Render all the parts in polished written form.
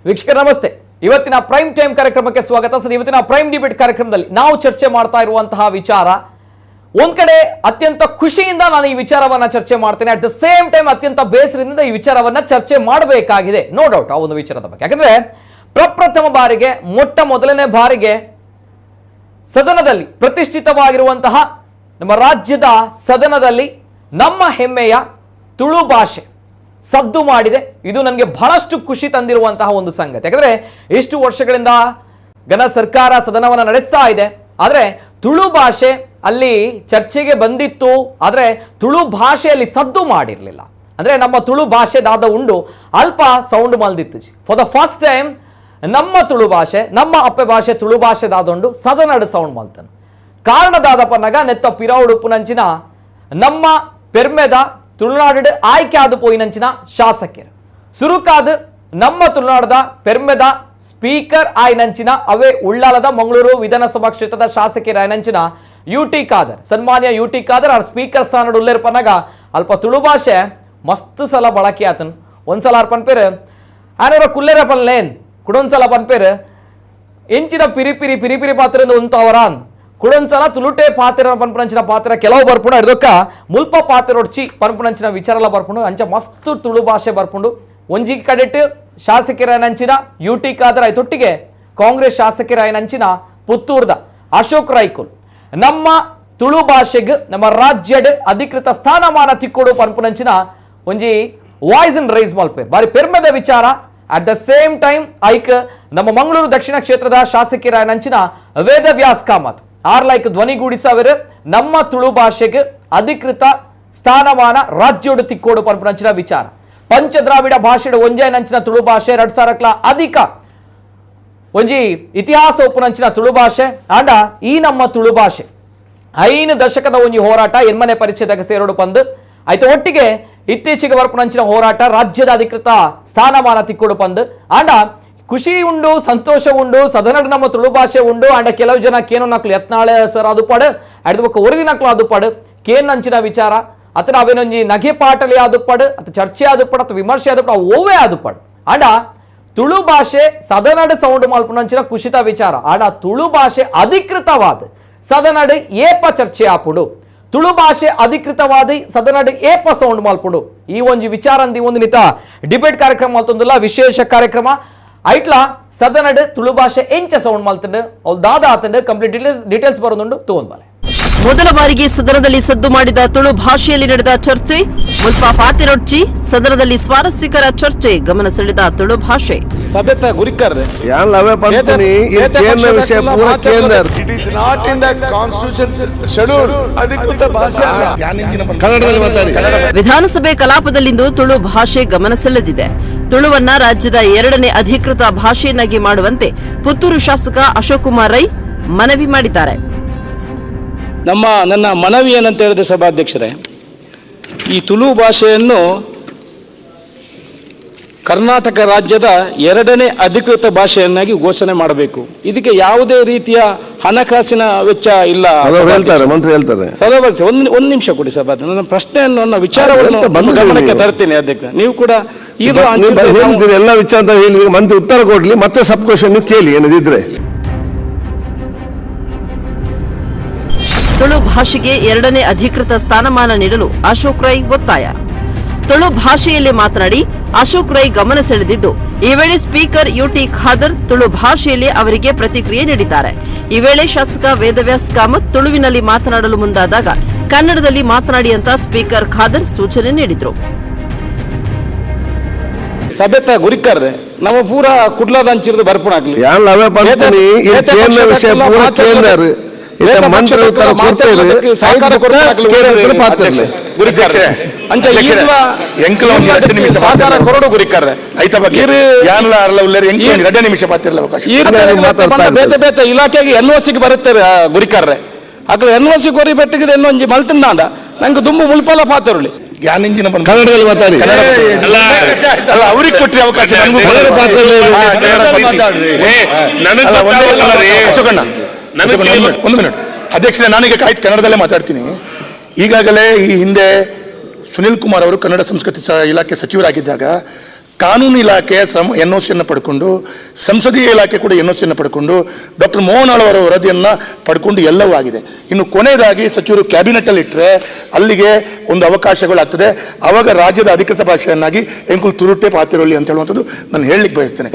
ವೀಕ್ಷಕರ ನಮಸ್ತೆ. ಇವತ್ತಿನ prime time ಕಾರ್ಯಕ್ರಮಕ್ಕೆ ಸ್ವಾಗತ. ಸರ್, ಇವತ್ತಿನ ಪ್ರೈಮ್ ಡಿಬೇಟ್ ಕಾರ್ಯಕ್ರಮದಲ್ಲಿ ನಾವು ಚರ್ಚೆ ಮಾಡ್ತಾ ಇರುವಂತಹ ವಿಚಾರ, ಒಂದ್ ಕಡೆ ಅತ್ಯಂತ ಖುಷಿಯಿಂದ ನಾನು ಈ ವಿಚಾರವನ್ನ ಚರ್ಚೆ ಮಾಡ್ತೇನೆ, at the same time ಅತ್ಯಂತ ಬೇಸರದಿಂದ ಈ ವಿಚಾರವನ್ನ ಚರ್ಚೆ ಮಾಡಬೇಕಾಗಿದೆ, ನೋ ಡೌಟ್ ಆ ಒಂದು ವಿಚಾರದ ಬಗ್ಗೆ. ಯಾಕಂದ್ರೆ ಪ್ರಪ್ರಥಮ ಬಾರಿಗೆ, ಮೊಟ್ಟ ಮೊದಲನೇ ಬಾರಿಗೆ ಸದನದಲ್ಲಿ ಪ್ರತಿಷ್ಠಿತವಾಗಿರುವಂತಹ ನಮ್ಮ ರಾಜ್ಯದ ಸದನದಲ್ಲಿ ನಮ್ಮ ಹೆಮ್ಮೆಯ ತುಳು ಭಾಷೆ ಸದ್ದು ಮಾಡಿದೆ. ಇದು ನನಗೆ ಬಹಳಷ್ಟು ಖುಷಿ ತಂದಿರುವಂತಹ ಒಂದು ಸಂಗತಿ. ಯಾಕಂದ್ರೆ ಇಷ್ಟು ವರ್ಷಗಳಿಂದ ಘನ ಸರ್ಕಾರ ಸದನವನ್ನು ನಡೆಸ್ತಾ ಇದೆ, ಆದರೆ ತುಳು ಭಾಷೆ ಅಲ್ಲಿ ಚರ್ಚೆಗೆ ಬಂದಿತ್ತು, ಆದರೆ ತುಳು ಭಾಷೆಯಲ್ಲಿ ಸದ್ದು ಮಾಡಿರಲಿಲ್ಲ. ಅಂದ್ರೆ ನಮ್ಮ ತುಳು ಭಾಷೆ ದಾದ ಉಂಡು ಅಲ್ಪ sound ಮಲ್ದಿತ್ತು. For the first time ನಮ್ಮ ತುಳು ಭಾಷೆ, ನಮ್ಮ ಅಪ್ಪೆ ಭಾಷೆ ತುಳು ಭಾಷೆ ದಾದೊಂಡು ಸದನಡು ಸೌಂಡ್ ಮಲ್ತನು. ಕಾರಣದಾದಪನಗ ನೆತ್ತ ಪಿರವುಡುಪ್ಪುನಂಚಿನ ನಮ್ಮ ಪೆರ್ಮೆದ ತುಳುನಾಡು ಆಯ್ಕೆ ಆದ ಪೋಯಿನಂಚಿನ ಶಾಸಕರು ಸುರುಕಾದ್ ನಮ್ಮ ತುಳುನಾಡದ ಪೆರ್ಮೆದ ಸ್ಪೀಕರ್ ಆಯ್ನಂಚಿನ ಅವೇ ಉಳ್ಳಾಲದ ಮಂಗಳೂರು ವಿಧಾನಸಭಾ ಕ್ಷೇತ್ರದ ಶಾಸಕರ ಆಯ್ನಂಚಿನ ಯು ಟಿ ಖಾದರ್, ಸನ್ಮಾನ್ಯ ಯು ಟಿ ಖಾದರ್ ಅವ್ರ ಸ್ಪೀಕರ್ ಸ್ಥಾನಡ್ ಉಲ್ಲೇರ್ಪನಗ ಅಲ್ಪ ತುಳು ಭಾಷೆ ಮಸ್ತ್ ಸಲ ಬಳಕೆ ಆತನ್. ಒಂದ್ಸಲ ಅರ್ ಪನ್ಪೇರು ಆನವರ ಕುಲ್ಲೇರ ಪನ್ಲೇನ್, ಕುಡೊಂದ್ಸಲ ಪನ್ಪೇರು ಎಂಚಿನ ಪಿರಿ ಪಿರಿ ಪಿರಿ ಪಿರಿ ಪಾತ್ರ ಉಂತವರಾನ್, ಕುಡೊಂದ್ಸಲ ತುಳುಟೆ ಪಾತ್ರ ಪನ್ಪುನಂಚಿನ ಪಾತ್ರ ಕೆಲವು ಬರ್ಪುಂಡು, ಅಡ್ದೊಕ್ಕ ಮುಲ್ಪ ಪಾತ್ರೊಡ್ಚಿ ಪನ್ಪುನಂಚಿನ ವಿಚಾರಲ ಬರ್ಪುಂಡು. ಅಂಚ ಮಸ್ತ್ ತುಳು ಭಾಷೆ ಬರ್ಪುಂಡು. ಒಂಜಿ ಕಡೆಟ್ ಶಾಸಕರಾಯನಂಚಿನ ಯು ಟಿ ಖಾದರ್, ಐತೊಟ್ಟಿಗೆ ಕಾಂಗ್ರೆಸ್ ಶಾಸಕರಾಯನಂಚಿನ ಪುತ್ತೂರ್ದ ಅಶೋಕ್ ರೈಕುಲ್ ನಮ್ಮ ತುಳು ಭಾಷೆಗ್ ನಮ್ಮ ರಾಜ್ಯಡ್ ಅಧಿಕೃತ ಸ್ಥಾನಮಾನ ತಿಕ್ಕೊಡು ಪನ್ಪುನಂಚಿನ ಒಂಜಿ voice in rice ಮಲ್ಪೆ ಬಾರಿ ಪೆರ್ಮೆದ ವಿಚಾರ. At the same time ಐಕ್ ನಮ್ಮ ಮಂಗಳೂರು ದಕ್ಷಿಣ ಕ್ಷೇತ್ರದ ಶಾಸಕರಾಯನಂಚಿನ ವೇದವ್ಯಾಸ್ ಕಾಮತ್ ಆರ್ ಲೈಕ್ ಧ್ವನಿಗೂಡಿಸವರು ನಮ್ಮ ತುಳು ಭಾಷೆಗೆ ಅಧಿಕೃತ ಸ್ಥಾನಮಾನ ರಾಜ್ಯೋಡು ತಿಕ್ಕೋಡು ಪನ್ಪುನಂಚಿನ ವಿಚಾರ. ಪಂಚದ್ರಾವಿಡ ಭಾಷೆಡು ಒಂಜೈನಂಚಿನ ತುಳು ಭಾಷೆ, 2000ಕ್ಲ ಅಧಿಕ ಒಂಜಿ ಇತಿಹಾಸ ಒಪ್ಪುನಂಚಿನ ತುಳು ಭಾಷೆ. ಆಂಡ ಈ ನಮ್ಮ ತುಳು ಭಾಷೆ 5 ದಶಕದ ಒಂಜಿ ಹೋರಾಟ ಎನ್ಮನೆ ಪರಿಚ್ಛೇದಕ ಸೇರೋಡು ಪಂದು ಆಯ್ತು. ಒಟ್ಟಿಗೆ ಇತ್ತೀಚೆಗೆ ಬರ್ಪುನಂಚಿನ ಹೋರಾಟ ರಾಜ್ಯದ ಅಧಿಕೃತ ಸ್ಥಾನಮಾನ ತಿಕ್ಕೋಡು ಪಂದು. ಆಂಡ ಖುಷಿ ಉಂಡು, ಸಂತೋಷ ಉಂಡು, ಸದನಡ್ ನಮ್ಮ ತುಳು ಭಾಷೆ ಉಂಡು. ಆಂಡ ಕೆಲವು ಜನ ಕೇನೋ ನಕ್ಲು ಯತ್ನಾಳೆ ಸರ್ ಅದು ಪಾಡು, ಅಡ್ದು ಬೊಕ್ಕ ಒರಿದಿನಕ್ಲು ಅದು ಪಾಡು ಕೇನ್ ನಂಚಿನ ವಿಚಾರ ಅತನ ಅವೇನೊಂಜಿ ನಗೆ ಪಾಟಲಿ ಆದುಪಾಡು, ಅಥವಾ ಚರ್ಚೆ ಆದುಪಾಡು, ಅಥವಾ ವಿಮರ್ಶೆ ಆದುಪಾಡು, ಓವೇ ಆದುಪಾಡು. ಆಂಡ ತುಳು ಭಾಷೆ ಸದನಡು ಸೌಂಡ್ ಮಲ್ಪುನಂಚಿನ ಖುಷಿತ ವಿಚಾರ. ಆಂಡ ತುಳು ಭಾಷೆ ಅಧಿಕೃತವಾದ ಸದನಡು ಏಪ ಚರ್ಚೆ ಆಪುಡು, ತುಳು ಭಾಷೆ ಅಧಿಕೃತವಾದ ಸದನಡು ಏಪ ಸೌಂಡ್ ಮಲ್ಪುಡು, ಈ ಒಂಜಿ ವಿಚಾರ ಅಂದಿ ಒಂದು ನಿತ ಡಿಬೇಟ್ ಕಾರ್ಯಕ್ರಮ ಮಲ್ತೊಂದುಲ್ಲ ವಿಶೇಷ ಕಾರ್ಯಕ್ರಮ. ಐಟ್ಲ ಸದನಡು ತುಳು ಭಾಷೆ ಎಂಚ ಸೌಂಡ್ ಮಲ್ತಂಡು ಅವು ದಾದ ಆತಂಡು ಕಂಪ್ಲೀಟ್ ಡೀಟೇಲ್ಸ್ ಬರೋದುಂಡು ತೂವೊಂದು. ಮೊದಲ ಬಾರಿಗೆ ಸದನದಲ್ಲಿ ಸದ್ದು ಮಾಡಿದ ತುಳು ಭಾಷೆಯಲ್ಲಿ ನಡೆದ ಚರ್ಚೆ, ಮುಲ್ಪ ಪಾತೆರೊಡ್ಚಿ ಸದನದಲ್ಲಿ ಸ್ವಾರಸ್ಯಕರ ಚರ್ಚೆ, ಗಮನ ಸೆಳೆದ ತುಳು ಭಾಷೆ. ಸಭೆತ ಗುರಿಕರ್ರೆ ಯಾನ್ ಲವೆ ಪಂಪನಿ ಈ ಕೇಂದ್ರ ವಿಷಯ ಪೂರ ಕೇಂದ್ರ. It is not in the constitution schedule. ಅಧಿಕೃತ ಭಾಷೆ ಅಲ್ಲ. ಕನ್ನಡದಲ್ಲಿ ಮಾತಾಡಿ. ವಿಧಾನಸಭೆ ಕಲಾಪದಲ್ಲಿಂದು ತುಳು ಭಾಷೆ ಗಮನ ಸೆಳೆದಿದೆ. ತುಳುವನ್ನ ರಾಜ್ಯದ ಎರಡನೇ ಅಧಿಕೃತ ಭಾಷೆಯನ್ನಾಗಿ ಮಾಡುವಂತೆ ಪುತ್ತೂರು ಶಾಸಕ ಅಶೋಕ್ ಕುಮಾರ್ ರೈ ಮನವಿ ಮಾಡಿದ್ದಾರೆ. ನನ್ನ ಮನವಿ ಏನಂತ ಹೇಳಿದ್ರೆ ಸಭಾಧ್ಯಕ್ಷರೇ, ಈ ತುಳು ಭಾಷೆಯನ್ನು ಕರ್ನಾಟಕ ರಾಜ್ಯದ ಎರಡನೇ ಅಧಿಕೃತ ಭಾಷೆಯನ್ನಾಗಿ ಘೋಷಣೆ ಮಾಡಬೇಕು. ಇದಕ್ಕೆ ಯಾವುದೇ ರೀತಿಯ ಹಣಕಾಸಿನ ವೆಚ್ಚ ಇಲ್ಲ. ಅದು ಹೇಳ್ತಾರೆ, ಮಂತ್ರಿ ಹೇಳ್ತಾರೆ. ಸಭಾಧ್ಯಕ್ಷ, ಒಂದು ಒಂದು ನಿಮಿಷ ಕೊಡಿ ಸಭಾಧ್ಯಕ್ಷ. ನನ್ನ ಪ್ರಶ್ನೆಯನ್ನು, ನನ್ನ ವಿಚಾರವನ್ನು ಎಂತ ಬಂದಿದೆ ನಿಮ್ಮ ಗಮನಕ್ಕೆ ನೀವು? ತರ್ತೀನಿ ಅಧ್ಯಕ್ಷ. ನೀವು ಕೂಡ ಈಗಲೂ ನೀವು ಹೇಳಿದ್ದೀರಿ, ಎಲ್ಲ ವಿಚಾರ ಅಂತ ಹೇಳಿದ್ರಿ. ಮಂತ್ರಿ ಉತ್ತರ ಕೊಡ್ಲಿ, ಮತ್ತೆ ಸಬ್ ಕ್ವಶನ್ ನೀವು ಕೇಳಿ ಏನಿದ್ರೆ. ತುಳು ಭಾಷೆಗೆ ಎರಡನೇ ಅಧಿಕೃತ ಸ್ಥಾನಮಾನ ನೀಡಲು ಅಶೋಕ್ ರೈ ಒತ್ತಾಯ. ತುಳು ಭಾಷೆಯಲ್ಲೇ ಮಾತನಾಡಿ ಅಶೋಕ್ ರೈ ಗಮನ ಸೆಳೆದಿದ್ದು, ಈ ವೇಳೆ ಸ್ಪೀಕರ್ ಯುಟಿ ಖಾದರ್ ತುಳು ಭಾಷೆಯಲ್ಲಿ ಅವರಿಗೆ ಪ್ರತಿಕ್ರಿಯೆ ನೀಡಿದ್ದಾರೆ. ಈ ವೇಳೆ ಶಾಸಕ ವೇದವ್ಯಾಸ್ ಕಾಮತ್ ತುಳುವಿನಲ್ಲಿ ಮಾತನಾಡಲು ಮುಂದಾದಾಗ ಕನ್ನಡದಲ್ಲಿ ಮಾತನಾಡಿ ಅಂತ ಸ್ಪೀಕರ್ ಖಾದರ್ ಸೂಚನೆ ನೀಡಿದರು. ಸಭೆತ ಗುರಿಕರ್ರೆ ನಮ್ಮ ಪೂರ ಕುಡ್ಲದ ಅಂಚಿರ್ದು ಬರ್ಪುಣ ಆಗ್ಲಿ. ಯಾನ್ ಲವೆ ಪಂಪನಿ ಈ ಕೇಂದ್ರ ವಿಷಯ ಪೂರ ಕೇಂದ್ರ ಇತ್ತೆ ಮಂತ್ರಿ ಉತ್ತರ ಕೊಡ್ತೇವೆ. ಸಹಕಾರ ಪಾತ್ರ. ಗುರಿಕರ್ರೆ ಅಂಚ ಅಧ್ಯಕ್ಷರೇ, ಎಂಕಲ ಒಂದು ಎರಡು ನಿಮಿಷ ಸಹಕಾರ ಮಾತಾಡ್ಲಿ. ಕೊರಡು ಗುರಿಕರ್ರೆ. ಐತ ಬಗ್ಗೆ ಯಾನ್ಲ ಅರ್ಲ ಉಲ್ಲೇರು, ಎಂಕಲ ಒಂದು 2 ನಿಮಿಷ ಪಾತಿರ್ಲ ಅವಕಾಶ. ಈ ಅದೇ ಮಾತಾಡ್ತಾ ಬೇತೆ ಇರ್ತದೆ. ಬೇತೆ ಇಲಾಖೆಗೆ ಎನ್ ಒ ಸಿಗೆ ಬರುತ್ತೆ ಗುರಿಕರ್ರೆ. ಅಕ್ಲ N O C ಕೊರಿ ಬೆಟ್ಟಿಗೆ ಎನ್ನೊಂಜಿ ಮಲ್ತಿಂದಾಂಡ ನಂಗೆ ದುಂಬು ಮುಲ್ಪಲ ಪಾತಿರುಳಿ. ಯಾನಿಂಜಿನ ಬಂದು ಕನ್ನಡದಲ್ಲಿ ಮಾತಾಡಿ. ಕನ್ನಡ ಅಲ್ಲ, ಅವ್ರಿಗೆ ಕೊಟ್ರಿ ಅವಕಾಶ, ನನಗೂ ಕನ್ನಡ ಪಾತ್ರದಲ್ಲಿ ಹಾ, ಕನ್ನಡ ಪಾತ್ರ. ಅಲ್ಲ, ಅಶೋಕಣ್ಣ, ಅಶೋಕಣ್ಣ, ಒಂದು ಮಿನಿಟ್, ಒಂದು ಮಿನಿಟ್ ಅಧ್ಯಕ್ಷರೇ, ನಾನೀಗ ಕಾಯ್ತು ಕನ್ನಡದಲ್ಲೇ ಮಾತಾಡ್ತೀನಿ. ಈಗಾಗಲೇ ಈ ಹಿಂದೆ ಸುನಿಲ್ ಕುಮಾರ್ ಅವರು ಕನ್ನಡ ಸಂಸ್ಕೃತಿ ಇಲಾಖೆ ಸಚಿವರಾಗಿದ್ದಾಗ ಕಾನೂನು ಇಲಾಖೆ ಎನ್.ಒ.ಸಿಯನ್ನು ಪಡ್ಕೊಂಡು, ಸಂಸದೀಯ ಇಲಾಖೆ ಕೂಡ ಎನ್.ಒ.ಸಿಯನ್ನು ಪಡ್ಕೊಂಡು, ಡಾಕ್ಟರ್ ಮೋಹನ್ ಆಳ್ವರ ವರದಿಯನ್ನು ಪಡ್ಕೊಂಡು ಎಲ್ಲವೂ ಆಗಿದೆ. ಇನ್ನು ಕೊನೆಯದಾಗಿ ಸಚಿವರು ಕ್ಯಾಬಿನೆಟ್ ಅಲ್ಲಿ ಇಟ್ಟರೆ ಅಲ್ಲಿಗೆ ಒಂದು ಅವಕಾಶಗಳಾಗ್ತದೆ. ಆವಾಗ ರಾಜ್ಯದ ಅಧಿಕೃತ ಭಾಷೆಯನ್ನಾಗಿ ಎಂಕುಲ್ ತುರುಟೆ ಪಾತಿರೋಲಿ ಅಂತ ಹೇಳುವಂಥದ್ದು ನಾನು ಹೇಳಲಿಕ್ಕೆ ಬಯಸ್ತೇನೆ.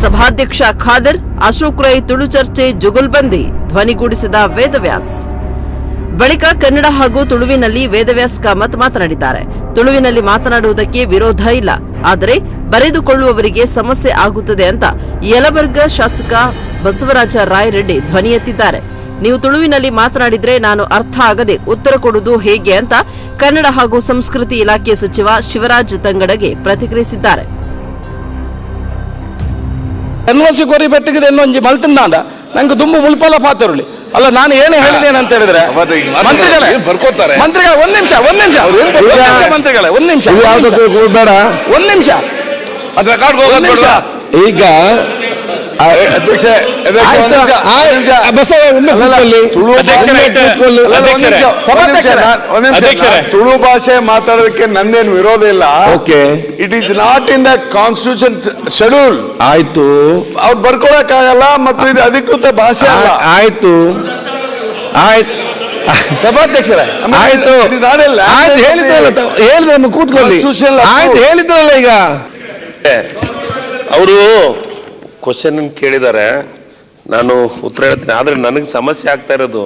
ಸಭಾಧ್ಯಕ್ಷ ಖಾದರ್, ಅಶೋಕ್ ರೈ ತುಳು ಚರ್ಚೆ ಜುಗುಲ್ಬಂದಿ ಧ್ವನಿಗೂಡಿಸಿದ ವೇದವ್ಯಾಸ್. ಬಳಿಕ ಕನ್ನಡ ಹಾಗೂ ತುಳುವಿನಲ್ಲಿ ವೇದವ್ಯಾಸ್ ಕಾಮತ್ ಮಾತನಾಡಿದ್ದಾರೆ. ತುಳುವಿನಲ್ಲಿ ಮಾತನಾಡುವುದಕ್ಕೆ ವಿರೋಧ ಇಲ್ಲ, ಆದರೆ ಬರೆದುಕೊಳ್ಳುವವರಿಗೆ ಸಮಸ್ಯೆ ಆಗುತ್ತದೆ ಅಂತ ಯಲಬರ್ಗ ಶಾಸಕ ಬಸವರಾಜ ರಾಯರೆಡ್ಡಿ ಧ್ವನಿ ಎತ್ತಿದ್ದಾರೆ. ನೀವು ತುಳುವಿನಲ್ಲಿ ಮಾತನಾಡಿದ್ರೆ ನಾನು ಅರ್ಥ ಆಗದೆ ಉತ್ತರ ಕೊಡುವುದು ಹೇಗೆ ಅಂತ ಕನ್ನಡ ಹಾಗೂ ಸಂಸ್ಕೃತಿ ಇಲಾಖೆ ಸಚಿವ ಶಿವರಾಜ್ ತಂಗಡಗೆ ಪ್ರತಿಕ್ರಿಯಿಸಿದ್ದಾರೆ. ಎನ್ಒಸಿ ಕೊರಿ ಬೆಟ್ಟಿಗೆ ಇನ್ನೊಂಜಿ ಮಲ್ತಿಂದಾಂಡ ನಂಗೆ ದುಂಬು ಮುಲ್ಪಲ ಪಾತಿರಲಿ ಅಲ್ಲ. ನಾನು ಏನು ಹೇಳಿದ್ದೇನೆ ಅಂತ ಹೇಳಿದ್ರೆ, ಮಂತ್ರಿಗಳೇ ಬರ್ಕೋತಾರೆ. ಮಂತ್ರಿಗಳೇ, ಒಂದ್ ನಿಮಿಷ, ಒಂದ್ ನಿಮಿಷ, ಒಂದ್ ನಿಮಿಷ, ಮಂತ್ರಿಗಳೇ, ಒಂದ್ ನಿಮಿಷ, ಇದು ಯಾವ್ದಕ್ಕೂ ಬೇಡ. ಒಂದ್ ನಿಮಿಷ, ಅದು ರೆಕಾರ್ಡ್ ಒಂದ್ ನಿಮಿಷ. ಈಗ ಅಧ್ಯಕ್ಷ ಆಯ್ತು, ಆಯ್ತು, ಬಸವ, ಒಮ್ಮೆ ಕೂತ್ಕೊಳ್ಳಿ. ತುಳು ಒಮ್ಮೆ ಕೂತ್ಕೊಳ್ಳಿ. ಅಧ್ಯಕ್ಷರೇ, ಸಭಾಧ್ಯಕ್ಷರೇ. ಅಧ್ಯಕ್ಷರೇ. ತುಳು ಭಾಷೆ ಮಾತಾಡೋದಕ್ಕೆ ನಂದೇನು ವಿರೋಧ ಇಲ್ಲ. Okay. It is not in the constitution schedule. ಆಯ್ತು. ಅವ್ರು ಬರ್ಕೊಳಕ್ಕಾಗಲ್ಲ ಮತ್ತು ಇದು ಅಧಿಕೃತ ಭಾಷೆ ಅಲ್ಲ. ಆಯ್ತು, ಆಯ್ತು. ಸಭಾಧ್ಯಕ್ಷರೇ. ಆಯ್ತು. It is not a language. ಆಯ್ತು, ಹೇಳಿದ್ರಲ್ಲ ಹೇಳಿದ್ರೆ ಒಮ್ಮೆ ಕೂತ್ಕೊಳ್ಳಿ. Constitution approved. ಆಯ್ತು, ಹೇಳಿದ್ರಲ್ಲ ಈಗ. ಅವರು ಕ್ವಶನ್ ಕೇಳಿದ್ದಾರೆ, ನಾನು ಉತ್ತರ ಹೇಳ್ತೀನಿ. ಆದರೆ ನನಗೆ ಸಮಸ್ಯೆ ಆಗ್ತಾ ಇರೋದು,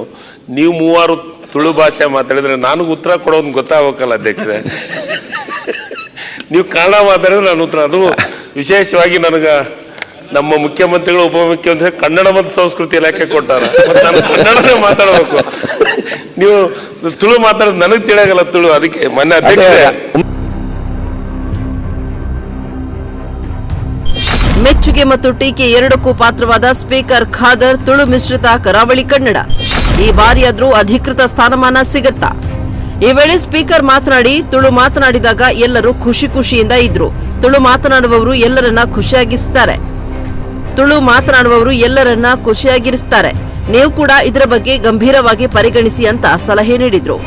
ನೀವು ಮೂವರು ತುಳು ಭಾಷೆ ಮಾತಾಡಿದ್ರೆ ನನಗೆ ಉತ್ತರ ಕೊಡೋದು ಗೊತ್ತಾಗಬೇಕಲ್ಲ ಅಧ್ಯಕ್ಷರೇ. ನೀವು ಕನ್ನಡ ಮಾತಾಡಿದ್ರೆ ನಾನು ಉತ್ತರ, ಅದು ವಿಶೇಷವಾಗಿ ನನಗೆ ನಮ್ಮ ಮುಖ್ಯಮಂತ್ರಿಗಳು ಉಪಮುಖ್ಯಮಂತ್ರಿ ಕನ್ನಡ ಮತ್ತು ಸಂಸ್ಕೃತಿ ಇಲಾಖೆ ಕೊಟ್ಟಾರ, ಮತ್ತೆ ನಾನು ಕನ್ನಡನೇ ಮಾತಾಡಬೇಕು. ನೀವು ತುಳು ಮಾತಾಡೋದು ನನಗೆ ತಿಳಿಯಾಗಲ್ಲ ತುಳು, ಅದಕ್ಕೆ ಮೊನ್ನೆ ಅಧ್ಯಕ್ಷರೇ. ಮೆಚ್ಚುಗೆ ಮತ್ತು ಟೀಕೆ ಎರಡಕ್ಕೂ ಪಾತ್ರವಾದ ಸ್ಪೀಕರ್ ಖಾದರ್ ತುಳು ಮಿಶ್ರಿತ ಕರಾವಳಿ ಕನ್ನಡ. ಈ ಬಾರಿಯಾದ್ರೂ ಅಧಿಕೃತ ಸ್ಥಾನಮಾನ ಸಿಗತ್ತಾ? ಈ ವೇಳೆ ಸ್ಪೀಕರ್ ಮಾತನಾಡಿ, ತುಳು ಮಾತನಾಡಿದಾಗ ಎಲ್ಲರೂ ಖುಷಿ ಖುಷಿಯಿಂದ ಇದ್ರು. ತುಳು ಮಾತನಾಡುವವರು ಎಲ್ಲರನ್ನ ಖುಷಿಯಾಗಿಸ್ತಾರೆ. ತುಳು ಮಾತನಾಡುವವರು ಎಲ್ಲರನ್ನ ಖುಷಿಯಾಗಿರಿಸ್ತಾರೆ. ನೀವು ಕೂಡ ಇದರ ಬಗ್ಗೆ ಗಂಭೀರವಾಗಿ ಪರಿಗಣಿಸಿ ಅಂತ ಸಲಹೆ ನೀಡಿದ್ರು.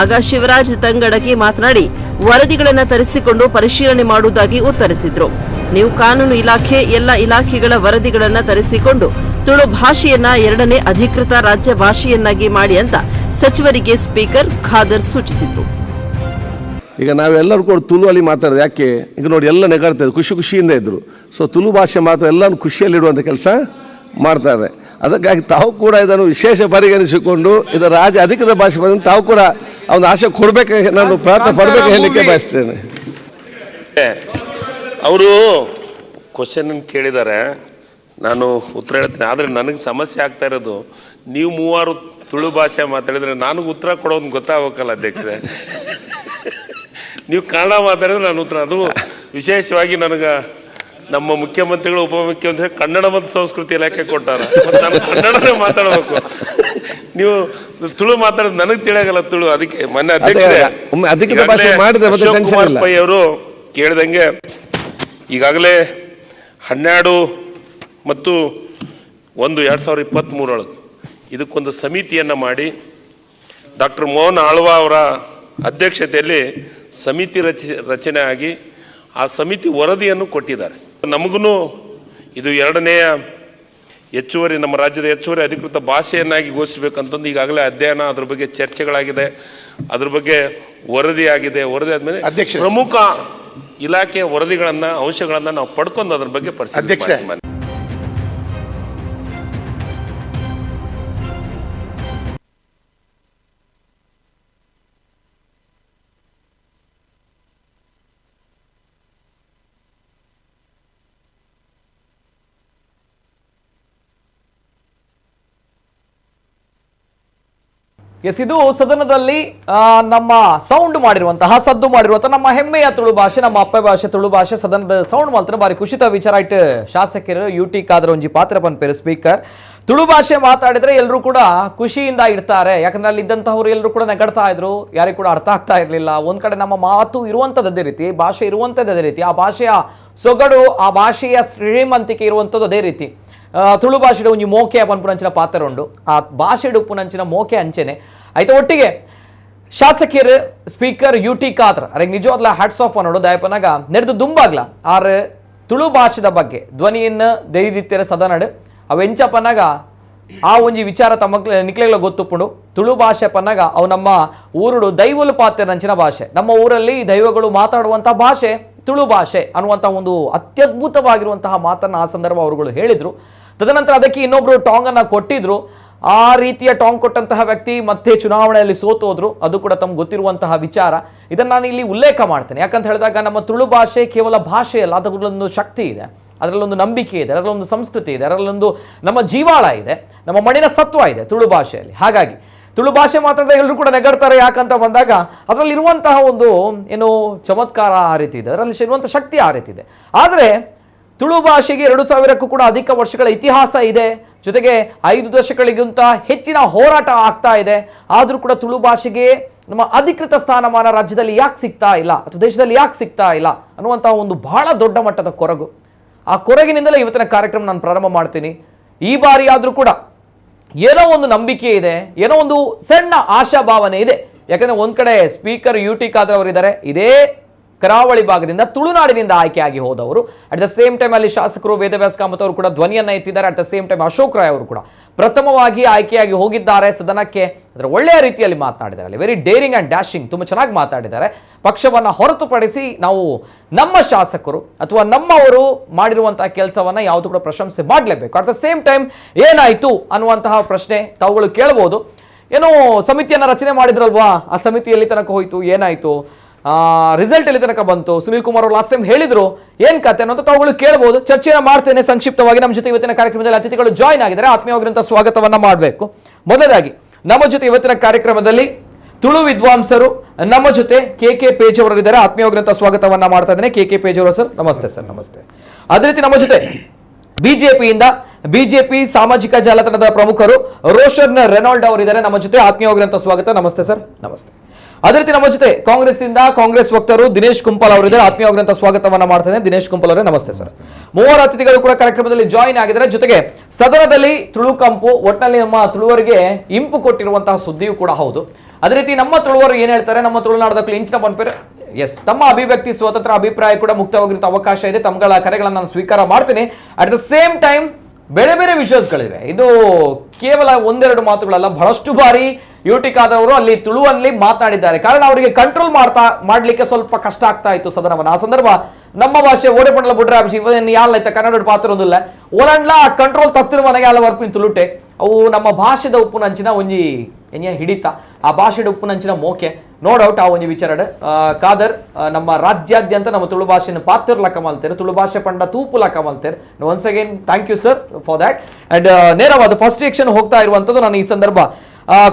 ಆಗ ಶಿವರಾಜ್ ತಂಗಡಗಿ ಮಾತನಾಡಿ, ವರದಿಗಳನ್ನು ತರಿಸಿಕೊಂಡು ಪರಿಶೀಲನೆ ಮಾಡುವುದಾಗಿ ಉತ್ತರಿಸಿದ್ರು. ನೀವು ಕಾನೂನು ಇಲಾಖೆ, ಎಲ್ಲ ಇಲಾಖೆಗಳ ವರದಿಗಳನ್ನು ತರಿಸಿಕೊಂಡು ತುಳು ಭಾಷೆಯನ್ನ ಎರಡನೇ ಅಧಿಕೃತ ರಾಜ್ಯ ಭಾಷೆಯನ್ನಾಗಿ ಮಾಡಿ ಅಂತ ಸಚಿವರಿಗೆ ಸ್ಪೀಕರ್ ಖಾದರ್ ಸೂಚಿಸಿದ್ರು. ಈಗ ನಾವೆಲ್ಲರೂ ಕೂಡ ತುಳು ಅಲ್ಲಿ ಮಾತಾಡೋದು ಯಾಕೆ? ಈಗ ನೋಡಿ, ಎಲ್ಲ ನೆಗಾಡ್ತಾ ಇದ್ರು, ಖುಷಿ ಖುಷಿಯಿಂದ ಇದ್ರು. ಸೊ ತುಳು ಭಾಷೆ ಮಾತ್ರ ಎಲ್ಲರೂ ಖುಷಿಯಲ್ಲಿಡುವಂಥ ಕೆಲಸ ಮಾಡ್ತಾರೆ. ಅದಕ್ಕಾಗಿ ತಾವು ಕೂಡ ಇದನ್ನು ವಿಶೇಷ ಪರಿಗಣಿಸಿಕೊಂಡು ಇದರ ರಾಜ್ಯ ಅಧಿಕೃತ ಭಾಷೆ ಬಂದು ತಾವು ಕೂಡ ಒಂದು ಆಶೆ ಕೊಡಬೇಕು, ನಾನು ಪ್ರಯತ್ನ ಪಡಬೇಕು ಹೇಳಲಿಕ್ಕೆ ಬಯಸ್ತೇನೆ. ಅವರು ಕ್ವಶನ್ ಕೇಳಿದ್ದಾರೆ, ನಾನು ಉತ್ತರ ಹೇಳ್ತೀನಿ. ಆದರೆ ನನಗೆ ಸಮಸ್ಯೆ ಆಗ್ತಾ ಇರೋದು, ನೀವು ಮೂವರು ತುಳು ಭಾಷೆ ಮಾತಾಡಿದ್ರೆ ನನಗೆ ಉತ್ತರ ಕೊಡೋದು ಗೊತ್ತಾಗಬೇಕಲ್ಲ ಅಧ್ಯಕ್ಷರೇ. ನೀವು ಕನ್ನಡ ಮಾತಾಡಿದ್ರೆ ನಾನು ಉತ್ತರ, ಅದು ವಿಶೇಷವಾಗಿ ನನಗೆ ನಮ್ಮ ಮುಖ್ಯಮಂತ್ರಿಗಳು ಉಪಮುಖ್ಯಮಂತ್ರಿ ಕನ್ನಡ ಮತ್ತು ಸಂಸ್ಕೃತಿ ಇಲಾಖೆ ಕೊಟ್ಟಾರ, ಮತ್ತೆ ನಾನು ಕನ್ನಡನೇ ಮಾತಾಡಬೇಕು. ನೀವು ತುಳು ಮಾತಾಡೋದು ನನಗೆ ತಿಳಿಯಾಗಲ್ಲ ತುಳು, ಅದಕ್ಕೆ ಮೊನ್ನೆ ಅಧ್ಯಕ್ಷರೇ. ಒಮ್ಮೆ ಅಧಿಕೃತ ಭಾಷೆ ಮಾಡಿದ್ರೆ ಮತ್ತೆ ಅಶೋಕ್ ಟೆನ್ಷನ್ ಕುಮಾರ್ ಇಲ್ಲ. ಪೈ ಅವರು ಕೇಳಿದಂಗೆ ಈಗಾಗಲೇ 12 ಮತ್ತು 1 2023 ಇದಕ್ಕೊಂದು ಸಮಿತಿಯನ್ನು ಮಾಡಿ ಡಾಕ್ಟರ್ ಮೋಹನ್ ಆಳ್ವ ಅವರ ಅಧ್ಯಕ್ಷತೆಯಲ್ಲಿ ಸಮಿತಿ ರಚನೆ ಆಗಿ ಆ ಸಮಿತಿ ವರದಿಯನ್ನು ಕೊಟ್ಟಿದ್ದಾರೆ. ನಮಗೂ ಇದು ಎರಡನೆಯ ಹೆಚ್ಚುವರಿ, ನಮ್ಮ ರಾಜ್ಯದ ಹೆಚ್ಚುವರಿ ಅಧಿಕೃತ ಭಾಷೆಯನ್ನಾಗಿ ಘೋಷಿಸಬೇಕಂತಂದು ಈಗಾಗಲೇ ಅಧ್ಯಯನ, ಅದ್ರ ಬಗ್ಗೆ ಚರ್ಚೆಗಳಾಗಿದೆ, ಅದ್ರ ಬಗ್ಗೆ ವರದಿ ಆಗಿದೆ. ವರದಿ ಆದಮೇಲೆ ಅಧ್ಯಕ್ಷರೇ. ಪ್ರಮುಖ ಇಲಾಖೆಯ ವರದಿಗಳನ್ನ, ಅಂಶಗಳನ್ನ ನಾವು ಪಡ್ಕೊಂಡು ಅದ್ರ ಬಗ್ಗೆ ಪರಿಶೀಲನೆ ಅಧ್ಯಕ್ಷರೇ. ಮಾಡ್ತೀವಿ. ಎಸ್, ಇದು ಸದನದಲ್ಲಿ ನಮ್ಮ ಸೌಂಡ್ ಮಾಡಿರುವಂತಹ, ಸದ್ದು ಮಾಡಿರುವಂತಹ ನಮ್ಮ ಹೆಮ್ಮೆಯ ತುಳು ಭಾಷೆ, ನಮ್ಮ ಅಪ್ಪ ಭಾಷೆ ತುಳು ಭಾಷೆ ಸದನದ ಸೌಂಡ್ ಮಾಡ್ತಾರೆ. ಬಾರಿ ಖುಷಿತ ವಿಚಾರ ಇಟ್ಟು ಶಾಸಕರು ಯು ಟಿ ಖಾದರ್ ಒಂಜಿ ಪಾತ್ರ ಪನ್ಪೇರು ಸ್ಪೀಕರ್ ತುಳು ಭಾಷೆ ಮಾತಾಡಿದ್ರೆ ಎಲ್ಲರೂ ಕೂಡ ಖುಷಿಯಿಂದ ಇರ್ತಾರೆ. ಯಾಕಂದ್ರೆ ಅಲ್ಲಿ ಇದ್ದಂತಹವ್ರು ಎಲ್ಲರೂ ಕೂಡ ನಗಡ್ತಾ ಇದ್ರು, ಯಾರಿಗೂ ಕೂಡ ಅರ್ಥ ಆಗ್ತಾ ಇರ್ಲಿಲ್ಲ. ಒಂದ್ ಕಡೆ ನಮ್ಮ ಮಾತು ಇರುವಂಥದ್ದು ಅದೇ ರೀತಿ, ಭಾಷೆ ಇರುವಂಥದ್ದು ಅದೇ ರೀತಿ, ಆ ಭಾಷೆಯ ಸೊಗಡು, ಆ ಭಾಷೆಯ ಶ್ರೀಮಂತಿಕೆ ಇರುವಂಥದ್ದು ಅದೇ ರೀತಿ. ತುಳು ಭಾಷೆಡು ಒಂಜಿ ಮೋಕೆ ಪನ್ಪುನಂಚಿನ ಪಾತ್ರ ಉಂಡು, ಆ ಭಾಷೆಡು ಉಪ್ಪುನಂಚಿನ ಮೋಕೆ ಅಂಚೆನೆ ಆಯ್ತು. ಒಟ್ಟಿಗೆ ಶಾಸಕಿಯರು speaker U T Khader ಅರೆ ನಿಜವಾಗ್ಲ ಹ್ಯಾಟ್ಸ್ ಆಫ್ ಅನ್ನೋಡು ದಯಪನಾಗ ನೆರೆದು ದುಂಬಾಗ್ಲ ಆರ್ ತುಳು ಭಾಷೆದ ಬಗ್ಗೆ ಧ್ವನಿಯನ್ನು ದೈದಿತ್ಯರ ಸದನಡು ಅವು ಎಂಚಪ್ಪನಾಗ ಆ ಒಂಜಿ ವಿಚಾರ ತಮ್ಮ ನಿಕ್ಲೆಗಳ ಗೊತ್ತುಪ್ಪುಂಡು. ತುಳು ಭಾಷೆ ಪನ್ನಾಗ ಅವು ನಮ್ಮ ಊರುಡು ದೈವಲು ಪಾತ್ರರಂಚಿನ ಭಾಷೆ, ನಮ್ಮ ಊರಲ್ಲಿ ದೈವಗಳು ಮಾತಾಡುವಂಥ ಭಾಷೆ ತುಳು ಭಾಷೆ ಅನ್ನುವಂಥ ಒಂದು ಅತ್ಯದ್ಭುತವಾಗಿರುವಂತಹ ಮಾತನ್ನು ಆ ಸಂದರ್ಭ ಅವರುಗಳು ಹೇಳಿದರು. ತದನಂತರ ಅದಕ್ಕೆ ಇನ್ನೊಬ್ಬರು ಟಾಂಗನ್ನು ಕೊಟ್ಟಿದ್ರು. ಆ ರೀತಿಯ ಟಾಂಗ್ ಕೊಟ್ಟಂತಹ ವ್ಯಕ್ತಿ ಮತ್ತೆ ಚುನಾವಣೆಯಲ್ಲಿ ಸೋತೋದ್ರು, ಅದು ಕೂಡ ತಮ್ಗೆ ಗೊತ್ತಿರುವಂತಹ ವಿಚಾರ. ಇದನ್ನು ನಾನು ಇಲ್ಲಿ ಉಲ್ಲೇಖ ಮಾಡ್ತೇನೆ. ಯಾಕಂತ ಹೇಳಿದಾಗ ನಮ್ಮ ತುಳು ಭಾಷೆ ಕೇವಲ ಭಾಷೆ ಅಲ್ಲ, ಅದರಲ್ಲೊಂದು ಶಕ್ತಿ ಇದೆ, ಅದರಲ್ಲೊಂದು ನಂಬಿಕೆ ಇದೆ, ಅದರಲ್ಲೊಂದು ಸಂಸ್ಕೃತಿ ಇದೆ, ಅದರಲ್ಲೊಂದು ನಮ್ಮ ಜೀವಾಳ ಇದೆ, ನಮ್ಮ ಮಣ್ಣಿನ ಸತ್ವ ಇದೆ ತುಳು ಭಾಷೆಯಲ್ಲಿ. ಹಾಗಾಗಿ ತುಳು ಭಾಷೆ ಮಾತಾಡಿದಾಗ ಎಲ್ಲರೂ ಕೂಡ ನೆಗಡ್ತಾರೆ. ಯಾಕಂತ ಬಂದಾಗ ಅದರಲ್ಲಿರುವಂತಹ ಒಂದು ಏನು ಚಮತ್ಕಾರ ಆ ರೀತಿ ಇದೆ, ಅದರಲ್ಲಿ ಇರುವಂಥ ಶಕ್ತಿ ಆ ರೀತಿ ಇದೆ. ಆದರೆ ತುಳು ಭಾಷೆಗೆ 2000ಕ್ಕೂ ಕೂಡ ಅಧಿಕ ವರ್ಷಗಳ ಇತಿಹಾಸ ಇದೆ, ಜೊತೆಗೆ 5 ದಶಕಗಳಿಗಿಂತ ಹೆಚ್ಚಿನ ಹೋರಾಟ ಆಗ್ತಾ ಇದೆ. ಆದರೂ ಕೂಡ ತುಳು ಭಾಷೆಗೆ ನಮ್ಮ ಅಧಿಕೃತ ಸ್ಥಾನಮಾನ ರಾಜ್ಯದಲ್ಲಿ ಯಾಕೆ ಸಿಗ್ತಾ ಇಲ್ಲ ಅಥವಾ ದೇಶದಲ್ಲಿ ಯಾಕೆ ಸಿಗ್ತಾ ಇಲ್ಲ ಅನ್ನುವಂಥ ಒಂದು ಬಹಳ ದೊಡ್ಡ ಮಟ್ಟದ ಕೊರಗು. ಆ ಕೊರಗಿನಿಂದಲೇ ಇವತ್ತಿನ ಕಾರ್ಯಕ್ರಮ ನಾನು ಪ್ರಾರಂಭ ಮಾಡ್ತೀನಿ. ಈ ಬಾರಿ ಆದರೂ ಕೂಡ ಏನೋ ಒಂದು ನಂಬಿಕೆ ಇದೆ, ಏನೋ ಒಂದು ಸಣ್ಣ ಆಶಾಭಾವನೆ ಇದೆ. ಯಾಕಂದರೆ ಒಂದು ಕಡೆ speaker U T Khader ಅವರಿದ್ದಾರೆ, ಇದೇ ಕರಾವಳಿ ಭಾಗದಿಂದ ತುಳುನಾಡಿನಿಂದ ಆಯ್ಕೆಯಾಗಿ ಹೋದವರು. At the same time ಅಲ್ಲಿ ಶಾಸಕರು ವೇದವ್ಯಾಸ ಕಾಮತ್ ಅವರು ಕೂಡ ಧ್ವನಿಯನ್ನು ಎತ್ತಿದ್ದಾರೆ. At the same time Ashok Rai ಅವರು ಕೂಡ ಪ್ರಥಮವಾಗಿ ಆಯ್ಕೆಯಾಗಿ ಹೋಗಿದ್ದಾರೆ ಸದನಕ್ಕೆ. ಅದರ ಒಳ್ಳೆಯ ರೀತಿಯಲ್ಲಿ ಮಾತನಾಡಿದ್ದಾರೆ, ಅಲ್ಲಿ very daring and dashing, ತುಂಬ ಚೆನ್ನಾಗಿ ಮಾತಾಡಿದ್ದಾರೆ. ಪಕ್ಷವನ್ನು ಹೊರತುಪಡಿಸಿ ನಾವು ನಮ್ಮ ಶಾಸಕರು ಅಥವಾ ನಮ್ಮವರು ಮಾಡಿರುವಂತಹ ಕೆಲಸವನ್ನು ಯಾವುದು ಕೂಡ ಪ್ರಶಂಸೆ ಮಾಡಲೇಬೇಕು. At the same time ಏನಾಯಿತು ಅನ್ನುವಂತಹ ಪ್ರಶ್ನೆ ತಾವುಗಳು ಕೇಳ್ಬೋದು. ಏನೋ ಸಮಿತಿಯನ್ನು ರಚನೆ ಮಾಡಿದ್ರಲ್ವಾ, ಆ ಸಮಿತಿಯಲ್ಲಿ ತನಕ ಹೋಯಿತು, ಏನಾಯಿತು, ರಿಸಲ್ಟ್ ಎಲ್ಲಿ ತನಕ ಬಂತು, ಸುನೀಲ್ ಕುಮಾರ್ ಅವರು ಲಾಸ್ಟ್ ಟೈಮ್ ಹೇಳಿದ್ರು, ಏನ್ ಕತೆ ಅನ್ನೋದು ತಾವುಗಳು ಕೇಳಬಹುದು. ಚರ್ಚೆಯನ್ನು ಮಾಡ್ತೇನೆ ಸಂಕ್ಷಿಪ್ತವಾಗಿ. ನಮ್ಮ ಜೊತೆ ಇವತ್ತಿನ ಕಾರ್ಯಕ್ರಮದಲ್ಲಿ ಅತಿಥಿಗಳು ಜಾಯ್ನ್ ಆಗಿದ್ದಾರೆ, ಆತ್ಮೀಯವಾಗಿರುವಂತಹ ಸ್ವಾಗತವನ್ನ ಮಾಡಬೇಕು. ಮೊದಲದಾಗಿ ನಮ್ಮ ಜೊತೆ ಇವತ್ತಿನ ಕಾರ್ಯಕ್ರಮದಲ್ಲಿ ತುಳು ವಿದ್ವಾಂಸರು ನಮ್ಮ ಜೊತೆ K K page ಅವರಿದ್ದಾರೆ, ಆತ್ಮೀಯವಾಗಿರುವಂತಹ ಸ್ವಾಗತವನ್ನ ಮಾಡ್ತಾ ಇದ್ದೇನೆ. K K page ಅವರು ಸರ್ ನಮಸ್ತೆ. ಸರ್ ನಮಸ್ತೆ. ಅದೇ ರೀತಿ ನಮ್ಮ ಜೊತೆ ಬಿಜೆಪಿಯಿಂದ ಬಿಜೆಪಿ ಸಾಮಾಜಿಕ ಜಾಲತಾಣದ ಪ್ರಮುಖರು ರೋಷನ್ ರೆನಾಲ್ಡ್ ಅವರಿದ್ದಾರೆ ನಮ್ಮ ಜೊತೆ, ಆತ್ಮೀಯವಾಗಿರುವಂತಹ ಸ್ವಾಗತ. ನಮಸ್ತೆ ಸರ್. ನಮಸ್ತೆ. ಅದೇ ರೀತಿ ನಮ್ಮ ಜೊತೆ ಕಾಂಗ್ರೆಸ್ ಇಂದ ಕಾಂಗ್ರೆಸ್ ವಕ್ತರು ದಿನೇಶ್ ಕುಂಪಲ್ ಅವರಿದ್ದಾರೆ, ಆತ್ಮೀಯವಾಗಿರುವಂತಹ ಸ್ವಾಗತವನ್ನ ಮಾಡ್ತಾ ಇದ್ದೇನೆ. ದಿನೇಶ್ ಕುಂಪಲ್ ಅವರೇ ನಮಸ್ತೆ ಸರ್. ಮೂವರು ಅತಿಥಿಗಳು ಕೂಡ ಕಾರ್ಯಕ್ರಮದಲ್ಲಿ ಜಾಯಿನ್ ಆಗಿದ್ದಾರೆ. ಜೊತೆಗೆ ಸದನದಲ್ಲಿ ತುಳು ಕಂಪು, ಒಟ್ಟಿನಲ್ಲಿ ನಮ್ಮ ತುಳುವರಿಗೆ ಇಂಪು ಕೊಟ್ಟಿರುವಂತಹ ಸುದ್ದಿಯೂ ಕೂಡ ಹೌದು. ಅದೇ ರೀತಿ ನಮ್ಮ ತುಳುವರು ಏನ್ ಹೇಳ್ತಾರೆ, ನಮ್ಮ ತುಳುನಾಡದ ಇಂಚಿನ ಪನ್ಪೇರು ಎಸ್ ತಮ್ಮ ಅಭಿವ್ಯಕ್ತಿ ಸ್ವತಂತ್ರ ಅಭಿಪ್ರಾಯ ಕೂಡ ಮುಕ್ತವಾಗಿರುವಂತಹ ಅವಕಾಶ ಇದೆ. ತಮ್ಮಗಳ ಕರೆಗಳನ್ನು ನಾನು ಸ್ವೀಕಾರ ಮಾಡ್ತೀನಿ. At the same time ಬೇರೆ ಬೇರೆ ವಿಷಯಗಳಿವೆ, ಇದು ಕೇವಲ ಒಂದೆರಡು ಮಾತುಗಳಲ್ಲ. ಬಹಳಷ್ಟು ಬಾರಿ ಯು ಟಿ ಖಾದರ್ ಅವರು ಅಲ್ಲಿ ತುಳುವಲ್ಲಿ ಮಾತನಾಡಿದ್ದಾರೆ. ಕಾರಣ ಅವರಿಗೆ ಕಂಟ್ರೋಲ್ ಮಾಡ್ಲಿಕ್ಕೆ ಸ್ವಲ್ಪ ಕಷ್ಟ ಆಗ್ತಾ ಇತ್ತು ಸದನವನ್ನು. ಆ ಸಂದರ್ಭ ನಮ್ಮ ಭಾಷೆ ಓಡೆ ಪಂಡಲ ಬುಡ್ರ ಯಾಲ ಕನ್ನಡ ಪಾತ್ರ ಒಂದಿಲ್ಲ ಓಲಂಡ್ಲ ಆ ಕಂಟ್ರೋಲ್ ತತ್ತಿನ ಮನೆಗೆ ಅಲ್ಲ ವರ್ಪಿನ ತುಳುಟೆ. ಅವು ನಮ್ಮ ಭಾಷೆದ ಉಪ್ಪುನಂಚಿನ ಒಂಜಿ ಎನ್ಯ ಹಿಡಿತ, ಆ ಭಾಷೆದ ಉಪ್ಪುನಂಚಿನ ಮೋಕೆ, ನೋ ಡೌಟ್. ಆ ಒಂಜಿ ವಿಚಾರ ಖಾದರ್ ನಮ್ಮ ರಾಜ್ಯಾದ್ಯಂತ ನಮ್ಮ ತುಳು ಭಾಷೆಯನ್ನು ಪಾತ್ರ ಲೆಕ್ಕ ಮಲ್ತೇವೆ, ತುಳು ಭಾಷೆ ಪಂಡ ತೂಪು ಲೆಕ್ಕ ಮಲ್ತೇವೆ. Once again thank you sir for that. And ನೇರವಾದ ಫಸ್ಟ್ ರಿಯಾಕ್ಷನ್ ಹೋಗ್ತಾ ಇರುವಂಥದ್ದು ನಾನು ಈ ಸಂದರ್ಭ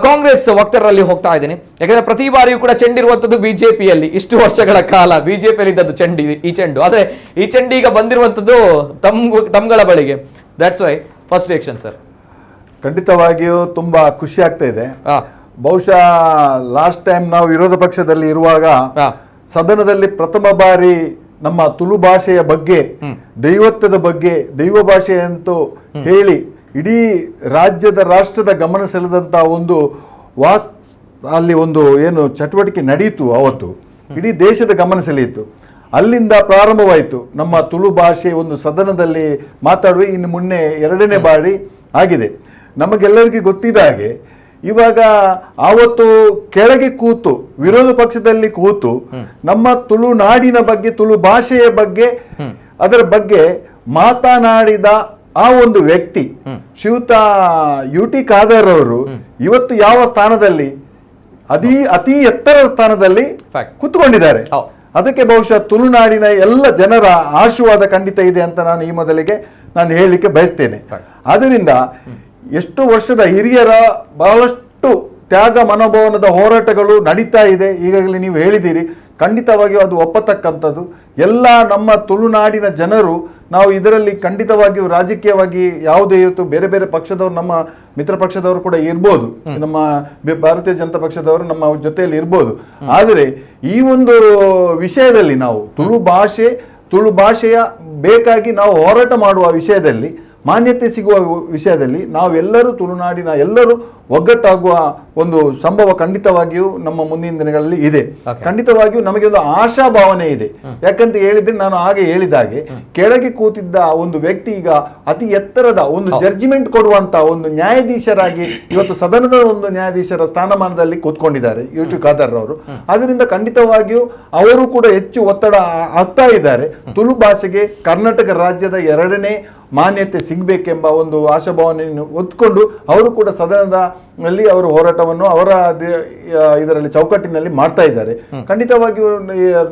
ಕಾಂಗ್ರೆಸ್ ವಕ್ತಾರರಲ್ಲಿ ಹೋಗ್ತಾ ಇದ್ದೀನಿ. ಯಾಕಂದ್ರೆ ಪ್ರತಿ ಬಾರಿಯೂ ಕೂಡ ಚೆಂಡಿರುವಂಥದ್ದು ಬಿಜೆಪಿಯಲ್ಲಿ, ಇಷ್ಟು ವರ್ಷಗಳ ಕಾಲ ಬಿಜೆಪಿಯಲ್ಲಿ ಇದ್ದದ್ದು ಚೆಂಡಿ ಈ ಚೆಂಡು. ಆದರೆ ಈ ಚೆಂಡು ಈಗ ಬಂದಿರುವಂಥದ್ದು ತಮ್ಗಳ ಬಳಿಗೆ. That's why first reaction sir. ಖಂಡಿತವಾಗಿಯೂ ತುಂಬಾ ಖುಷಿ ಆಗ್ತಾ ಇದೆ. ಬಹುಶಃ ಲಾಸ್ಟ್ ಟೈಮ್ ನಾವು ವಿರೋಧ ಪಕ್ಷದಲ್ಲಿ ಇರುವಾಗ ಸದನದಲ್ಲಿ ಪ್ರಥಮ ಬಾರಿ ನಮ್ಮ ತುಳು ಭಾಷೆಯ ಬಗ್ಗೆ, ದೈವತ್ವದ ಬಗ್ಗೆ, ದೈವ ಭಾಷೆ ಅಂತೂ ಹೇಳಿ ಇಡೀ ರಾಜ್ಯದ ರಾಷ್ಟ್ರದ ಗಮನ ಸೆಳೆದಂತ ಒಂದು ವಾಕ್ ಅಲ್ಲಿ ಒಂದು ಏನು ಚಟುವಟಿಕೆ ನಡೆಯಿತು ಅವತ್ತು, ಇಡೀ ದೇಶದ ಗಮನ ಸೆಳೆಯಿತು. ಅಲ್ಲಿಂದ ಪ್ರಾರಂಭವಾಯಿತು ನಮ್ಮ ತುಳು ಭಾಷೆ ಒಂದು ಸದನದಲ್ಲಿ ಮಾತಾಡುವ. ಇನ್ನು ಮುನ್ನೆ ಎರಡನೇ ಬಾರಿ ಆಗಿದೆ. ನಮಗೆಲ್ಲರಿಗೂ ಗೊತ್ತಿದ್ದ ಹಾಗೆ ಇವಾಗ ಆವತ್ತು ಕೆಳಗೆ ಕೂತು ವಿರೋಧ ಪಕ್ಷದಲ್ಲಿ ಕೂತು ನಮ್ಮ ತುಳುನಾಡಿನ ಬಗ್ಗೆ, ತುಳು ಭಾಷೆಯ ಬಗ್ಗೆ, ಅದರ ಬಗ್ಗೆ ಮಾತನಾಡಿದ ಆ ಒಂದು ವ್ಯಕ್ತಿ ಶ್ರೀಯುತ ಯು ಟಿ ಖಾದರ್ ಅವರು ಇವತ್ತು ಯಾವ ಸ್ಥಾನದಲ್ಲಿ, ಅತಿ ಎತ್ತರ ಸ್ಥಾನದಲ್ಲಿ ಕೂತ್ಕೊಂಡಿದ್ದಾರೆ. ಅದಕ್ಕೆ ಬಹುಶಃ ತುಳುನಾಡಿನ ಎಲ್ಲ ಜನರ ಆಶೀರ್ವಾದ ಖಂಡಿತ ಇದೆ ಅಂತ ನಾನು ಈ ಮೊದಲಿಗೆ ನಾನು ಹೇಳಲಿಕ್ಕೆ ಬಯಸ್ತೇನೆ. ಆದ್ದರಿಂದ ಎಷ್ಟು ವರ್ಷದ ಹಿರಿಯರ ಬಹಳಷ್ಟು ತ್ಯಾಗ ಮನೋಭಾವನದ ಹೋರಾಟಗಳು ನಡೀತಾ ಇದೆ. ಈಗಾಗಲೇ ನೀವು ಹೇಳಿದ್ದೀರಿ, ಖಂಡಿತವಾಗಿಯೂ ಅದು ಒಪ್ಪತಕ್ಕಂಥದ್ದು. ಎಲ್ಲ ನಮ್ಮ ತುಳುನಾಡಿನ ಜನರು ನಾವು ಇದರಲ್ಲಿ ಖಂಡಿತವಾಗಿಯೂ ರಾಜಕೀಯವಾಗಿ ಯಾವುದೇ ಇವತ್ತು ಬೇರೆ ಬೇರೆ ಪಕ್ಷದವರು, ನಮ್ಮ ಮಿತ್ರ ಪಕ್ಷದವರು ಕೂಡ ಇರ್ಬೋದು, ನಮ್ಮ ಭಾರತೀಯ ಜನತಾ ಪಕ್ಷದವರು ನಮ್ಮ ಜೊತೆಯಲ್ಲಿ ಇರ್ಬೋದು. ಆದರೆ ಈ ಒಂದು ವಿಷಯದಲ್ಲಿ ನಾವು ತುಳು ಭಾಷೆ, ತುಳು ಭಾಷೆಯ ಬೇಕಾಗಿ ನಾವು ಹೋರಾಟ ಮಾಡುವ ವಿಷಯದಲ್ಲಿ ಮಾನ್ಯತೆ ಸಿಗುವ ವಿಷಯದಲ್ಲಿ ನಾವೆಲ್ಲರೂ ತುಳುನಾಡಿನ ಎಲ್ಲರೂ ಒಗ್ಗಟ್ಟಾಗುವ ಒಂದು ಸಂಭವ ಖಂಡಿತವಾಗಿಯೂ ನಮ್ಮ ಮುಂದಿನ ದಿನಗಳಲ್ಲಿ ಇದೆ. ಖಂಡಿತವಾಗಿಯೂ ನಮಗೆ ಒಂದು ಆಶಾಭಾವನೆ ಇದೆ. ಯಾಕಂತ ಹೇಳಿದ್ರೆ ನಾನು ಹಾಗೆ ಹೇಳಿದ ಹಾಗೆ ಕೆಳಗೆ ಕೂತಿದ್ದ ಒಂದು ವ್ಯಕ್ತಿ ಈಗ ಅತಿ ಎತ್ತರದ ಒಂದು ಜಡ್ಜ್ಮೆಂಟ್ ಕೊಡುವಂತ ಒಂದು ನ್ಯಾಯಾಧೀಶರಾಗಿ ಇವತ್ತು ಸದನದ ಒಂದು ನ್ಯಾಯಾಧೀಶರ ಸ್ಥಾನಮಾನದಲ್ಲಿ ಕೂತ್ಕೊಂಡಿದ್ದಾರೆ ಯು ಟಿ ಖಾದರ್ ಅವರು. ಅದರಿಂದ ಖಂಡಿತವಾಗಿಯೂ ಅವರು ಕೂಡ ಹೆಚ್ಚು ಒತ್ತಡ ಆಗ್ತಾ ಇದ್ದಾರೆ. ತುಳು ಭಾಷೆಗೆ ಕರ್ನಾಟಕ ರಾಜ್ಯದ ಎರಡನೇ ಮಾನ್ಯತೆ ಸಿಗಬೇಕೆಂಬ ಒಂದು ಆಶಾಭಾವನೆಯನ್ನು ಹೊತ್ಕೊಂಡು ಅವರು ಕೂಡ ಸದನದಲ್ಲಿ ಅವರು ಹೋರಾಟವನ್ನು ಅವರ ಇದರಲ್ಲಿ ಚೌಕಟ್ಟಿನಲ್ಲಿ ಮಾಡ್ತಾ ಇದ್ದಾರೆ. ಖಂಡಿತವಾಗಿಯೂ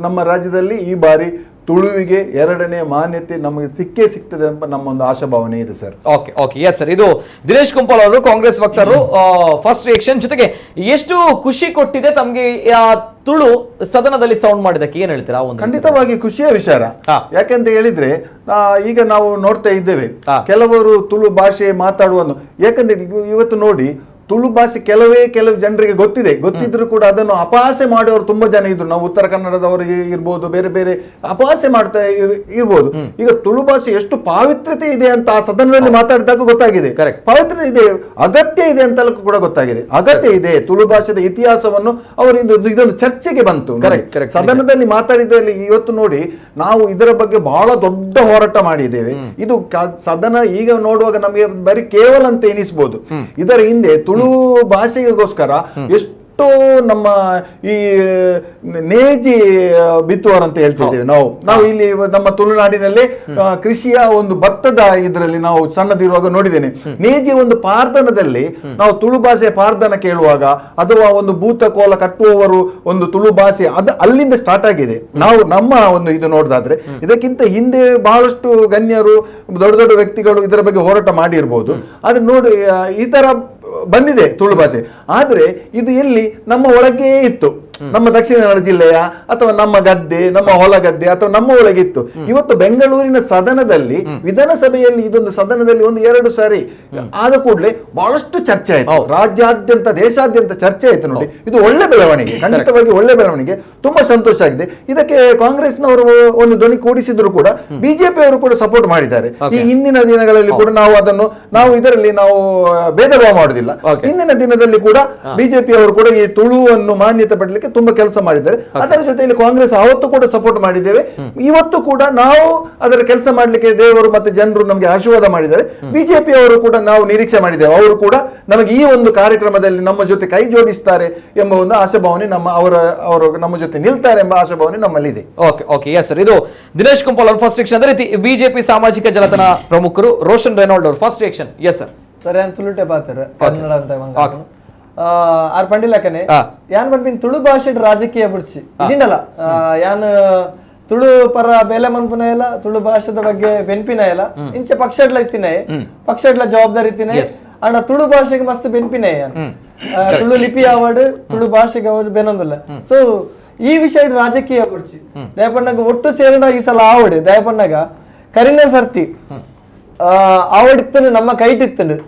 ನಮ್ಮ ರಾಜ್ಯದಲ್ಲಿ ಈ ಬಾರಿ ತುಳುವಿಗೆ ಎರಡನೇ ಮಾನ್ಯತೆ ನಮಗೆ ಸಿಕ್ಕೇ ಸಿಗ್ತದೆ ಅಂತ ನಮ್ಮ ಒಂದು ಆಶಾಭಾವನೆ ಇದೆ sir. Okay okay yes sir. ಇದು ದಿನೇಶ್ ಕುಂಪಾಲ್ ಅವರು ಕಾಂಗ್ರೆಸ್ ವಕ್ತಾರರು ಫಸ್ಟ್ ರಿಯಾಕ್ಷನ್. ಜೊತೆಗೆ ಎಷ್ಟು ಖುಷಿ ಕೊಟ್ಟಿದೆ ತಮಗೆ ತುಳು ಸದನದಲ್ಲಿ ಸೌಂಡ್ ಮಾಡಿದಕ್ಕೆ, ಏನ್ ಹೇಳ್ತೀರಾ? ಒಂದು ಖಂಡಿತವಾಗಿ ಖುಷಿಯ ವಿಚಾರ. ಯಾಕೆಂತ ಹೇಳಿದ್ರೆ ಈಗ ನಾವು ನೋಡ್ತಾ ಇದ್ದೇವೆ ಕೆಲವರು ತುಳು ಭಾಷೆ ಮಾತಾಡುವ, ಯಾಕಂದ್ರೆ ಇವತ್ತು ನೋಡಿ ತುಳು ಭಾಷೆ ಕೆಲವು ಜನರಿಗೆ ಗೊತ್ತಿದೆ, ಗೊತ್ತಿದ್ರು ಕೂಡ ಅದನ್ನು ಅಪಹಾಸ್ಯ ಮಾಡೋರು ತುಂಬಾ ಜನ ಇದ್ರು. ನಾವು ಉತ್ತರ ಕನ್ನಡದವರಿಗೆ ಇರ್ಬೋದು, ಬೇರೆ ಬೇರೆ ಅಪಹಾಸ್ಯ ಮಾಡ್ತಾ ಇರ್ಬೋದು. ಈಗ ತುಳು ಭಾಷೆ ಎಷ್ಟು ಪಾವಿತ್ರ್ಯತೆ ಇದೆ ಅಂತ ಆ ಸದನದಲ್ಲಿ ಮಾತಾಡಿದಾಗ ಗೊತ್ತಾಗಿದೆ. ಪಾವಿತ್ರ್ಯತೆ ಇದೆ, ಅಗತ್ಯ ಇದೆ ಅಂತ ಕೂಡ ಗೊತ್ತಾಗಿದೆ. ಅಗತ್ಯ ಇದೆ ತುಳು ಭಾಷೆದ ಇತಿಹಾಸವನ್ನು ಅವರು ಇದೊಂದು ಚರ್ಚೆಗೆ ಬಂತು ಸದನದಲ್ಲಿ ಮಾತಾಡಿದಲ್ಲಿ. ಇವತ್ತು ನೋಡಿ ನಾವು ಇದರ ಬಗ್ಗೆ ಬಹಳ ದೊಡ್ಡ ಹೋರಾಟ ಮಾಡಿದ್ದೇವೆ. ಇದು ಸದನ ಈಗ ನೋಡುವಾಗ ನಮಗೆ ಬರೀ ಕೇವಲ ಅಂತ ಎನಿಸಬಹುದು. ಇದರ ಹಿಂದೆ ತುಳು ಭಾಷೆಗೋಸ್ಕರ ಎಷ್ಟೋ ನಮ್ಮ ಈ ನೇಜಿ ಬಿತ್ತುವರ್ ಅಂತ ಹೇಳ್ತಿದ್ದೇವೆ ನಾವು. ನಾವು ಇಲ್ಲಿ ನಮ್ಮ ತುಳುನಾಡಿನಲ್ಲಿ ಕೃಷಿಯ ಒಂದು ಭತ್ತದ ಇದರಲ್ಲಿ ನಾವು ಸಣ್ಣದಿರುವಾಗ ನೋಡಿದ್ದೇನೆ. ನೇಜಿ ಒಂದು ಪಾರ್ದನದಲ್ಲಿ ನಾವು ತುಳು ಭಾಷೆಯ ಪಾರ್ದನ ಕೇಳುವಾಗ ಅಥವಾ ಒಂದು ಭೂತ ಕೋಲ ಕಟ್ಟುವವರು ಒಂದು ತುಳು ಭಾಷೆ ಅದು ಅಲ್ಲಿಂದ ಸ್ಟಾರ್ಟ್ ಆಗಿದೆ. ನಾವು ನಮ್ಮ ಒಂದು ಇದು ನೋಡಿದಾದ್ರೆ ಇದಕ್ಕಿಂತ ಹಿಂದೆ ಬಹಳಷ್ಟು ಗಣ್ಯರು, ದೊಡ್ಡ ದೊಡ್ಡ ವ್ಯಕ್ತಿಗಳು ಇದರ ಬಗ್ಗೆ ಹೋರಾಟ ಮಾಡಿರ್ಬೋದು. ಆದ್ರೆ ನೋಡಿ ಈ ತರ ಬಂದಿದೆ ತುಳು ಭಾಷೆ. ಆದ್ರೆ ಇದು ಎಲ್ಲಿ ನಮ್ಮ ಒಳಗೇ ಇತ್ತು, ನಮ್ಮ ದಕ್ಷಿಣ ಕನ್ನಡ ಜಿಲ್ಲೆಯ ಅಥವಾ ನಮ್ಮ ಗದ್ದೆ, ನಮ್ಮ ಹೊಲ ಗದ್ದೆ ಅಥವಾ ನಮ್ಮ ಒಳಗೆ ಇತ್ತು. ಇವತ್ತು ಬೆಂಗಳೂರಿನ ಸದನದಲ್ಲಿ, ವಿಧಾನಸಭೆಯಲ್ಲಿ ಇದೊಂದು ಸದನದಲ್ಲಿ ಒಂದು ಎರಡು ಸಾರಿ ಆದ ಕೂಡಲೇ ಬಹಳಷ್ಟು ಚರ್ಚೆ ಆಯ್ತು, ರಾಜ್ಯಾದ್ಯಂತ ದೇಶಾದ್ಯಂತ ಚರ್ಚೆ ಆಯ್ತು. ನೋಡಿ ಇದು ಒಳ್ಳೆ ಬೆಳವಣಿಗೆ, ಖಂಡಿತವಾಗಿ ಒಳ್ಳೆ ಬೆಳವಣಿಗೆ, ತುಂಬಾ ಸಂತೋಷ ಆಗಿದೆ. ಇದಕ್ಕೆ ಕಾಂಗ್ರೆಸ್ನವರು ಒಂದು ಧ್ವನಿ ಕೂಡಿಸಿದ್ರು ಕೂಡ ಬಿಜೆಪಿ ಅವರು ಕೂಡ ಸಪೋರ್ಟ್ ಮಾಡಿದ್ದಾರೆ. ಈ ಹಿಂದಿನ ದಿನಗಳಲ್ಲಿ ಕೂಡ ನಾವು ಅದನ್ನು ನಾವು ಇದರಲ್ಲಿ ನಾವು ಭೇದ ಭಾವ ಮಾಡುದಿಲ್ಲ. ಹಿಂದಿನ ದಿನದಲ್ಲಿ ಕೂಡ ಬಿಜೆಪಿ ಅವರು ಕೂಡ ಈ ತುಳುವನ್ನು ಮಾನ್ಯತೆ ಪಡಲಿಕ್ಕೆ ತುಂಬಾ ಕೆಲಸ ಮಾಡಿದ್ದಾರೆ. ಅದರ ಜೊತೆಯಲ್ಲಿ ಕಾಂಗ್ರೆಸ್ ಆವತ್ತು ಕೂಡ ಸಪೋರ್ಟ್ ಮಾಡಿದ್ದೇವೆ, ಇವತ್ತು ಕೂಡ ನಾವು ಅದರ ಕೆಲಸ ಮಾಡಲಿಕ್ಕೆ ದೇವರು ಮತ್ತೆ ಜನರು ನಮಗೆ ಆಶೀರ್ವಾದ ಮಾಡಿದ್ದಾರೆ. ಬಿಜೆಪಿ ಅವರು ಕೂಡ ನಾವು ನಿರೀಕ್ಷೆ ಮಾಡಿದ್ದೇವೆ, ಅವರು ಕೂಡ ನಮಗೆ ಈ ಒಂದು ಕಾರ್ಯಕ್ರಮದಲ್ಲಿ ನಮ್ಮ ಜೊತೆ ಕೈ ಜೋಡಿಸ್ತಾರೆ ಎಂಬ ಒಂದು ಆಶಾಭಾವನೆ ನಮ್ಮ ಅವರು ನಮ್ಮ ಜೊತೆ ನಿಲ್ತಾರೆ ಎಂಬ ಆಶಾಭಾವನೆ ನಮ್ಮಲ್ಲಿ ಇದೆ. Okay okay yes sir. ಇದು ದಿನೇಶ್ ಕುಂಪಾಲ್ ಅವರು ಫಸ್ಟ್ ರಿಯಾಕ್ಷನ್. ಅದೇ ರೀತಿ ಬಿಜೆಪಿ ಸಾಮಾಜಿಕ ಜಾಲತಾಣ ಪ್ರಮುಖರು ರೋಷನ್ ರೆನಾಲ್ಡ್ ಅವರು first reaction. Yes sir. Sir ಯಾನ್ ತುಳುಟೆ ಪಾತ್ರ ಕನ್ನಡ ಅಂತ ಆರ್ ಪಂಡಿಲಕನೆ ಯಾನ್ ಪನ್ಪಿನ್ ತುಳು ಭಾಷೆ ರಾಜಕೀಯ ಬುಡ್ಚಿ ಇದಿಂಡಲ್ಲ ಯಾನ್ ತುಳು ಪರ ಬೇಲೆ ಮನ್ಪುನ ಇಲ್ಲ, ತುಳು ಭಾಷೆದ ಬಗ್ಗೆ ಬೆನ್ಪಿನ ಇಲ್ಲ, ಇಂಚೆ ಪಕ್ಷಡ್ಲ ಇತ್ತಿನ ಪಕ್ಷಡ್ಲ ಜವಾಬ್ದಾರಿ ಇತ್ತಿನ ಅಂಡ ತುಳು ಭಾಷೆಗೆ ಮಸ್ತ್ ಬೆನ್ಪಿನ ತುಳು ಲಿಪಿ ಅವಾರ್ಡ್ ತುಳು ಭಾಷೆಗೆ ಅವಾರ್ಡ್ ಬೆನೊಂದಿಲ್ಲ. ಸೊ ಈ ವಿಷಯ ರಾಜಕೀಯ ಬುಡ್ಚಿ ದಯಪಣ್ಣಗ ಒಟ್ಟು ಸೇರಿನ ಈ ಸಲ ಆವಡ್ ದಯಪಣ್ಣಗ ಕರಿನ ಸರ್ತಿ ಆವಡಿತ್ತನು ನಮ್ಮ ಕೈಟಿತ್ತನು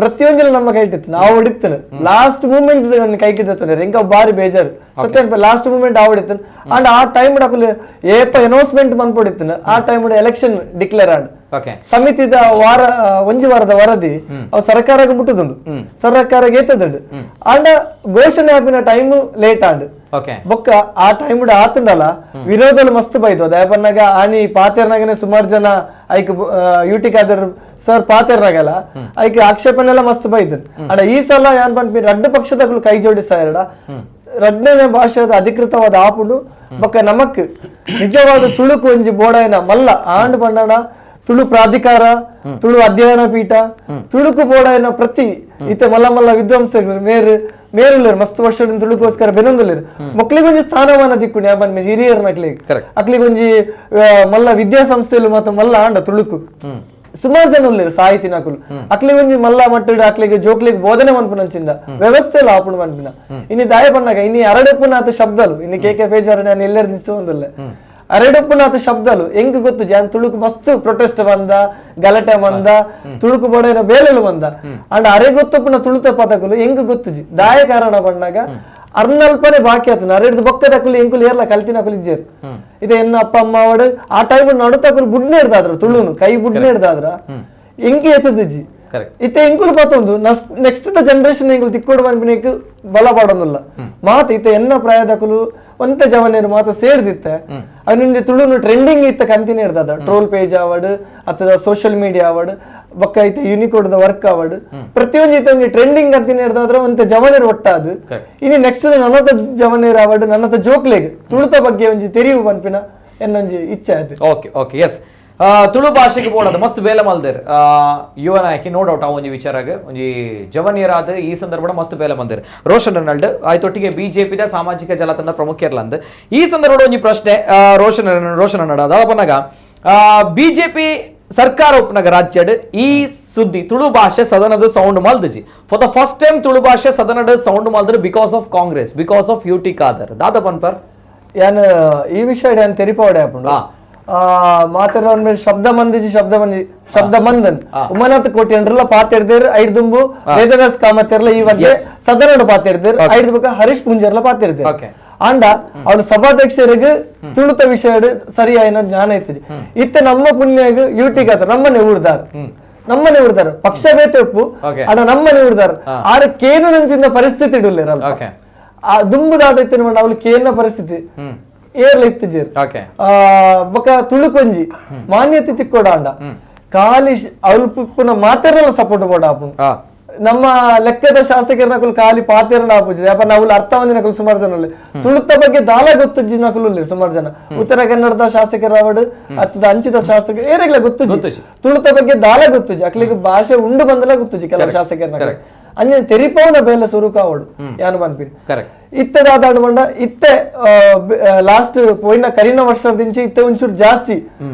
ಪ್ರತಿಯೊಂದಿನ ನಮ್ಮ ಕೈಟಿತ್ತು ನಾವು ಹೊಡಿತಾನೆ ಲಾಸ್ಟ್ ಮೂಮೆಂಟ್ ಕೈಕಿದ್ದಾನೆ ಇಂಕ ಬಾರಿ ಬೇಜಾರು ಸತ್ಯ ಲಾಸ್ಟ್ ಮೂಮೆಂಟ್ ಆವಡಿತ್ತಾನೆ ಅಂಡ್ ಆ ಟೈಮ್ ಅಕುಲು ಏಪ ಅನೌನ್ಸ್ಮೆಂಟ್ ಮನ್ಪೊಡಿತ್ತಾನೆ ಆ time election declare and ಸಮಿತಿದ ವಾರ ಒಂಜಿ ವಾರದ ವರದಿ ಅವು ಸರ್ಕಾರಕ್ಕೆ ಮುಟ್ಟುದುಂಡು ಸರ್ಕಾರಕ್ಕೆ ಏತದುಂಡು ಅಂಡ್ ಘೋಷಣೆ ಆಪಿನ time late and ಬೊಕ್ಕ ಆ ಟೈಮ್ ಆತುಂಡಲ್ಲ ವಿರೋಧಲು ಮಸ್ತ್ ಬೈದು ದಯಪನ್ನಾಗ ಆನಿ ಪಾತೆರ್ನಾಗನೆ ಸುಮಾರು ಜನ ಐಕ್ ಯುಟಿ ಖಾದರ್ ಸರ್ ಪಾತೆರ್ನಾಗಲ್ಲ ಐಕ್ ಆಕ್ಷೇಪನೆಲ್ಲ ಮಸ್ತ್ ಬೈದು ಅಂಡ ಈ ಸಲ ಏನ್ ಪನ್ಪಿ ರಡ್ಡು ಪಕ್ಷದಗಳು ಕೈ ಜೋಡಿಸ್ತಾ ಇರಡ ರಡ್ಡನೇ ಭಾಷೆದ ಅಧಿಕೃತವಾದ ಆಪುಂಡು ಬೊಕ್ಕ ನಮಕ್ ನಿಜವಾದ ತುಳುಕು ಒಂಜಿ ಬೋಡಾಯನ ಮಲ್ಲ ಆಂಡ್ ಪಂಡಣ ತುಳು ಪ್ರಾಧಿಕಾರ ತುಳು ಅಧ್ಯಯನ ಪೀಠ ತುಳುಕು ಬೋಡಾಯನ ಪ್ರತಿ ಇತ್ತೆ ಮಲ್ಲ ಮಲ್ಲ ವಿದ್ವಾಂಸರು ಮೇರು ಮೇರುಲ್ಲೇರು ಮಸ್ತ್ ವರ್ಷ ತುಳುಕೋಸ್ಕರ ಬೆನೊಂದುಲ್ಲೇರು ಮಕ್ಳಿಗೊಂಜಿ ಸ್ಥಾನಮಾನ ದಿಕ್ಕು ನ್ಯಾಬನ್ ಹಿರಿಯರ್ ಅಕ್ಲಿಗೆ ಅಕ್ಲಿಗೊಂಜಿ ಮಲ್ಲ ವಿದ್ಯಾಸಂಸ್ಥೆಲು ಮಾತ್ರ ಮಲ್ಲ ಆಂಡ ತುಳುಕು ಸುಮಾರು ಜನ ಉಲ್ಲೇರು ಸಾಹಿತಿ ನಕುಲು ಅಕ್ಲಿಗೊಂಜಿ ಮಲ್ಲ ಮಟ್ಟಡ್ ಅಕ್ಲಿಗೆ ಜೋಕ್ಲಿಗೆ ಬೋಧನೆ ಮನ್ಪುನಂಚಿಂದ ವ್ಯವಸ್ಥೆ ಎಲ್ಲ ಆಪುಣ ಮನ್ಪಿನ ಇನ್ನು ದಾಯ ಪಣ್ಣಾಗ ಇನ್ನು ಅರಡೆಪ್ಪುನಾಥ ಶಬ್ದಲು ಇನ್ನು ಕೆ ಕೆ ಪೇಜಾರ ನಾನು ಎಲ್ಲರ ನಿಸ್ತು ಒಂದುಲ್ಲೆ ಅರಡಪ್ಪನಾಥ ಶಬ್ದಲು ಹೆಂಗ್ ಗೊತ್ತು ಜಾನ್ ತುಳುಕು ಮಸ್ತ್ ಪ್ರೊಟೆಸ್ಟ್ ಬಂದ ಗಲಾಟೆ ಬಂದ ತುಳುಕು ಬೋಡೇನ ಬೇಲೆಲು ಬಂದ ಅಂಡ್ ಅರೆ ಗೊತ್ತಪ್ಪನ ತುಳುತ ಪದಕುಲು ಹೆಂಗ್ ಗೊತ್ತುಜಿ ದಾಯ ಕಾರಣ ಬಂದಾಗ ಅರ್ನಲ್ಪನೆ ಬಾಕಿ ಆತನ ಅರೆಡ್ದು ಬೊಕ್ಕದಕುಲು ಎಂಕುಲು ಏರ್ಲ ಕಲ್ತಿನಕುಲು ಇಜ್ಜೇರು ಇದೆ ಎನ್ನ ಅಪ್ಪ ಅಮ್ಮ ಅವಡು ಆ ಟೈಮ್ ನಡುತಕುಲು ಬುಡ್ನೆ ಹಿಡ್ದಾದ್ರ ತುಳುನು ಕೈ ಬುಡ್ನೆ ಹಿಡ್ದಾದ್ರ ಎಂಕೆ ಎತ್ತದಿಜಿ ಇತ್ತೆ ಎಂಕುಲು ಪತ್ತೊಂದು next the generation ಎಂಕುಲು ತಿಕ್ಕೋಡು ಮನ್ಪಿನೇಕ್ ಬಲ ಪಾಡೊಂದುಲ್ಲ ಮಾತ ಇತ್ತೆ ಎನ್ನ ಪ್ರಾಯದಕುಲು ಒಂತೆ ಜವನೇರು ಮಾತ ಸೇರ್ದಿತ್ತೆ ಅನಿಂಜಿ ತುಳುನು ಟ್ರೆಂಡಿಂಗ್ ಇತ್ತ ಕಂತಿನ ಇರ್ತದ ಟ್ರೋಲ್ ಪೇಜ್ ಆವಡ್ ಅಥವಾ ಸೋಷಿಯಲ್ ಮೀಡಿಯಾ ಆವಡ್ ಬೊಕ್ಕ ಐತೆ ಯೂನಿಕೋಡ್ ದ ವರ್ಕ್ ಆವಡ್ ಪ್ರತಿಯೊಂದು ಇತ್ತೆ ಒಂಜಿ ಟ್ರೆಂಡಿಂಗ್ ಅಂತಿನ ಇರ್ತದ್ರ ಒಂತೆ ಜವನೇರು ಒಟ್ಟಾದು ಇನಿ ನೆಕ್ಸ್ಟ್ ನನ್ನತ ಜವನೇರು ಆವಡ್ ನನ್ನತ ಜೋಕ್ಲೆಗ್ ತುಳುತ ಬಗ್ಗೆ ಒಂಜಿ ತೆರಿವು ಪನ್ಪಿನ ಎನ್ನೊಂಜಿ ಇಚ್ಛೆ ಅದು. Okay okay yes Tulu ಭಾಷೆಗೆ ಬೋಡದು ಮಸ್ತ್ ಬೇಲೆ ಮಲ್ದೇರ್ ಯುವ ನಾಯಕಿ ನೋ ಡೌಟ್ ಆ ಒಂಜಿ ವಿಚಾರಾಗ ಒಂಜಿ ಜವನಿಯರಾದ ಈ ಸಂದರ್ಭ ಮಸ್ತ್ ಬೇಲೆ ಮಂದಿರ್ ರೋಷನ್ ರೆನಾಲ್ಡ್ ಆಯ್ತೊಟ್ಟಿಗೆ ಬಿಜೆಪಿದ ಸಾಮಾಜಿಕ ಜಾಲತಾಣದ ಪ್ರಮುಖರ್ಲಂದ್ ಈ ಸಂದರ್ಭದ ಒಂಜಿ ಪ್ರಶ್ನೆ ರೋಷನ್ ರೋಷನ್ ರೆನಾಲ್ಡ್ ಅದಾದ ಪನ್ನಗ ಬಿಜೆಪಿ ಸರ್ಕಾರ ಉಪನಗ ರಾಜ್ಯಡ್ ಈ ಸುದ್ದಿ ತುಳು ಭಾಷೆ ಸದನದ ಸೌಂಡ್ ಮಲ್ದಜಿ for the first time Tulu ಭಾಷೆ ಸದನದ ಸೌಂಡ್ ಮಲ್ದ್ರೆ because of Congress, because of U T Khader ದಾದ ಪನ್ಪರ್ ಯಾನ್ ಈ ವಿಷಯ ಯಾನ್ ತೆರಿಪಾವಡೆ ಆಪುಂಡು ಮಾತಾಡೋನ್ ಮೇಲೆ ಶಬ್ದ ಮಂದಿಜಿ ಶಬ್ದ ಮಂದಿ ಶಬ್ದ ಮಂದನ್ ಉಮಾನಾಥ್ ಕೋಟಿ ಅಂಡ್ರಲ್ಲ ಪಾತಿರ್ದೇರ್ ಐದು ದುಂಬು ವೇದವ್ಯಾಸ್ ಕಾಮತಿರ್ಲ ಈ ಬಗ್ಗೆ ಸದನಡು ಪಾತಿರ್ದೇರ್ ಐದು ಬುಕ್ಕ ಹರೀಶ್ ಪೂಂಜರ್ಲ ಪಾತಿರ್ದೇರ್ ಆಂಡ ಅವಳು ಸಭಾಧ್ಯಕ್ಷರಿಗೆ ತುಳುತ ವಿಷಯ ಸರಿಯಾಯಿನ ಜ್ಞಾನ ಇತ್ತಿಜಿ ಇತ್ತೆ ನಮ್ಮ ಪುಣ್ಯಾಗ ಯೂಟಿಗಾತ ನಮ್ಮನೆ ಊರ್ದಾರ್ ನಮ್ಮನೆ ಊರ್ದಾರ ಪಕ್ಷ ಬೇತೆ ಉಪ್ಪು ಆಂಡ ನಮ್ಮನೆ ಊರ್ದಾರ ಆರು ಕೇನು ನಂಚಿನ ಪರಿಸ್ಥಿತಿ ಇಡುಲ್ಲೇರಲ್ಲ ಆ ದುಂಬುದಾದ ಇತ್ತಿನ ಅವಳು ಕೇನ ಪರಿಸ್ಥಿತಿ ಏರ್ಲ ಇತ್ತಿಜೇರ್ ಬೊಕ ತುಳುಕೊಂಜಿ ಮಾನ್ಯತೆ ತಿಕ್ಕೋಡಾಂಡ ಖಾಲಿ ಅವಳು ಮಾತೆರೆಲ್ಲ ಸಪೋರ್ಟ್ ಬೋಡ ಆಪುಂಡು ನಮ್ಮ ಲೆಕ್ಕದ ಶಾಸಕರ ನಕಲು ಖಾಲಿ ಪಾತೆರಣ ಆಪುಜಿ ಯಾಪ ನಾವು ಅರ್ಥ ನಕಲು ಸುಮಾರು ಜನ ತುಳುತ ಬಗ್ಗೆ ದಾಲ ಗೊತ್ತುಜ್ಜಿ ನಕಲು ಸುಮಾರು ಜನ ಉತ್ತರ ಕನ್ನಡದ ಶಾಸಕರ ಅವಡು ಅತ್ತದ ಅಂಚಿದ ಶಾಸಕ ಏರೆಗ್ಲ ಗೊತ್ತುಜ್ಜಿ ತುಳುತ ಬಗ್ಗೆ ದಾಲ ಗೊತ್ತುಜ್ಜಿ ಅಕ್ಲಿಗೆ ಭಾಷೆ ಉಂಡು ಬಂದಲ ಗೊತ್ತುಜ್ಜಿ ಕೆಲವು ಶಾಸಕರ ನಕಲು ಅಂಜೆ ತೆರಿಪವನ ಬೇಲೆ ಸುರುಕಾವಡು ಯಾನು ಪನ್ಪಿನಿ ಇತ್ತದಾದಾಡು ಬಂಡ ಇತ್ತೆ ಲಾಸ್ಟ್ ಪೋಯಿನ ಕರಿನ ವರ್ಷದಿಂಚಿ ಇತ್ತೆ ಒಂಚೂರು ಜಾಸ್ತಿ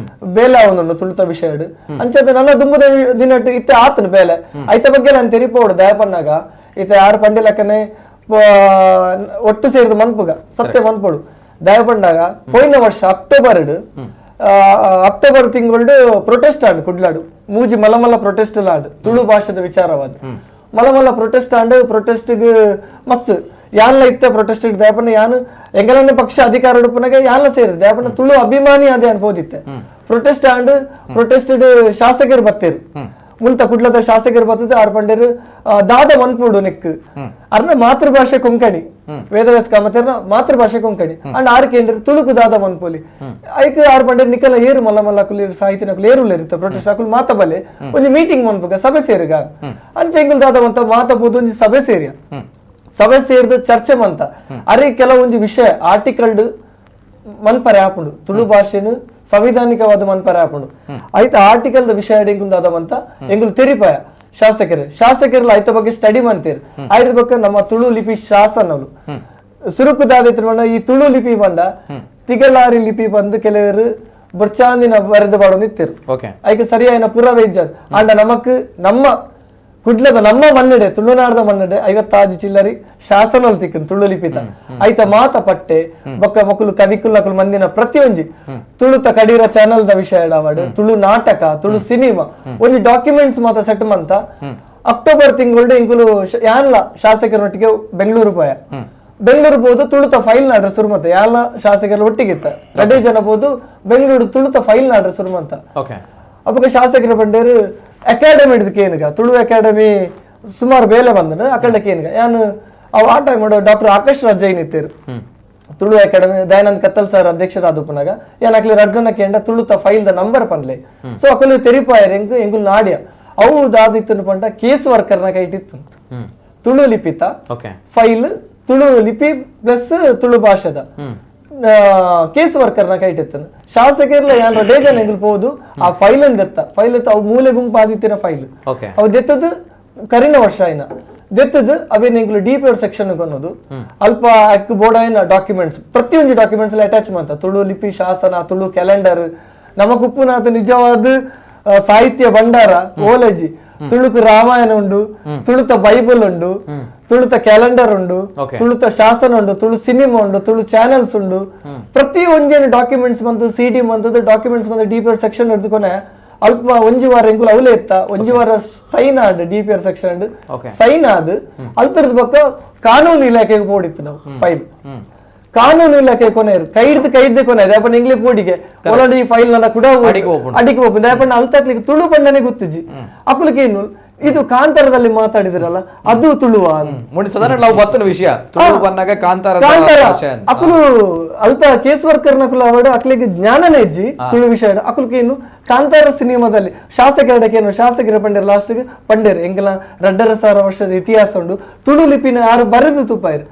ಬೇಲೆ ಅವನು ತುಳುತ ವಿಷಯ ಅಂಚೆ ನನ್ನ ದುಂಬುದ ದಿನಟ್ಟು ಇತ್ತೆ ಆತನ ಬೇಲೆ ಐತ ಬಗ್ಗೆ ನಾನು ತೆರಿಪೋಡು ದಯಪನ್ನಾಗ ಇತ್ತೆ ಯಾರು ಪಂಡಿಲಕ್ಕನೆ ಒಟ್ಟು ಸೇರಿದ ಮನ್ಪುಗ ಸತ್ಯ ಮನ್ಪೋಡು ದಯಪಂಡಾಗ ಪೋಯಿನ ವರ್ಷ ಅಕ್ಟೋಬರ್ ಅಕ್ಟೋಬರ್ ತಿಂಗಳು ಪ್ರೊಟೆಸ್ಟ್ ಆಂಡ್ ಕುಡ್ಲಾಡು ಮೂಜಿ ಮಲಮಲ್ಲ ಪ್ರೊಟೆಸ್ಟ್ ಆಂಡ್ ತುಳು ಭಾಷೆದ ವಿಚಾರವಾದ ಮಲಮಲ್ಲ protest and protest ಮಸ್ತ್ ಯಾನ್ಲ ಇತ್ತ ಪ್ರೊಟೆಸ್ಟ್ ದಯಪಣ್ಣ ಯಾನು ಎಂಗಲನ್ನೇ ಪಕ್ಷ ಅಧಿಕಾರ ಉಡುಪನಾಗ ಯಾನ್ಲ ಸೇರಿದೆ ದಯಪಣ್ಣ ತುಳು ಅಭಿಮಾನಿ ಅದೇ ಅನ್ಬೋದಿತ್ತೆ protest and protest ಶಾಸಕರು ಬತ್ತೇರು ಮುಲ್ತ ಕುಡ್ಲದ ಶಾಸಕರು ಬರ್ತದೆ ಆರ್ ಪಂಡೇರು ದಾದ ಮನ್ಪುಡು ನೆಕ್ ಅರ್ನ ಮಾತೃಭಾಷೆ ಕೊಂಕಣಿ ವೇದವ್ಯಾಸ ಕಾಮತರ್ನ ಮಾತೃಭಾಷೆ ಕೊಂಕಣಿ ಅಂಡ್ ಆರ್ ಕೇಂದ್ರ ತುಳುಕು ದಾದ ಮನ್ಪೋಲಿ ಐಕ್ ಆರ್ ಪಂಡೇರು ನಿಕಲ ಏರು ಮಲ್ಲ ಮಲ್ಲ ಕುಲೇರು ಸಾಹಿತ್ಯ ನಕುಲು ಏರುಲೇರಿತ್ತ ಪ್ರೊಟೆಸ್ಟ್ ಅಕುಲು ಮಾತ ಬಲೆ ಒಂಜಿ ಮೀಟಿಂಗ್ ಮನ್ಪುಗ ಸಭೆ ಸೇರುಗ ಅಂಚೆ ಎಂಗುಲ್ ದಾದ ಮಂತ ಮಾತ ಬೋದು ಒಂಜಿ ಸಭೆ ಸೇರಿಯ ಸಭೆ ಸೇರಿದ ಚರ್ಚೆ ಮಂತ ಅರೆ ಕೆಲವೊಂದು ವಿಷಯ ಆರ್ಟಿಕಲ್ಡ್ ಮನ್ಪರೆ ಆಪುಂಡು ತುಳು ಭಾಷೆನು ಸಂವಿಧಾನಿಕವಾದ ಮನ್ಪರೆ ಆಪುಂಡು ಆಯ್ತು ಆರ್ಟಿಕಲ್ ವಿಷಯ ಎಂಗುಲ್ ದಾದ ಮಂತ ಎಂಗುಲ್ ತೆರಿಪಾಯ ಶಾಸಕರು ಶಾಸಕರು ಆಯ್ತ ಬಗ್ಗೆ ಸ್ಟಡಿ ಮಂತೀರ್ ಆಯ್ತ ಬಗ್ಗೆ ನಮ್ಮ ತುಳು ಲಿಪಿ ಶಾಸನಗಳು ಸುರುಕುದಾದ ಈ ತುಳು ಲಿಪಿ ಬಂದ ತಿಗಲಾರಿ ಲಿಪಿ ಬಂದು ಕೆಲವರು ಬೊರ್ಚಾಂದಿನ ಬರೆದು ಪಾಡೊಂದು ಇತ್ತಿರು ಐಕೆ ಸರಿಯಾಯಿನ ಪುರಾವೆ ಇಜ್ಜಾದ್ ಆಂಡ ನಮಕ್ ನಮ್ಮ ಕುಡ್ಲದ ನಮ್ಮ ಮನ್ನಡೆ ತುಳುನಾಡದ ಮನ್ನಡೆ 56 ಚಿಲ್ಲರಿ ಶಾಸನ ತಿಕ್ಕನ್ ತುಳು ಲಿಪಿತ ಐತ ಮಾತ ಪಟ್ಟೆ ಬೊಕ್ಕ ಮಕ್ಕಳು ಕವಿಕುಲ್ ಮಂದಿನ ಪ್ರತಿಯೊಂಜಿ ತುಳುತ ಕಡೀರ ಚಾನೆಲ್ the ವಿಷಯ ಅವಾರ್ಡ್ ತುಳು ನಾಟಕ ತುಳು ಸಿನಿಮಾ ಒಂಜಿ ಡಾಕ್ಯುಮೆಂಟ್ಸ್ ಮಾತ ಸೆಟ್ ಮಂತ ಅಕ್ಟೋಬರ್ ತಿಂಗಳು ಇಂಕುಲು ಯಾನ್ಲ ಶಾಸಕರೊಟ್ಟಿಗೆ ಬೆಂಗಳೂರು ಪೋಯ ಬೆಂಗಳೂರು ಹೋದು ತುಳುತ ಫೈಲ್ ನಾಡ್ರ ಸುರು ಮಂತ ಯಾನ್ಲ ಶಾಸಕರ ಒಟ್ಟಿಗಿತ್ತ ರಡ್ಡೆ ಜನ ಹೋದು ಬೆಂಗಳೂರು ತುಳುತ ಫೈಲ್ ನಾಡ್ರ ಸುರು ಮಂತ ಅಪ್ಪಗ ಶಾಸಕರ ಬಂಡೇರು ಅಕಾಡೆಮಿ ಹಿಡಿದಕ್ಕೆ ಏನಗ ತುಳು ಅಕಾಡೆಮಿ ಸುಮಾರು ಬೇಲೆ ಬಂದನ ಅಕಂಡಕ್ಕೆ ಏನಗ ಯಾನು ಅವು ಆ ಟೈಮ್ ಡಾಕ್ಟರ್ ಆಕಾಶ್ ರಾಜ್ ಜೈನ್ ಇತ್ತೇರು ತುಳು ಅಕಾಡೆಮಿ ದಯಾನಂದ್ ಕತ್ತಲ್ ಸರ್ ಅಧ್ಯಕ್ಷರಾದ ಪುನಗ ಯಾನ್ ಅಕ್ಲಿ ರಡ್ಜನ ಕೇಂದ್ರ ತುಳುತ file the number ಪನ್ಲೆ so ಅಕಲು ತೆರಿಪಾಯರ್ ಎಂಗ್ ಎಂಗುಲ್ ನಾಡ್ಯ ಅವು ದಾದಿತ್ತು ಪಂಡ ಕೇಸ್ ವರ್ಕರ್ನ ಕೈಟಿತ್ತು ತುಳು ಲಿಪಿತ ಫೈಲ್ ತುಳು ಲಿಪಿ ಪ್ಲಸ್ ತುಳು ಭಾಷೆದ ಕೇಸ್ ವರ್ಕರ್ನ ಕೈಟಿತ್ತನು ಶಾಸಕರ್ಲ ಯಾನ್ ಡೇಜನ್ ಎಂಗುಲ್ ಪೋದು ಆ ಫೈಲ್ ದೆತ್ತ ಫೈಲ್ ಅವು ಮೂಲೆ ಗುಂಪಾದಿತ್ತಿನ ಫೈಲ್ ಅವು ದೆತ್ತದು ಕರಿನ ವರ್ಷ ಆಯ್ನ ದೆತ್ತದು ಅವೇನು ಎಂಗುಲು D P section ಅನ್ನೋದು ಅಲ್ಪ ಅಕ್ ಬೋರ್ಡ್ ಆಯ್ನ ಡಾಕ್ಯುಮೆಂಟ್ಸ್ ಪ್ರತಿಯೊಂದು ಡಾಕ್ಯುಮೆಂಟ್ಸ್ ಅಟ್ಯಾಚ್ ಮಾಡ್ತ ತುಳು ಲಿಪಿ ಶಾಸನ ತುಳು ಕ್ಯಾಲೆಂಡರ್ ನಮ್ಮ ಕುಪ್ಪುನಾಥ ನಿಜವಾದ ಸಾಹಿತ್ಯ ಭಂಡಾರ ಓಲಜಿ ತುಳುಕು ರಾಮಾಯಣ ಉಂಡು ತುಳುತ ಬೈಬಲ್ ಉಂಡು ತುಳುತ ಕ್ಯಾಲೆಂಡರ್ ಉಂಡು ತುಳುತ ಶಾಸನ ಉಂಡು ತುಳು ಸಿನಿಮಾ ಉಂಡು ತುಳು ಚಾನೆಲ್ಸ್ ಉಂಡು ಪ್ರತಿ ಒಂಜೇನು ಡಾಕ್ಯುಮೆಂಟ್ಸ್ ಬಂತು ಸಿ ಡಿ ಬಂತದ್ದು ಡಾಕ್ಯುಮೆಂಟ್ಸ್ ಬಂದು D P R section ಹಿಡ್ದುಕೊನೆ ಅಲ್ಪ ಒಂಜಿ ವಾರ ಎಂಕುಲು ಅವಲೇ ಇತ್ತ ಒಂಜಿ ವಾರ ಸೈನ್ ಆಡ್ D P R section sign ಆದ್ ಅಲ್ತರದ ಬೊಕ್ಕ ಕಾನೂನು ಇಲಾಖೆಗೆ ಪೋಡಿತ್ತು ನಾವು ಫೈಲ್. ಕಾನೂನು ಇಲಾಖೆ ಕೊನೆಯರು ಕೈ ಹಿಡ್ದು ಕೈ ಹಿಡ್ದು ಕೊನೆಯರು ಯಾಪಣ್ಣ ಇಂಗ್ಲಿಷ್ ಮೂಡಿಗೆ ಒಳಗಡೆ ಈ ಫೈಲ್ ನನ್ನ ಕೂಡ ಅಡಿಗೆ ಹೋಗ್ಬೋದು ಯಾಪಣ್ಣ ಅಲ್ತಾಕ್ಲಿಕ್ಕೆ ತುಳು ಬಣ್ಣನೆ ಗೊತ್ತಿಜಿ ಅಪ್ಪಲಿಕ್ಕೆ ಏನು ಇದು ಕಾಂತಾರದಲ್ಲಿ ಮಾತಾಡಿದ್ರಲ್ಲ ಅದು ತುಳುವ ನಾವು ಬತ್ತನ ವಿಷಯ ತುಳು ಬನ್ನಾಗ ಕಾಂತಾರ ಕಾಂತಾರ ಅಕುಲು ಅಲ್ಪ ಕೇಸ್ ವರ್ಕರ್ ನಕುಲು ಅವಡು ಅಕ್ಲಿಗೆ ಜ್ಞಾನನೇ ಇಜ್ಜಿ ತುಳು ವಿಷಯ ಅಕುಲ್ಕೆ ಏನು ಕಾಂತಾರ ಸಿನಿಮಾದಲ್ಲಿ ಶಾಸಕರಡಕ್ಕೆ ಏನು ಶಾಸಕರ ಪಂಡೇರ್ ಲಾಸ್ಟ್ ಪಂಡೇರ್ ಎಂಗಲ 2.5 ವರ್ಷದ ಇತಿಹಾಸ ಉಂಡು ತುಳು ಲಿಪಿನ ಆರು ಬರೆದು ತುಪಾಯಿರು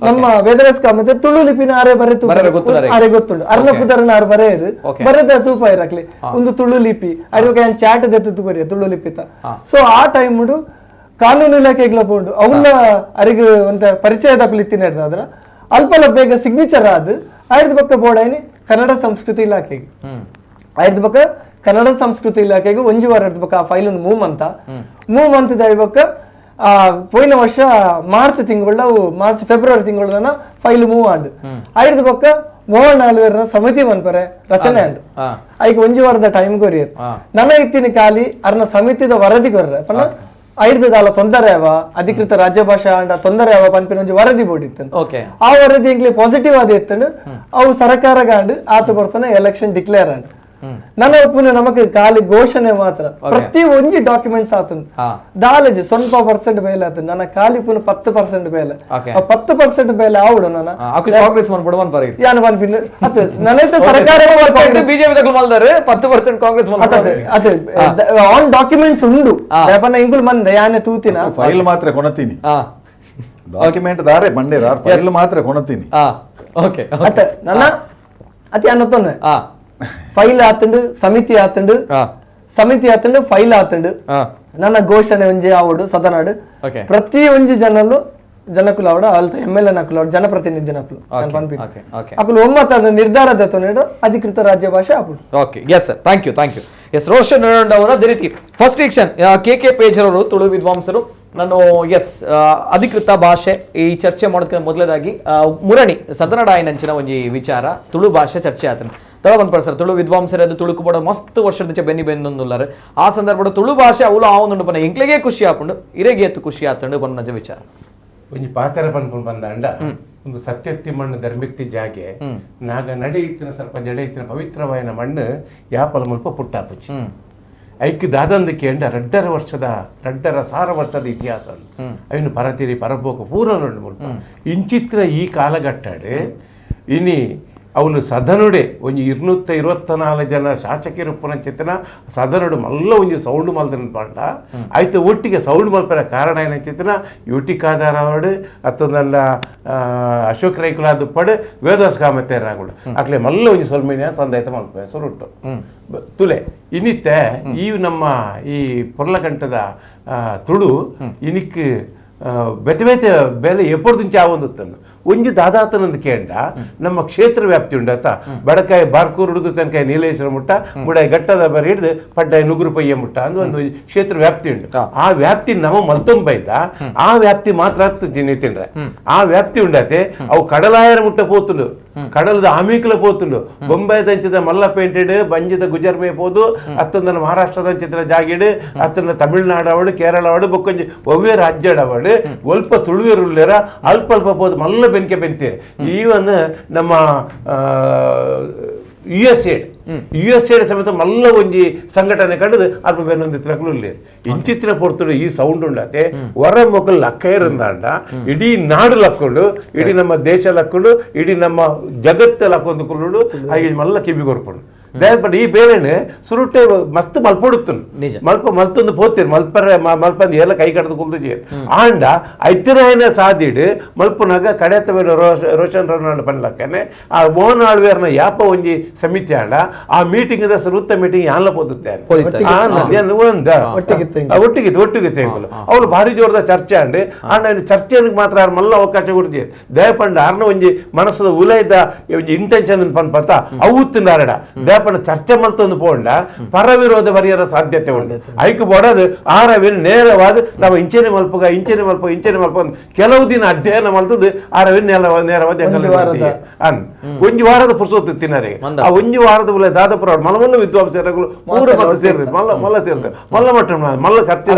ನಮ್ಮ ವೇದರಸ್ ಕಾಮತ್ ತುಳು ಲಿಪಿನ ಆರೆ ಬರೆದು ಆರೆ ಗೊತ್ತುಂಡು ಅರ್ನ ಪುದರನ ಆರು ಬರೆಯರು ಬರೆದ ತೂಪಾಯಿರು ಅಕ್ಲಿ ಒಂದು ತುಳು ಲಿಪಿ ಅರೆ ಚಾಟ್ ದತ್ತು ಕೊರಿಯ ತುಳು ಲಿಪಿತ. ಸೊ ಆ ಟೈಮ್ ಉಂಡು ಕಾನೂನು ಇಲಾಖೆಗಳ ಉಂಡು ಅವನ್ನ ಅರಿಗ ಒಂತ ಪರಿಚಯದ ಅಕ್ಲಿ ಅದ್ರ ಅಲ್ಪಲ ಬೇಗ ಸಿಗ್ನೇಚರ್ ಆದ್ ಆಯ್ದ ಪಕ್ಕ ಬೋರ್ಡ್ ಕನ್ನಡ ಸಂಸ್ಕೃತಿ ಇಲಾಖೆಗೆ ಆಯ್ದ ಪಕ್ಕ ಕನ್ನಡ ಸಂಸ್ಕೃತಿ ಇಲಾಖೆಗೆ ಒಂಜಿ ವಾರ ಪಕ್ಕ ಆ ಫೈಲ್ ಮೂವ್ ಅಂತ ಮೂವ್ ಮಂತ್ ಬೊಕ್ಕ ಆ ಪೋಯಿನ ವರ್ಷ ಮಾರ್ಚ್ ತಿಂಗಳ ಮಾರ್ಚ್ ಫೆಬ್ರವರಿ ತಿಂಗಳದನ ಫೈಲ್ ಮೂವ್ ಆಂಡ್ ಆಯ್ದ ಬೊಕ್ಕ ಮೋಹನ್ ಆಲ್ವೇರ್ನ ಸಮಿತಿ ಮನ್ಪರೆ ರಚನೆ ಆಂಡ್ ಐಕ್ ಒಂಜಿ ವಾರದ ಟೈಮ್ ಕೊರಿಯರ್ ನನ್ನ ಇತ್ತಿನ ಖಾಲಿ ಅರ್ನ ಸಮಿತಿದ ವರದಿ ಕೊರ್ರೆ ಪಂಡ ಐಡ್ದಾಲ ತೊಂದರೆ ಅವ ಅಧಿಕೃತ ರಾಜ್ಯ ಭಾಷಾ ಅಂಡ ತೊಂದರೆ ಅವ ಪನ್ಪಿನ ಒಂಜಿ ವರದಿ ಬೋಡಿತ್ತು. ಆ ವರದಿ ಎಂಗ್ಲಿ ಪಾಸಿಟಿವ್ ಆದ ಇತ್ತಂಡು ಅವು ಸರ್ಕಾರ ಗಾಂಡ್ ಆತ ಬರ್ತಾನೆ election declare and ನನ್ನ ಒಪ್ಪುನೆ ನಮಕ್ ಖಾಲಿ ಘೋಷಣೆ ಮಾತ್ರ ಪ್ರತಿ ಒಂಜಿ ಡಾಕ್ಯುಮೆಂಟ್ಸ್ ಆತಂದು ದಾಲಜಿ 0% ಬೇಲೆ ಆತಂದು ನನ್ನ ಖಾಲಿ ಪುನಃ 10% ಬೇಲೆ 10% ಬೇಲೆ ಆವಡು ನನ್ನ ಕಾಂಗ್ರೆಸ್ ಯಾನು ಪನ್ಪಿನ ಅತ್ ನನೈತೆ ಸರ್ಕಾರ ಬಿಜೆಪಿ 10% ಕಾಂಗ್ರೆಸ್ ಅದೇ ಆನ್ ಡಾಕ್ಯುಮೆಂಟ್ಸ್ ಉಂಡು ಯಾಪನ್ನ ಇಂಗುಲ್ ಮಂದ ಯಾನೆ ತೂತಿನ ಫೈಲ್ ಮಾತ್ರ ಕೊಣತೀನಿ ಡಾಕ್ಯುಮೆಂಟ್ ದಾರೆ ಬಂಡೇರ ಫೈಲ್ ಮಾತ್ರ ಕೊಣತೀನಿ. ಓಕೆ ಅತ್ತ ನನ್ನ ಅತಿ ಅನ್ನತೊನ್ನೆ ಫೈಲ್ ಆತಂಡು ಸಮಿತಿ ಆತಂಡು ಸಮಿತಿ ಆತಂಡು ಫೈಲ್ ಆತಂಡು ನನ್ನ ಘೋಷಣೆ ಒಂಜಿ ಆವಡು ಸದನಾಡು ಪ್ರತಿ ಒಂಜಿ ಜನಲು ಜನಕುಲು ಅವಡ ಅಲ್ತ M L A ನಕುಲು ಅವಡು ಜನಪ್ರತಿನಿಧಿ ನಕುಲು ಅಕುಲು ಒಮ್ಮತ ನಿರ್ಧಾರ ದತ್ತೊಂಡು ಅಧಿಕೃತ ರಾಜ್ಯ ಭಾಷೆ ಆಪುಡು. Okay yes sir, thank you thank you. Yes Roshan ಅವರ ಅದೇ ರೀತಿ first reaction K K ಪೇಜರವರು Tulu ವಿದ್ವಾಂಸರು. ನಾನು ಎಸ್ ಅಧಿಕೃತ ಭಾಷೆ ಈ ಚರ್ಚೆ ಮಾಡೋದಕ್ಕಿಂತ ಮೊದಲನೇದಾಗಿ ಮುರಣಿ ಸದನಡಾಯನಂಚಿನ ಒಂಜಿ ವಿಚಾರ ತುಳು ಭಾಷೆ ಚರ್ಚೆ ಆತನ ತಳ ಬಂದ್ಪಡ ಸರ್ ತುಳು ವಿದ್ವಾಂಸರದು ತುಳುಕು ಪಡ ಮಸ್ತ್ ವರ್ಷದ ಬೆನ್ನಿ ಬೆನ್ನೊಂದುಲ್ಲಾರು ಆ ಸಂದರ್ಭ ತುಳು ಭಾಷೆ ಅವಳು ಆವೊಂದುಂಡು ಪನ್ನ ಎಂಕ್ಲೆಗೆ ಖುಷಿ ಆಪುಂಡು ಇರೆಗೆ ಎತ್ತು ಖುಷಿ ಆತಂಡು ಪನ್ನ ವಿಚಾರ ಒಂಜಿ ಪಾತ್ರ ಪನ್ಪುಂಡು ಬಂದಾಂಡ ಒಂದು ಸತ್ಯತ್ತಿ ಮಣ್ಣು ಧರ್ಮಿತ್ತಿ ಜಾಗೆ ನಾಗ ನಡೆ ಇತ್ತಿನ ಸ್ವಲ್ಪ ಜಡೆ ಇತ್ತಿನ ಪವಿತ್ರವಾಯನ ಮಣ್ಣು ಯಾಪಲ ಮುಲ್ಪ ಪುಟ್ಟಾಪುಚಿ ಐಕ್ ದಾದಂದಕ್ಕೆ ಎಂಡ 2.5 ವರ್ಷದ 2.5 ವರ್ಷದ ಇತಿಹಾಸ ಉಂಟು ಐನು ಪರತಿರಿ ಪರಬೋಕ ಪೂರ ಉಂಟು ಮುಲ್ಪ ಇಂಚಿತ್ರ ಈ ಕಾಲಘಟ್ಟಡೆ ಇನಿ ಅವನು ಸದನುಡೆ ಒಂಜಿ 224 ಜನ ಶಾಸಕರು ಪುನಂಚಿತನ ಸದನುಡು ಮಲ್ಲ ಒಂಜಿ ಸೌಂಡ್ ಮಲ್ದನ ಪಾಂಡ ಆಯ್ತು ಒಟ್ಟಿಗೆ ಸೌಂಡ್ ಮಲ್ಪರ ಕಾರಣ ಏನಂಚಿತನ ಯುಟಿ ಖಾದರ್ ಅವಡು ಅತ್ತಂದಲ್ಲ ಅಶೋಕ್ ರೈಕುಲಾದ ಪಡು ವೇದಾಸ್ ಕಾಮತ್ತೇರಾಗುಡು ಅಕ್ಲೆ ಮಲ್ಲ ಒಂಜಿ ಸೊಲ್ಮಿನ ಸಂದಾಯ್ತ ಮಲ್ಪ ಸುರುಟ್ಟು ತುಲೆ ಇನ್ನಿತ್ತೆ ಈ ನಮ್ಮ ಈ ಪೊರ್ಲಗಂಟದ ತುಳು ಇನಿಕ್ ಬೆತೆ ಬೆತೆ ಬೆಲೆ ಎಪ್ಪೊಡ್ದಿಂಚೆ ಆವೊಂದುತ್ತನ್ನು ಒಂಜಿ ದಾದಾತನಂದು ಕೇಂಡ ನಮ್ಮ ಕ್ಷೇತ್ರ ವ್ಯಾಪ್ತಿ ಉಂಡಾತ ಬಡಕಾಯಿ ಬಾರ್ಕೂರು ಹಿಡಿದು ತನಕಾಯಿ ನೀಲೇಶ್ವರ ಮುಟ್ಟ ಮುಡಾಯಿ ಗಟ್ಟದ ಬರಿ ಹಿಡಿದು ಪಡ್ಡಾಯಿ ನುಗುರು ಪಯ್ಯ ಮುಟ್ಟ ಅಂದು ಒಂದು ಕ್ಷೇತ್ರ ವ್ಯಾಪ್ತಿ ಉಂಟು. ಆ ವ್ಯಾಪ್ತಿ ನಮ್ಮ ಮಲ್ತೊಂಬೈತ ಆ ವ್ಯಾಪ್ತಿ ಮಾತ್ರ ತಿನ್ರೆ ಆ ವ್ಯಾಪ್ತಿ ಉಂಡಾತೆ ಅವು ಕಡಲಾಯರ ಮುಟ್ಟ ಪೋತುಂಡು ಕಡಲದ ಆಮೀಕಲ ಪೋತುಂಡು ಬೊಂಬೈ ದಂಚದ ಮಲ್ಲ ಪೇಂಟೆಡ್ ಬಂಜಿದ ಗುಜರ್ಮೆ ಪೋದು ಅತ್ತಂದನ ಮಹಾರಾಷ್ಟ್ರದ ಜಾಗಿಡು ಅತ್ತಂದ ತಮಿಳ್ನಾಡು ಅವಳು ಕೇರಳ ಅವಳು ಬೊಕ್ಕೊಂಜಿ ಒವ್ವೇ ರಾಜ್ಯಡ ಅವಳು ಒಲ್ಪ ತುಳುವೆರುಳ್ಳೇರ ಅಲ್ಪ ಅಲ್ಪ ಪೋದು ಮಲ್ಲ ಬೆನ್ಕೆ ಬೆಂತೀರಿ. ಈವನ್ ನಮ್ಮ U S aid ಸಮೇತ ಮಲ್ಲ ಒಂಜಿ ಸಂಘಟನೆ ಕಂಡದು ಅಲ್ಪ ಬೆನ್ನೊಂದು ತಿರಕಲು ಇಂಚಿತ್ತಿನ ಪೊರ್ತುಡು ಈ ಸೌಂಡ್ ಉಂಡಾತೆ ಹೊರ ಮೊಕಲ್ ಲಕ್ಕ ಇರಂದಾಂಡ ಇಡೀ ನಾಡು ಲಕ್ಕೊಂಡು ಇಡೀ ನಮ್ಮ ದೇಶ ಲಕ್ಕೊಂಡು ಇಡೀ ನಮ್ಮ ಜಗತ್ತ ಲಕ್ಕೊಂದು ಕುಳ್ಳುಡು ಹಾಗೆ ಮಲ್ಲ ಕಿವಿ ಕೊರ್ಪುಂಡು. ದಯಪಟ್ಟು ಈ ಬೇರೆನೆ ಸುರುಟೆ ಮಸ್ತ್ ಮಲ್ಪೊಡುತ್ತನು ಮಲ್ಪ ಮಲ್ತೊಂದು ಪೋತೀರಿ ಮಲ್ಪರೆ ಮಲ್ಪಂದು ಎಲ್ಲ ಕೈ ಕಡ್ದು ಕುಲ್ದು ಆಂಡ ಐತಿರಾಯನ ಸಾದಿಡು ಮಲ್ಪನಾಗ ಕಡೆತ ಮೇಲೆ ರೋಷನ್ ರವನಾಡು ಪನ್ಲಕ್ಕನೆ ಆ ಮೋಹನ್ ಆಳ್ವೇರ್ನ ಯಾಪ ಒಂಜಿ ಸಮಿತಿ ಆಂಡ ಆ ಮೀಟಿಂಗ್ ಸುರುತ್ತ ಮೀಟಿಂಗ್ ಯಾನ್ಲ ಪೋದುತ್ತೆ ಒಟ್ಟಿಗಿತ್ತು ಒಟ್ಟಿಗಿತ್ತು ಅವಳು ಭಾರಿ ಜೋರದ ಚರ್ಚೆ ಆಂಡ್ ಆಂಡ ಚರ್ಚೆಗೆ ಮಾತ್ರ ಆರ್ ಮಲ್ಲ ಅವಕಾಶ ಕೊಡ್ತೀರಿ. ದಯಪಂಡ ಆರ್ನ ಒಂಜಿ ಮನಸ್ಸದ ಉಲೈದ ಒಂಜಿ ಇಂಟೆನ್ಷನ್ ಪನ್ಪತ್ತ ಅವು ತಿನ್ನಾರಡ. ದೇಪನ ಚರ್ಚೆ ಮಲ್ತೊಂದು ಪೋಂಡ ಪರ ವಿರೋಧ ಬರಿಯರ ಸಾಧ್ಯತೆ ಉಂಟು. ಐಕ್ ಬೋಡದು ಆರವಿನ ನೇರವಾದ ನಾವು ಇಂಚೆನೆ ಮಲ್ಪುಗ ಇಂಚೆನೆ ಮಲ್ಪ ಇಂಚೆನೆ ಮಲ್ಪ ಕೆಲವು ದಿನ ಅಧ್ಯಯನ ಮಲ್ತದ್ದು ಆರವಿನ ನೇರವಾದ ಅನ್ ಒಂಜಿ ವಾರದ ಪುರ್ಸೊತ್ತು ತಿನ್ನರೆ ಆ ಒಂಜಿ ವಾರದ ಉಲ್ಲ ದಾದಪುರ ಮಲಮಲ್ಲ ವಿದ್ವಾಂಸರು ಪೂರ ಮತ್ತೆ ಸೇರಿದ್ರು ಮಲ್ಲ ಮಲ್ಲ ಸೇರಿದ್ರು ಮಲ್ಲ ಮಟ್ಟ ಮಲ್ಲ ಕರ್ತಿ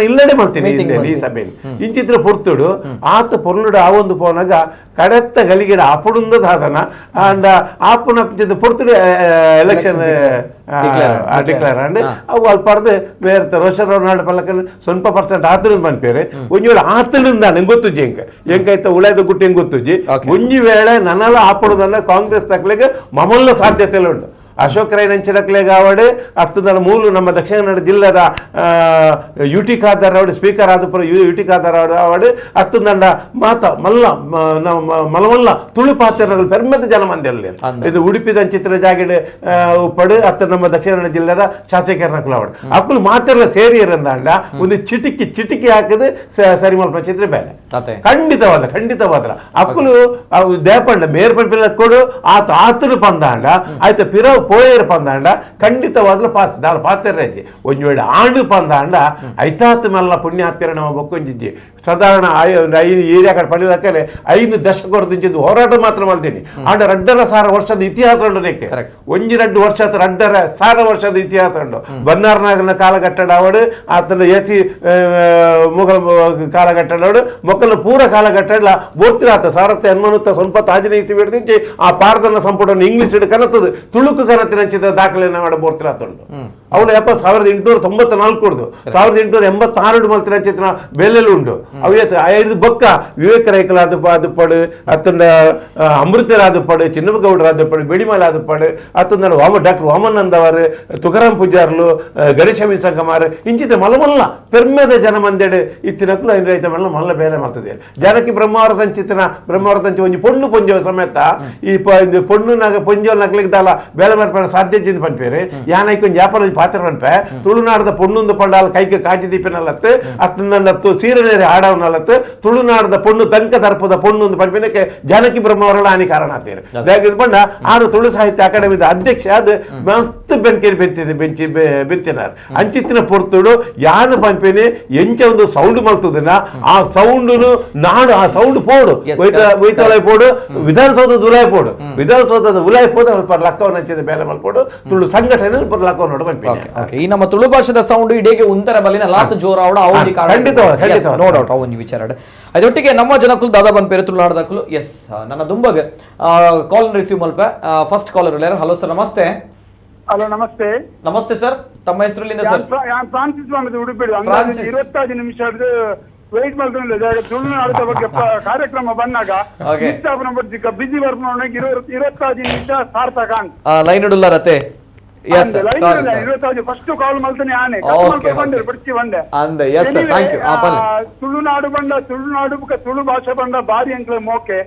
ಇಲ್ಲಡೆ ಮಾಡ್ತೀನಿ ಈ ಸಭೆಯಲ್ಲಿ ಇಂಚಿತ್ರ ಪೊರ್ತುಡು ಆತ ಪೊರ್ಲುಡು ಆ ಒಂದು ಪೋನಾಗ ಕಡೆತ್ತ ಗಲಿಗೆಡ ಅಪುಡುಂದ ದಾದನ ಅಂಡ ಆಪುನ ಪೊರ್ತುಡು election declare and ಅವು ಅಲ್ಪಾರ್ದು ಬೇರೆ ರೋಷನ್ ರೊನಾಲ್ಡ್ ಪಲ್ಲಕ್ಕ ಸ್ವಲ್ಪ ಪರ್ಸೆಂಟ್ ಆತನ ಪನ್ಪೇರೆ ಒಂಜಿ ವೇಳೆ ಆತನಿಂದ ನಂಗೆ ಗೊತ್ತುಜ್ಜಿ ಹೆಂಗೆ ಹೆಂಗೈತ ಉಳಾಯ್ದ ಗುಟ್ಟಿ ಹೆಂಗೆ ಗೊತ್ತುಜ್ಜಿ ಒಂಜಿ ವೇಳೆ ನನ್ನಲ್ಲ ಆಪಡುದನ್ನ ಕಾಂಗ್ರೆಸ್ ತಕ್ಲಿಗೆ ಮಮಲ್ಲ ಸಾಧ್ಯತೆ ಉಂಟು. ಅಶೋಕ್ ರೈ ನಂಚಿನಕ್ಲೆಗಾವಡು ಅತ್ತದ ಮೂಲು ನಮ್ಮ ದಕ್ಷಿಣ ಕನ್ನಡ ಜಿಲ್ಲೆದ ಯು ಟಿ ಖಾದರ್ ಅವಡು ಸ್ಪೀಕರ್ ಆದಪುರ ಯು ಟಿ ಖಾದರ್ ಅವಡು ಅತ್ತದಂಡ ಮಾತ ಮಲ್ಲ ಮಲಮಲ್ಲ ತುಳು ಪಾತ್ರಗಳು ಪೆರ್ಮದ ಜನ ಮಂದಿಯಲ್ಲಿ ಇದು ಉಡುಪಿದ ಚಿತ್ರ ಜಾಗಿಡು ಉಪ್ಪಡು ಅತ್ತ ನಮ್ಮ ದಕ್ಷಿಣ ಕನ್ನಡ ಜಿಲ್ಲೆದ ಶಾಸಕರನಕುಲು ಅವಡು ಅಕ್ಕಲು ಮಾತೆಲ್ಲ ಸೇರಿ ಇರಂದಾಂಡ ಒಂದು ಚಿಟಿಕಿ ಚಿಟಿಕಿ ಹಾಕಿದು ಸರಿ ಮಲ್ಪ ಚಿತ್ರ ಬೇಲೆ ಖಂಡಿತವಾದ ಖಂಡಿತವಾದ್ರ ಅಕ್ಕಲು ದೇಪಂಡ ಮೇರ್ ಪಂಪಿಲ್ಲ ಕೊಡು ಆತ ಆತನು ಪಂದಾಂಡ ಆಯ್ತು ಪಿರವು ಪೋಯರ್ ಪಂದಾಂಡ ಖಂಡಿತವಾಗ್ಲೂ ಪಾಸ್ ದಾಳ ಪಾತ್ರರಾಜಿ ಒಂದು ವೇಳೆ ಆಂಡು ಪಂದಾಂಡ ಐತಾತ್ ಮಲ್ಲ ಪುಣ್ಯಾತ್ಮರ ನಮ್ಮ ಬೊಕ್ಕೊಂಜಿಜ್ಜಿ ಸಾಧಾರಣ ಐದು ಏರಿಯಾ ಕಡೆ ಪಡಿಲಕ್ಕಲೆ 5 ದಶಕದ ಹೋರಾಟ ಮಾತ್ರ ಮಾಡ್ತೀನಿ. ಆಂಡ 2.5 ವರ್ಷದ ಇತಿಹಾಸ ಉಂಟು ನೆಕ್ಕೆ ಒಂಜಿ 2 ವರ್ಷ 2.5 ವರ್ಷದ ಇತಿಹಾಸ ಉಂಟು. ಬನ್ನಾರ್ನಾಗನ ಕಾಲಘಟ್ಟಡ ಅವಡು ಆತನ ಎಸಿ ಮೊಘಲ್ ಕಾಲಘಟ್ಟಡ ಅವಡು ಮೊಕ್ಕಲ ಪೂರ ಕಾಲಘಟ್ಟಡ ಬೋರ್ತಿರ ಆತ ಸಾರತ್ತೆ ಅನ್ಮನುತ್ತ ಸ್ವಲ್ಪ ತಾಜಿನ ಇಸಿ ಬಿಡ್ದಿಂಚಿ ಆ ಪಾರದನ್ನ ಸಂಪುಟವನ್ನು ಇಂಗ್ಲೀಷ್ ಹಿಡು ಕನತದು ತುಳುಕು ಕನತಿನಂಚಿದ ದಾಖಲೆಯನ್ನು ಮಾಡ ಬೋರ್ತಿರ ಆತುಂಟು. ಅವಳು ಯಪ್ಪ 1894 1886 ಮಲ್ತಿನ ಚಿತ್ರ ಬೇಲೆಲು ಉಂಟು. ಅವು ಐದು ಬೊಕ್ಕ ವಿವೇಕ ರೈಕಲಾದ ಆದುಪಾಡು ಅತ್ತಂಡ ಅಮೃತರಾದಪಾಡು ಚಿನ್ನಗೌಡರಾದಪಾಡು ಬೆಡಿಮಲೆ ಆದುಪಾಡು ಅತ್ತಂದ ವಾಮ ಡಾಕ್ಟರ್ ವಾಮನಂದ ಅವರು ತುಕಾರಾಮ್ ಪೂಜಾರ್ಲು ಗಣೇಶ ಸಂಗಮಾರು ಇಂಚಿತ ಮಲಮಲ್ಲ ಪೆರ್ಮೆದ ಜನ ಮಂದೆಡೆ ಇತ್ತಿನಕ್ಲು ಐದು ರೈತ ಮಲ್ಲ ಮಲ್ಲ ಬೇಲೆ ಮಾಡ್ತದೆ. ಜಾನಕಿ ಬ್ರಹ್ಮಾವರ ಸಂಚಿತನ ಬ್ರಹ್ಮಾವರ ಸಂಚಿ ಒಂಜಿ ಪೊಣ್ಣು ಪೊಂಜೋ ಸಮೇತ ಈ ಪೊಣ್ಣು ಪೊಂಜೋ ನಕ್ಲಿಗೆ ದಾಲ ಬೇಲೆ ಮಾಡ್ಪಾಡ ಸಾಧ್ಯ ಪನ್ಪೇರು ಯಾನೈಕ್ ಒಂಜಿ ವ್ಯಾಪಾರ ಪಾತ್ರ ಪನ್ಪೆ ತುಳುನಾಡದ ಪೊಣ್ಣೊಂದು ಪಂಡಾಲ ಕೈಗೆ ಕಾಜಿ ದೀಪಿನಲ್ಲತ್ತು ಅತ್ತಂದತ್ತು ಸೀರೆನೇರಿ ಆಡವನಲ್ಲತ್ತು ತುಳುನಾಡದ ಪೊಣ್ಣು ತಂಕ ದರ್ಪದ ಪೊಣ್ಣೊಂದು ಪನ್ಪಿನಕ್ಕೆ ಜಾನಕಿ ಬ್ರಹ್ಮವರಲ್ಲ ಹಾನಿ ಕಾರಣ ಆತೀರು. ಪಂಡ ಆರು ತುಳು ಸಾಹಿತ್ಯ ಅಕಾಡೆಮಿದ ಅಧ್ಯಕ್ಷ ಅದು ಮಸ್ತ್ ಬೆಂಕಿ ಬೆಂತಿದೆ ಬೆಂಚಿ ಬೆಂತಿನಾರ್ ಅಂಚಿತ್ತಿನ ಪೊರ್ತುಡು ಯಾನು ಪನ್ಪಿನಿ ಎಂಚ ಒಂದು ಸೌಂಡ್ ಮಲ್ತದನ್ನ ಆ ಸೌಂಡುನು ನಾಡು ಆ ಸೌಂಡ್ ಪೋಡು ವೈತೊಳೈ ಪೋಡು ವಿಧಾನಸೌಧದ ಉಲಾಯ್ ಪೋಡು ವಿಧಾನಸೌಧದ ಉಲಾಯ್ ಪೋದು ಅಲ್ಪ ಲಕ್ಕವನ್ನ ಹಂಚಿದ ಬೇಲೆ ಮಲ್ಪೋಡು ತುಳು ಸಂಘಟನೆ ಲಕ್ಕವ ನೋಡು ಪನ್ಪಿನಿ. ಈ ನಮ್ಮ ತುಳು ಭಾಷೆದ ಸೌಂಡ್ ಇಡೀಗೆ ಉಂತರ ಬಲಿನ ಲಾತ್ ಜೋರ ಅವಡ ಅವನಿ ಖಂಡಿತ ನೋ ಡೌಟ್ ಅವನಿ ವಿಚಾರ. ಅದೊಟ್ಟಿಗೆ ನಮ್ಮ ಜನಕುಲು ದಾದಾ ಬಂದ್ ಪೇರು ತುಳುನಾಡದಕ್ಕಲು ಎಸ್ ನನ್ನ ದುಂಬಗ್ ಕಾಲ್ ರಿಸೀವ್ ಮಲ್ಪ first caller hello sir ನಮಸ್ತೆ. ಹಲೋ ನಮಸ್ತೆ. ನಮಸ್ತೆ ಸರ್, ತಮ್ಮ ಹೆಸರುಲಿಂದ ಸರ್? ಫ್ರಾನ್ಸಿಸ್ ಉಡುಪಿ. 25 ನಿಮಿಷ ವೇಟ್ ಮಾಡ್ಕೊಂಡು ತುಳುನಾಡದ ಬಗ್ಗೆ ಕಾರ್ಯಕ್ರಮ ಬಂದಾಗ ಬಿಜಿ ಬರ್ಪುನ 25 ನಿಮಿಷ ಸಾರ್ಥಕ ಅಂತ ಲೈನ್ ಇಡುಲ್ಲಾರತೆ. ಫಸ್ಟ್ ಕಾಲ್ ಮಲ್ತನೆ ಆನೆ ಬಿಡ್ತಿ ಬಂಡೆ ತುಳುನಾಡು ಬಂಡ ತುಳುನಾಡು ತುಳು ಭಾಷೆ ಬಂಡ ಬಾರಿ ಅಂಕ್ಲೆ ಮೋಕೆ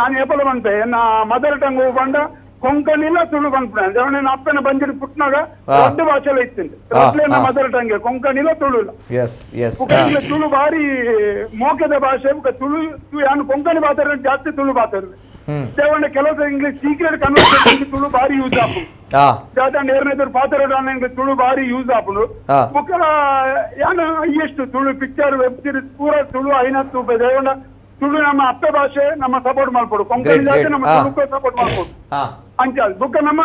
ಯಾನ್ ಏಪಲ ಬಂತೆ ಎನ್ನ ಮದರ್ ಟಂಗ್ ಬಂಡ ಕೊಂಕಣಿಲ್ಲ ತುಳು ಬಂದ್ಬಿಡ ಅಪ್ಪನ ಬಂದಿಡು ಪುಟ್ನಾಗ ದೊಡ್ಡ ಭಾಷೆಲ್ಲ ಇತ್ತು ಮದರ್ ಟಂಗ್ ಕೊಂಕಣಿಲ್ಲ ತುಳು ಇಲ್ಲ. ತುಳು ಬಾರಿ ಮೋಕೆದ ಭಾಷೆ ತುಳು ಯಾನು ಕೊಂಕಣಿ ಭಾಷೆ ಜಾಸ್ತಿ ತುಳು ಭಾಷೆ ದೇವಣ್ಣ ಕೆಲವು English secret conversation Tulu ಬಾರಿ ಯೂಸ್ ಆಪು ದಾದಾಂಡ ಏರ್ನೇದರ್ ಪಾತ್ರ ತುಳು ಬಾರಿ ಯೂಸ್ ಆಪುಂಡು. ಬುಕ್ಕ ಯಾನು highest Tulu picture web series ಪೂರ ತುಳು ಐನತ್ತು ದೇವಣ್ಣ ತುಳು ನಮ್ಮ ಅತ್ತ ಭಾಷೆ ನಮ್ಮ ಸಪೋರ್ಟ್ ಮಾಡ್ಕೊಡು ಕೊಂಕಣಿ ಜಾತಿ ನಮ್ಮ ತುಳುಕು ಸಪೋರ್ಟ್ ಮಾಡ್ಕೊಡು ಅಂಚಾಲ್ ಬುಕ್ಕ ನಮ್ಮ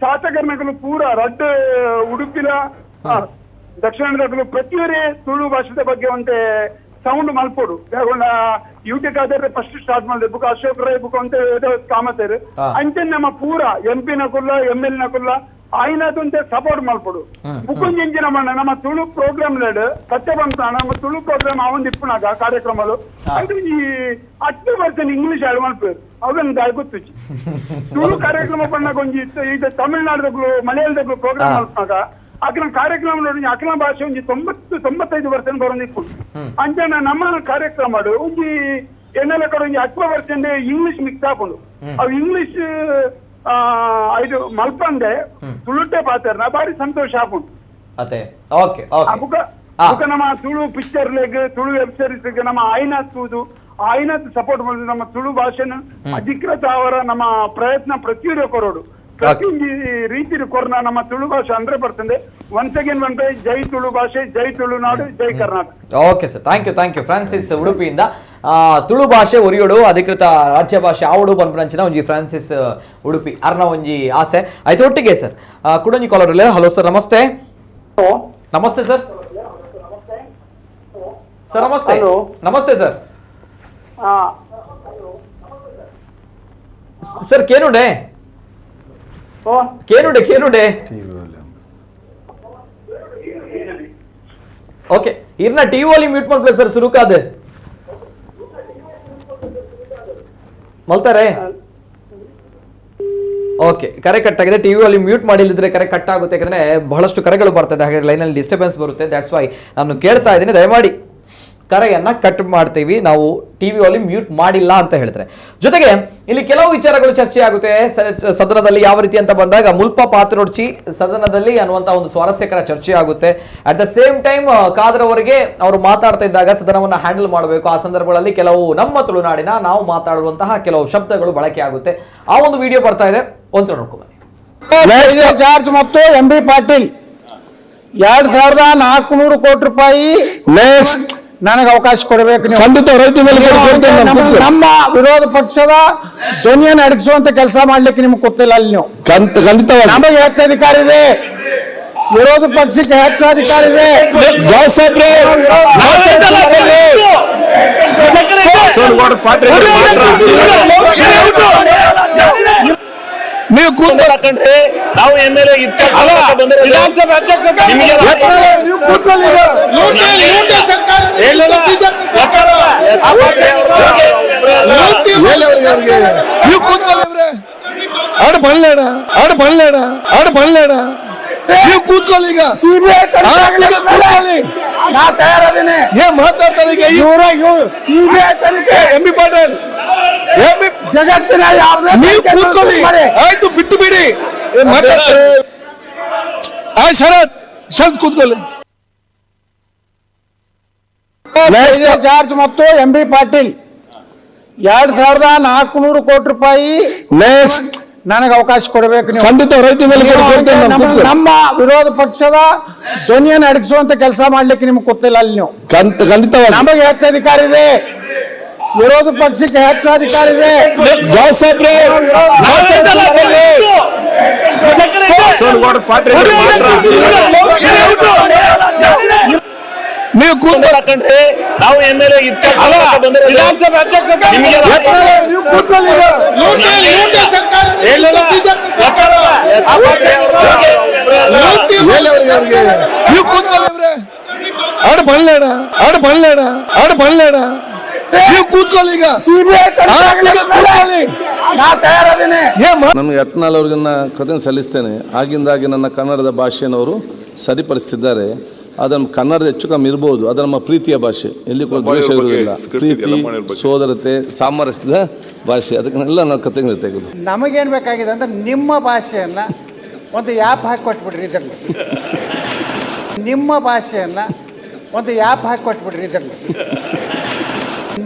ಶಾಸಕರ್ನಗಳು ಪೂರ ರಡ್ಡು ಉಡುಪಿನ ದಕ್ಷಿಣದಗಳು ಪ್ರತಿಯೊರೇ ತುಳು ಭಾಷೆದ ಬಗ್ಗೆ ಒಂತೆ ಸೌಂಡ್ ಮಲ್ಪೋಡು. U T Khader first start ಮಾಡಿದೆ ಬುಕ್ ಅಶೋಕ್ ರೈ ಬುಕ್ ಅಂತ ಕಾಮತೇರು ಅಂಚೆ ನಮ್ಮ ಪೂರ ಎಂ ಪಿ ನಕುಲ್ಲ ಎಂ ಎಲ್ ನಕುಲ್ಲ ಆಯ್ನದಂತೆ ಸಪೋರ್ಟ್ ಮಲ್ಪೋಡು. ಬುಕ್ಕೊಂಜಿಂಚಿನ ಮಣ್ಣ ನಮ್ಮ ತುಳು ಪ್ರೋಗ್ರಾಮ್ ಲೇಡ್ ಸತ್ಯ ಬಂತ ನಮ್ಮ ತುಳು ಪ್ರೋಗ್ರಾಮ್ ಅವನ್ ಇಪ್ಪುನಾಗ ಕಾರ್ಯಕ್ರಮలు ಅಂದ್ರೆ ಈ 10% ಇಂಗ್ಲಿಷ್ ಆಡ್ ಮಲ್ಪೇರು ಅವನ್ ದಾಯ ಗೊತ್ತುಚ್ಚಿ ತುಳು ಕಾರ್ಯಕ್ರಮ ಪಣ್ಣಾಗ ಒಂಜಿ ಈಗ ತಮಿಳ್ನಾಡದಗಳು ಮಲಯಾಳದಗಳು ಪ್ರೋಗ್ರಾಮ್ ಮಲ್ಪನಾಗ ಅಖಿಲ ಕಾರ್ಯಕ್ರಮ ನೋಡಿ ಅಖಿಲ ಭಾಷೆ ಒಂಜಿ 90 95% ಬರೋದಿಕ್ಕು ಅಂಚನ ನಮ್ಮ ಕಾರ್ಯಕ್ರಮ ಒಂಜಿ ಎನ್ನೆಲ್ಲ ಕಡೆ ಒಂಜಿ 10% ಇಂಗ್ಲಿಷ್ ಮಿಕ್ಸ್ ಆಪುಂಡು. ಅವು ಇಂಗ್ಲಿಷ್ ಐದು ಮಲ್ಪಂದೆ ತುಳುಟೆ ಪಾತ್ರ ಬಾರಿ ಸಂತೋಷ ಆಪುಂಡು. ನಮ್ಮ Tulu picture leg Tulu web series ನಮ್ಮ ಐನಾ ತೂದು ಆಯ್ನ ಸಪೋರ್ಟ್ ಮಾಡಿದ್ರೆ ನಮ್ಮ ತುಳು ಭಾಷೆನ ಅಧಿಕೃತ ಅವರ ನಮ್ಮ ಪ್ರಯತ್ನ ಪ್ರತಿಯೊಂದು ಕೊರೋಡು ಪ್ರತಿ ರೀತಿ ಕೊರೋನಾ ನಮ್ಮ ತುಳು ಭಾಷೆ 100%. Once again one by ಜೈ ತುಳು ಭಾಷೆ, ಜೈ ತುಳುನಾಡು, ಜೈ Karnataka. Okay sir, thank you, thank you. Francis ಉಡುಪಿಯಿಂದ ತುಳು ಭಾಷೆ ಒರಿಯೋಡು ಅಧಿಕೃತ ರಾಜ್ಯ ಭಾಷೆ ಆವಡು ಪನ್ಪುನಂಚಿನ ಒಂಜಿ ಫ್ರಾನ್ಸಿಸ್ ಉಡುಪಿ ಅರ್ನ ಒಂಜಿ ಆಸೆ ಆಯ್ತು. ಒಟ್ಟಿಗೆ ಸರ್ ಕುಡೊಂಜಿ collar. Hello sir, ನಮಸ್ತೆ. ನಮಸ್ತೆ ಸರ್. ಸರ್ ನಮಸ್ತೆ. ನಮಸ್ತೆ ಸರ್. ಸರ್ ಕೇನುಡೆ ಕೇನುಡೆ ಕೇನುಡೆ. ಓಕೆ, ಇರ್ನ ಟಿವಿ ಅಲ್ಲಿ ಮ್ಯೂಟ್ ಮಾಡ್ಬೇಕು ಸರ್, ಸುರುಕಾದ ಮಲ್ತಾರೆ. ಓಕೆ, ಕರೆ ಕಟ್ ಆಗಿದೆ. ಟಿವಿ ಅಲ್ಲಿ ಮ್ಯೂಟ್ ಮಾಡಿಲ್ಲದ್ರೆ ಕರೆ ಕಟ್ ಆಗುತ್ತೆ, ಯಾಕಂದ್ರೆ ಬಹಳಷ್ಟು ಕರೆಗಳು ಬರ್ತದೆ, ಹಾಗಾಗಿ ಲೈನಲ್ಲಿ ಡಿಸ್ಟರ್ಬೆನ್ಸ್ ಬರುತ್ತೆ. That's why ನಾನು ಕೇಳ್ತಾ ಇದ್ದೀನಿ, ದಯಮಾಡಿ ಕರೆಯನ್ನ ಕಟ್ ಮಾಡ್ತೀವಿ ನಾವು, ಟಿವಿ ಅಲ್ಲಿ ಮ್ಯೂಟ್ ಮಾಡಿಲ್ಲ ಅಂತ ಹೇಳಿದ್ರೆ. ಜೊತೆಗೆ ಇಲ್ಲಿ ಕೆಲವು ವಿಚಾರಗಳು ಚರ್ಚೆ ಆಗುತ್ತೆ ಸದನದಲ್ಲಿ ಯಾವ ರೀತಿ ಅಂತ ಬಂದಾಗ ಮುಲ್ಪ ಪಾತ್ರೊಡ್ಚಿ ಸದನದಲ್ಲಿ ಅನ್ನುವಂತ ಒಂದು ಸ್ವಾರಸ್ಯಕರ ಚರ್ಚೆ ಆಗುತ್ತೆ. At the same time Khader ಅವರಿಗೆ ಅವರು ಮಾತಾಡ್ತಾ ಇದ್ದಾಗ ಸದನವನ್ನು ಹ್ಯಾಂಡಲ್ ಮಾಡಬೇಕು. ಆ ಸಂದರ್ಭಗಳಲ್ಲಿ ಕೆಲವು ನಮ್ಮ ತುಳುನಾಡಿನ ನಾವು ಮಾತಾಡುವಂತಹ ಕೆಲವು ಶಬ್ದಗಳು ಬಳಕೆ ಆಗುತ್ತೆ. ಆ ಒಂದು ವಿಡಿಯೋ ಬರ್ತಾ ಇದೆ, ಒಂದ್ಸಲ ನೋಡ್ಕೊ ಬನ್ನಿ. ಜಾರ್ಜ್ ಮತ್ತು ಎಂ ಬಿ ಪಾಟೀಲ್ 2400 ಕೋಟಿ ರೂಪಾಯಿ ನನಗೆ ಅವಕಾಶ ಕೊಡಬೇಕು. ನಮ್ಮ ವಿರೋಧ ಪಕ್ಷದ ಧ್ವನಿಯನ್ನು ಅಡಗಿಸುವಂತ ಕೆಲಸ ಮಾಡ್ಲಿಕ್ಕೆ ನಿಮ್ಗೆ ಗೊತ್ತಿಲ್ಲ ಅಲ್ಲಿ. ನೀವು ನಮಗೆ ಹೆಚ್ಚು ಅಧಿಕಾರ ಇದೆ, ವಿರೋಧ ಪಕ್ಷಕ್ಕೆ ಹೆಚ್ಚು ಅಧಿಕಾರ ಇದೆ. ನೀವು ಕೂತ್ಕೊಂಡ್ರಿ, ನಾವು M L A ವಿಧಾನಸಭೆ ಅಧ್ಯಕ್ಷ ನೀವು ಕೂತ್ಕೊಳ್ಳಿ. ಆಡ ಬಲ್ಲೇಡ, ಆಡ ಬಲ್ಲೇಡ, ಆಡ ಬಲ್ಲೇಡ. ನೀವು ಕೂತ್ಕೊಳ್ಳಿ ಈಗ, ಕೂತ್ಕೊಳ್ಳಿ. ಏನ್ ಮಾತಾಡ್ತಾರೆ ಈಗ ಎಂ ಬಿ ಪಾಟೀಲ್? ಜಗತ್ತಿನ ನೀವು ಕೂತ್ಕೊಳ್ಳಿ, ಆಯ್ತು, ಬಿಟ್ಟು ಬಿಡಿ. ಶರತ್, ಶರತ್ ಕೂತ್ಕೊಳ್ಳಿ. ಜಾರ್ಜ್ ಮತ್ತು ಎಂ ಬಿ ಪಾಟೀಲ್ 2400 ಕೋಟಿ ರೂಪಾಯಿ ನನಗೆ ಅವಕಾಶ ಕೊಡಬೇಕು. ನಮ್ಮ ವಿರೋಧ ಪಕ್ಷದ ಧ್ವನಿಯನ್ನು ಅಡಗಿಸುವಂತ ಕೆಲಸ ಮಾಡ್ಲಿಕ್ಕೆ ನಿಮ್ಗೆ ಗೊತ್ತಿಲ್ಲ ಅಲ್ಲಿ. ನೀವು ನಮಗೆ ಹೆಚ್ಚು ಅಧಿಕಾರ ಇದೆ, ವಿರೋಧ ಪಕ್ಷಕ್ಕೆ ಹೆಚ್ಚು ಅಧಿಕಾರ ಇದೆ. ನೀವು ಕೂತ್ಕೊಂಡ್ರಿ, ನಾವು M L A ವಿಧಾನಸಭೆ ಅಧ್ಯಕ್ಷ ನೀವು ಕೂತ್ಕೊಳ್ಳಿ. ನೀವು ಕೂತ್ಕೊಳ್ಳಿ. ಆಡ ಬಲ್ಲೇಡ, ಆಡ ಬಲ್ಲೇಡ, ಆಡ ಬಲ್ಲೇಡ. ನೀವು ಕೂತ್ಕೊಳ್ಳಿ ಈಗ, ಕೂತ್ಕೊಳ್ಳಿ. ನಾನು ಯತ್ನಾಳ್ ಅವ್ರಿಗನ್ನ ಕಥೆ ಸಲ್ಲಿಸ್ತೇನೆ. ಆಗಿಂದಾಗಿ ನನ್ನ ಕನ್ನಡದ ಭಾಷೆಯನ್ನು ಸರಿಪಡಿಸ್ತಿದ್ದಾರೆ. ಅದನ್ನು ಕನ್ನಡದ ಹೆಚ್ಚು ಕಮ್ಮಿ ಇರ್ಬೋದು, ಅದು ನಮ್ಮ ಪ್ರೀತಿಯ ಭಾಷೆ, ಎಲ್ಲಿ ಕೂಡ ದ್ವೇಷ ಇರುವುದಿಲ್ಲ. ಪ್ರೀತಿ, ಸೋದರತೆ, ಸಾಮರಸ್ಯದ ಭಾಷೆ, ಅದಕ್ಕೆಲ್ಲ ನಾವು ಕಥೆಗಳು ತೆಗೆದು ನಮಗೇನು ಬೇಕಾಗಿದೆ ಅಂದ್ರೆ ನಿಮ್ಮ ಭಾಷೆಯನ್ನು ಒಂದು ಆ್ಯಪ್ ಹಾಕಿ ಕೊಟ್ಬಿಡ್ರಿ ಇದರಲ್ಲಿ. ನಿಮ್ಮ ಭಾಷೆಯನ್ನು ಒಂದು ಆ್ಯಪ್ ಹಾಕಿ ಕೊಟ್ಬಿಡ್ರಿ ಇದರಲ್ಲಿ.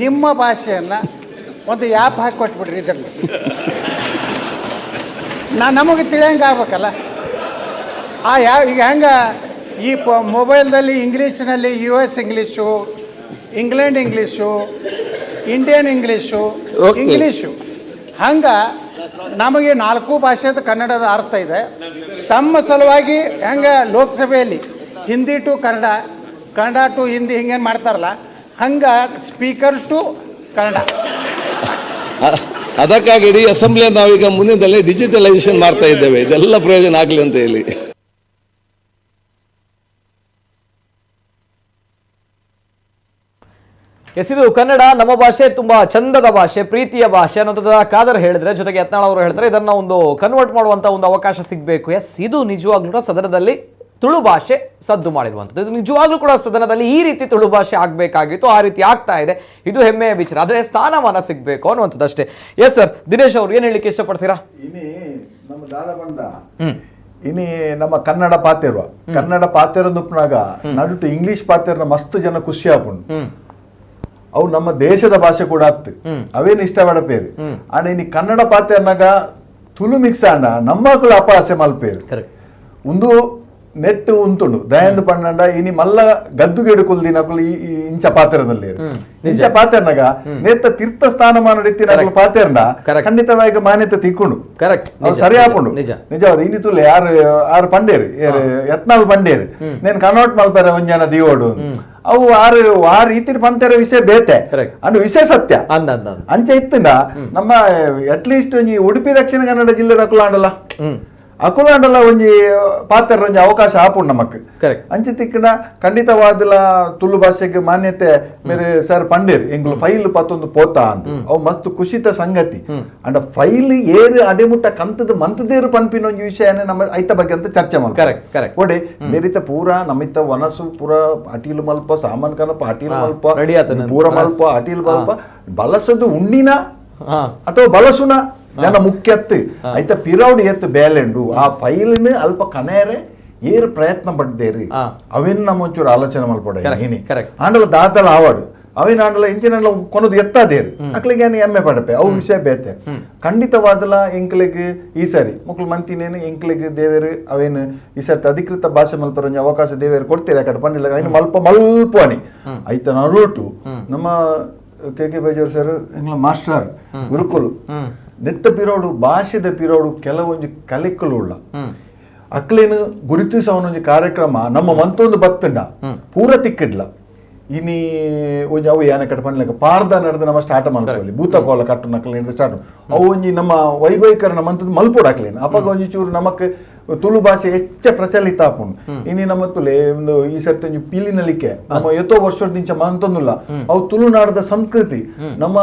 ನಿಮ್ಮ ಭಾಷೆಯನ್ನು ಒಂದು ಆ್ಯಪ್ ಹಾಕಿ ಕೊಟ್ಬಿಡ್ರಿ ಇದರಲ್ಲಿ. ನಮಗೆ ತಿಳಿಯಂಗೆ ಆಗ್ಬೇಕಲ್ಲ. ಆ ಯಾವ ಈಗ ಹೆಂಗೆ ಈ ಮೊಬೈಲ್ದಲ್ಲಿ ಇಂಗ್ಲೀಷ್ನಲ್ಲಿ US English, England English, Indian English, English, ಹಂಗೆ ನಮಗೆ 4 ಭಾಷೆದ ಕನ್ನಡದ ಅರ್ಥ ಇದೆ. ತಮ್ಮ ಸಲುವಾಗಿ ಹೆಂಗೆ ಲೋಕಸಭೆಯಲ್ಲಿ ಹಿಂದಿ ಟು ಕನ್ನಡ, ಕನ್ನಡ ಟು ಹಿಂದಿ ಹಿಂಗೇನು ಮಾಡ್ತಾರಲ್ಲ, ಹಂಗೆ ಸ್ಪೀಕರ್ ಟು ಕನ್ನಡ. ಅದಕ್ಕಾಗಿ ಇಡೀ ಅಸೆಂಬ್ಲಿಯನ್ನು ನಾವೀಗ ಮುಂದಿನದಲ್ಲೇ ಡಿಜಿಟಲೈಸೇಷನ್ ಮಾಡ್ತಾ ಇದ್ದೇವೆ, ಇದೆಲ್ಲ ಪ್ರಯೋಜನ ಆಗಲಿ ಅಂತ ಹೇಳಿ. ಎಸ್, ಇದು ಕನ್ನಡ ನಮ್ಮ ಭಾಷೆ, ತುಂಬಾ ಚಂದದ ಭಾಷೆ, ಪ್ರೀತಿಯ ಭಾಷೆ ಅನ್ನೋದನ್ನ ಖಾದರ್ ಹೇಳಿದ್ರೆ, ಜೊತೆಗೆ ಯತ್ನಾಳ್ ಅವರು ಹೇಳ್ತಾರೆ ಇದನ್ನ ಒಂದು ಕನ್ವರ್ಟ್ ಮಾಡುವಂತ ಒಂದು ಅವಕಾಶ ಸಿಗಬೇಕು. ಎಸ್, ಇದು ನಿಜವಾಗ್ಲೂ ಕೂಡ ಸದನದಲ್ಲಿ ತುಳು ಭಾಷೆ ಸದ್ದು ಮಾಡಿರುವಂಥದ್ದು. ಇದು ನಿಜವಾಗ್ಲೂ ಕೂಡ ಸದನದಲ್ಲಿ ಈ ರೀತಿ ತುಳು ಭಾಷೆ ಆಗಬೇಕಾಗಿತ್ತು, ಆ ರೀತಿ ಆಗ್ತಾ ಇದೆ. ಇದು ಹೆಮ್ಮೆಯ ವಿಚಾರ. ಆದರೆ ಸ್ಥಾನಮಾನ ಸಿಗಬೇಕು ಅನ್ನುವಂಥದ್ದು ಅಷ್ಟೇ. ಎಸ್ ಸರ್, ದಿನೇಶ್ ಅವರು ಏನು ಹೇಳಲಿಕ್ಕೆ ಇಷ್ಟಪಡ್ತೀರಾ? ಇನಿ ನಮ್ಮ ದಾದ ಬಂದ ಇನಿ ನಮ್ಮ ಕನ್ನಡ ಪಾತೆರುವ, ಕನ್ನಡ ಪಾತೆರ ನುಪ್ಪನಾಗ ನಡುಟು ಇಂಗ್ಲಿಷ್ ಪಾತೆರ್ನ ಮಸ್ತ್ ಜನ ಖುಷಿ ಆಪುಂಡು. ಅವು ನಮ್ಮ ದೇಶದ ಭಾಷೆ ಕೂಡ ಆಗ್ತು ಅವೇನು ಇಷ್ಟ ಪಡಪೇರು. ಆಂಡ ಇನಿ ಕನ್ನಡ ಪಾತೆರ್ನಗ ತುಳು ಮಿಕ್ಸ್ ಆಂಡ ನಮ್ಮಕುಲು ಅಪಹಾಸ್ಯ ಮಲ್ಪೇರು. ಒಂದು ನೆಟ್ ಉಂತುಂಡು ದಯಂದು ಪಂಡ ಇನಿ ಮಲ್ಲ ಗದ್ದುಗೇಡು ಕುಲ್ದಿನಕುಲು ಇಂಚ ಪಾತೆರದಲ್ಲಿ ಇಂಚ ಪಾತೆರ್ನಗ ನೇತ ತೀರ್ಥ ಸ್ಥಾನಮಾನ ಇತ್ತಿನಕುಲು ಪಾತೆರ್ನ ಖಂಡಿತವಾಗಿ ಮಾನ್ಯತೆ ತಿಕ್ಕೊಂಡು ಕರೆಕ್ಟ್ ಸರಿ ಆಪುಂಡು ನಿಜವಾದ. ಇನಿ ತುಲೆ ಯಾರು ಆರು ಪಂಡೇರು ಯತ್ನಾಲ್ ಪಂಡೇರು ನೇನು ಕನ್ವರ್ಟ್ ಮಲ್ಪೆರೆ ಒಂಜನ ದಿಯೋಡು ಅವು ಆರು ಆ ರೀತಿ ಪಂತೆರ ವಿಷಯ ಬೇತೆ ಅಂಡ್ ವಿಷಯ ಸತ್ಯ ಅಂಚೆ ಇತ್ತಿನ ನಮ್ಮ ಅಟ್ಲೀಸ್ಟ್ ಒಂಜಿ ಉಡುಪಿ ದಕ್ಷಿಣ ಕನ್ನಡ ಜಿಲ್ಲೆದ ಅಕುಲಾಂಡಲ ಅಕುಲಾಂಡಲ ಒಂಜಿ ಪಾತ್ರ ಒಂಜಿ ಅವಕಾಶ ಆಪುಂಡು ನಮಕ್. ಅಂಚೆ ತಿಕ್ಕನ ಖಂಡಿತವಾದಲ ತುಳು ಭಾಷೆಗೆ ಮಾನ್ಯತೆ ಮೇರೆ ಸರ್ ಪಂಡೇರು ಎಂಗುಲು ಫೈಲ್ ಪತ್ತೊಂದು ಪೋತಾ ಅಂತ ಅವು ಮಸ್ತ್ ಖುಷಿತ ಸಂಗತಿ. ಅಂಡ್ ಫೈಲ್ ಏರು ಅಡೆಮುಟ್ಟ ಕಂತದ ಮಂತದೇರು ಪನ್ಪಿನ ಒಂಜಿ ವಿಷಯನೇ ನಮ್ಮ ಐತ ಬಗ್ಗೆ ಅಂತ ಚರ್ಚೆ ಮಾಡ. ಕರೆಕ್ಟ್ ಕರೆಕ್ಟ್ ಒಡೆ ಮೇರಿತ ಪೂರ ನಮಿತ ವನಸು ಪೂರ ಅಟೀಲು ಮಲ್ಪ ಸಾಮಾನ್ ಕನಪ ಅಟೀಲು ಮಲ್ಪ ಪೂರ ಮಲ್ಪ ಅಟೀಲು ಮಲ್ಪ ಬಲಸದು ಉಣ್ಣಿನ ಅಥವಾ ಬಲಸುನ ಜನ ಮುಖ್ಯತ್ತು ಐತ ಪಿರೌಡ್ ಎತ್ತು ಬೇಲೆಂಡು ಆ ಫೈಲ್ನ ಅಲ್ಪ ಕನೇರೆ ಏರು ಪ್ರಯತ್ನ ಪಡ್ದೇರಿ ಅವೇನು ನಮ್ಮ ಒಂಚೂರು ಆಲೋಚನೆ ಮಲ್ಪಡ ಆಂಡಲ ದಾದಲ ಆವಾಡು ಅವೇನು ಆಂಡಲ ಇಂಚಿನ ಕೊನದು ಎತ್ತಾದೇರು ಅಕ್ಲಿಗೆ ಏನು ಎಮ್ಮೆ ಪಡಪೆ ಅವು ವಿಷಯ ಬೇತೆ. ಖಂಡಿತವಾದಲ ಎಂಕ್ಲೆಗ್ ಈ ಸರಿ ಮಕ್ಕಳು ಮಂತಿನೇನು ಎಂಕ್ಲೆಗ್ ದೇವೇರು ಅವೇನು ಈ ಸರ್ತಿ ಅಧಿಕೃತ ಭಾಷೆ ಮಲ್ಪರ ಒಂಜಿ ಅವಕಾಶ ದೇವೇರು ಕೊಡ್ತೀರಿ ಯಾಕಡೆ ಪಂಡಿಲ್ಲ ಐನು ಮಲ್ಪ ಮಲ್ಪ ಅನಿ ಐತ ನಡುಟು ನಮ್ಮ ಕೆ ಕೆ ಬೇಜಾರ್ ಸರ್ ಎಂಗ್ಲ ಮಾಸ್ಟರ್ ಗುರುಕುಲು ನೆತ್ತ ಪಿರೋಡು ಭಾಷೆದ ಪಿರೋಡು ಕೆಲವೊಂಜಿ ಕಲೆಕ್ಕಲು ಉಳ್ಳ ಅಕ್ಲೇನು ಗುರುತಿಸವನೊಂಜಿ ಕಾರ್ಯಕ್ರಮ ನಮ್ಮ ಮಂತೊಂದು ಬತ್ತಂಡ ಪೂರ ತಿಕ್ಕಿಡ್ಲ ಇನಿ ಒಂಜಿ ಅವು ಯಾನೆ ಕಟ್ಟ ಪನ್ಲೆಕ ಪಾರ್ದ ನಡೆದು ನಮ್ಮ ಸ್ಟಾರ್ಟ್ ಮಲ್ಪೊಲಿ ಭೂತಕೋಲ ಕಟ್ಟು ನಕಲೇನು ಸ್ಟಾರ್ಟ್ ಅವು ಒಂಜಿ ನಮ್ಮ ವೈಭವೀಕರಣ ಮಂತದ್ದು ಮಲ್ಪೋಡು ಅಕ್ಲೇನು ಅಪಗ ಒಂಜಿ ಚೂರು ನಮಕ್ ತುಳು ಭಾಷೆ ಹೆಚ್ಚ ಪ್ರಚಲಿತ ಆಪುಂಡು. ಇನಿ ನಮ್ಮ ತುಲೆ ಒಂದು ಈ ಸರ್ತಿ ಒಂಜಿ ಪೀಲಿನಲಿಕೆ ನಮ್ಮ ಎತ್ತೋ ವರ್ಷದಿಂಚ ಮಂತೊಂದುಲ್ಲ ಅವು ತುಳುನಾಡದ ಸಂಸ್ಕೃತಿ ನಮ್ಮ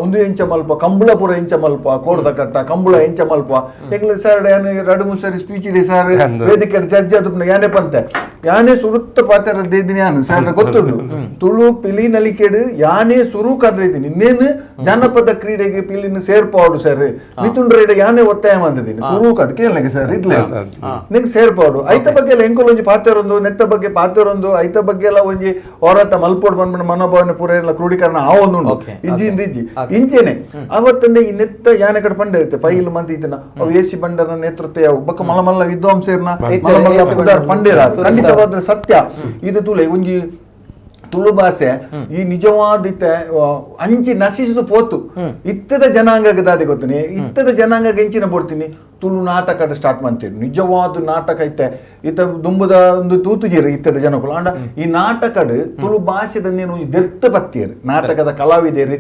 ಒಂದು ಎಂಚ ಮಲ್ಪ ಕಂಬಳಪುರ ಎಂಚ ಮಲ್ಪ ಕೋರ್ದ ಕಟ್ಟ ಕಂಬಳ ಎಂಚ ಮಲ್ಪ ಎಂಗ್ಲ ಸರ್ ಯಾನೆ ಎರಡು ಮೂರು ಸರಿ ಸ್ಪೀಚ್ ಇದೆ ಸರ್ ವೇದಿಕೆ ಚರ್ಚೆ ಅದು ಯಾನೆ ಪಂತೆ ಯಾನೆ ಸುರುತ್ತ ಪಾತ್ರ ಇದ್ದೀನಿ ಯಾನು ಸರ್ ಗೊತ್ತುಂಟು ತುಳು ಪಿಲಿನಲಿಕೆಡು ಯಾನೇ ಸುರುಕಾದ್ರೆ ಇದ್ದೀನಿ ಇನ್ನೇನು ಜಾನಪದ ಕ್ರೀಡೆಗೆ ಪಿಲಿನ ಸೇರ್ಪಾಡು ಸರ್ ಮಿಥುನ್ ರೇಡ್ ಯಾನೇ ಒತ್ತಾಯ ಮಾಡಿದ್ದೀನಿ ಸುರುಕ್ ಅದಕ್ಕೆ ಕೇಳಲಿಕ್ಕೆ ಸರ್ ಇದ್ಲೇ ನಿಂಗೆ ಸೇರ್ಪಾಡು ಐತ ಬಗ್ಗೆ ಎಲ್ಲ ಎಂಕೊಲ್ ಒಂಜಿ ಪಾತೆರೊಂದು ನೆತ್ತ ಬಗ್ಗೆ ಪಾತೆರೊಂದು ಐತ ಬಗ್ಗೆ ಎಲ್ಲ ಒಂಜಿ ಹೋರಾಟ ಮಲ್ಪೋಡ್ ಬಂದ್ಬಿಟ್ಟು ಮನೋಭಾವನೆ ಪೂರ ಎಲ್ಲ ಕ್ರೋಢೀಕರಣ ಆ ಒಂದು ಉಂಟು ಇಜ್ಜಿ ಇಂದ ಇಜ್ಜಿ ಇಂಚೆನೆ ಅವತ್ತಂದೆ ಈ ನೆತ್ತ ಯಾನೆ ಕಡೆ ಪಂಡ ಇರುತ್ತೆ ಫೈಲ್ ಮಂತ್ ಇದನ್ನ ಅವು ಎ ಸಿ ಬಂಡರ ನೇತೃತ್ವ ಯಾವ ಬಕ್ಕ ಮಲ್ಲ ಮಲ್ಲ ವಿದ್ವಾಂಸೇರ್ನ ಮಲ್ಲ ಮಲ್ಲ ಪಂಡೇರ ಖಂಡಿತವಾದ ಸತ್ಯ ಇದು ತುಲೆ ಒಂಜಿ ತುಳು ಭಾಷೆ ಈ ನಿಜವಾದ ಅಂಚಿ ನಶಿಸಿದು ಪೋತು ಇತ್ತದ ಜನಾಂಗಕ್ಕೆ ದಾದಿ ಗೊತ್ತನಿ ಇತ್ತದ ಜನಾಂಗಕ್ಕೆ ಎಂಚಿನ ಬೋಡ್ತೀನಿ ತುಳು ನಾಟಕ ಸ್ಟಾರ್ಟ್ ಮಾಡ್ತೀವಿ ನಿಜವಾದ ನಾಟಕ ಐತೆ ಇತ್ತ ದುಂಬುದ ಒಂದು ತೂತುಜೀರು ಇತ್ತದ ಜನಗಳು ಅಂಡ ಈ ನಾಟಕಡ್ ತುಳು ಭಾಷೆದ ನೀನು ದೆರ್ತ ಪತ್ತಿಯರು ನಾಟಕದ ಕಲಾವಿದರು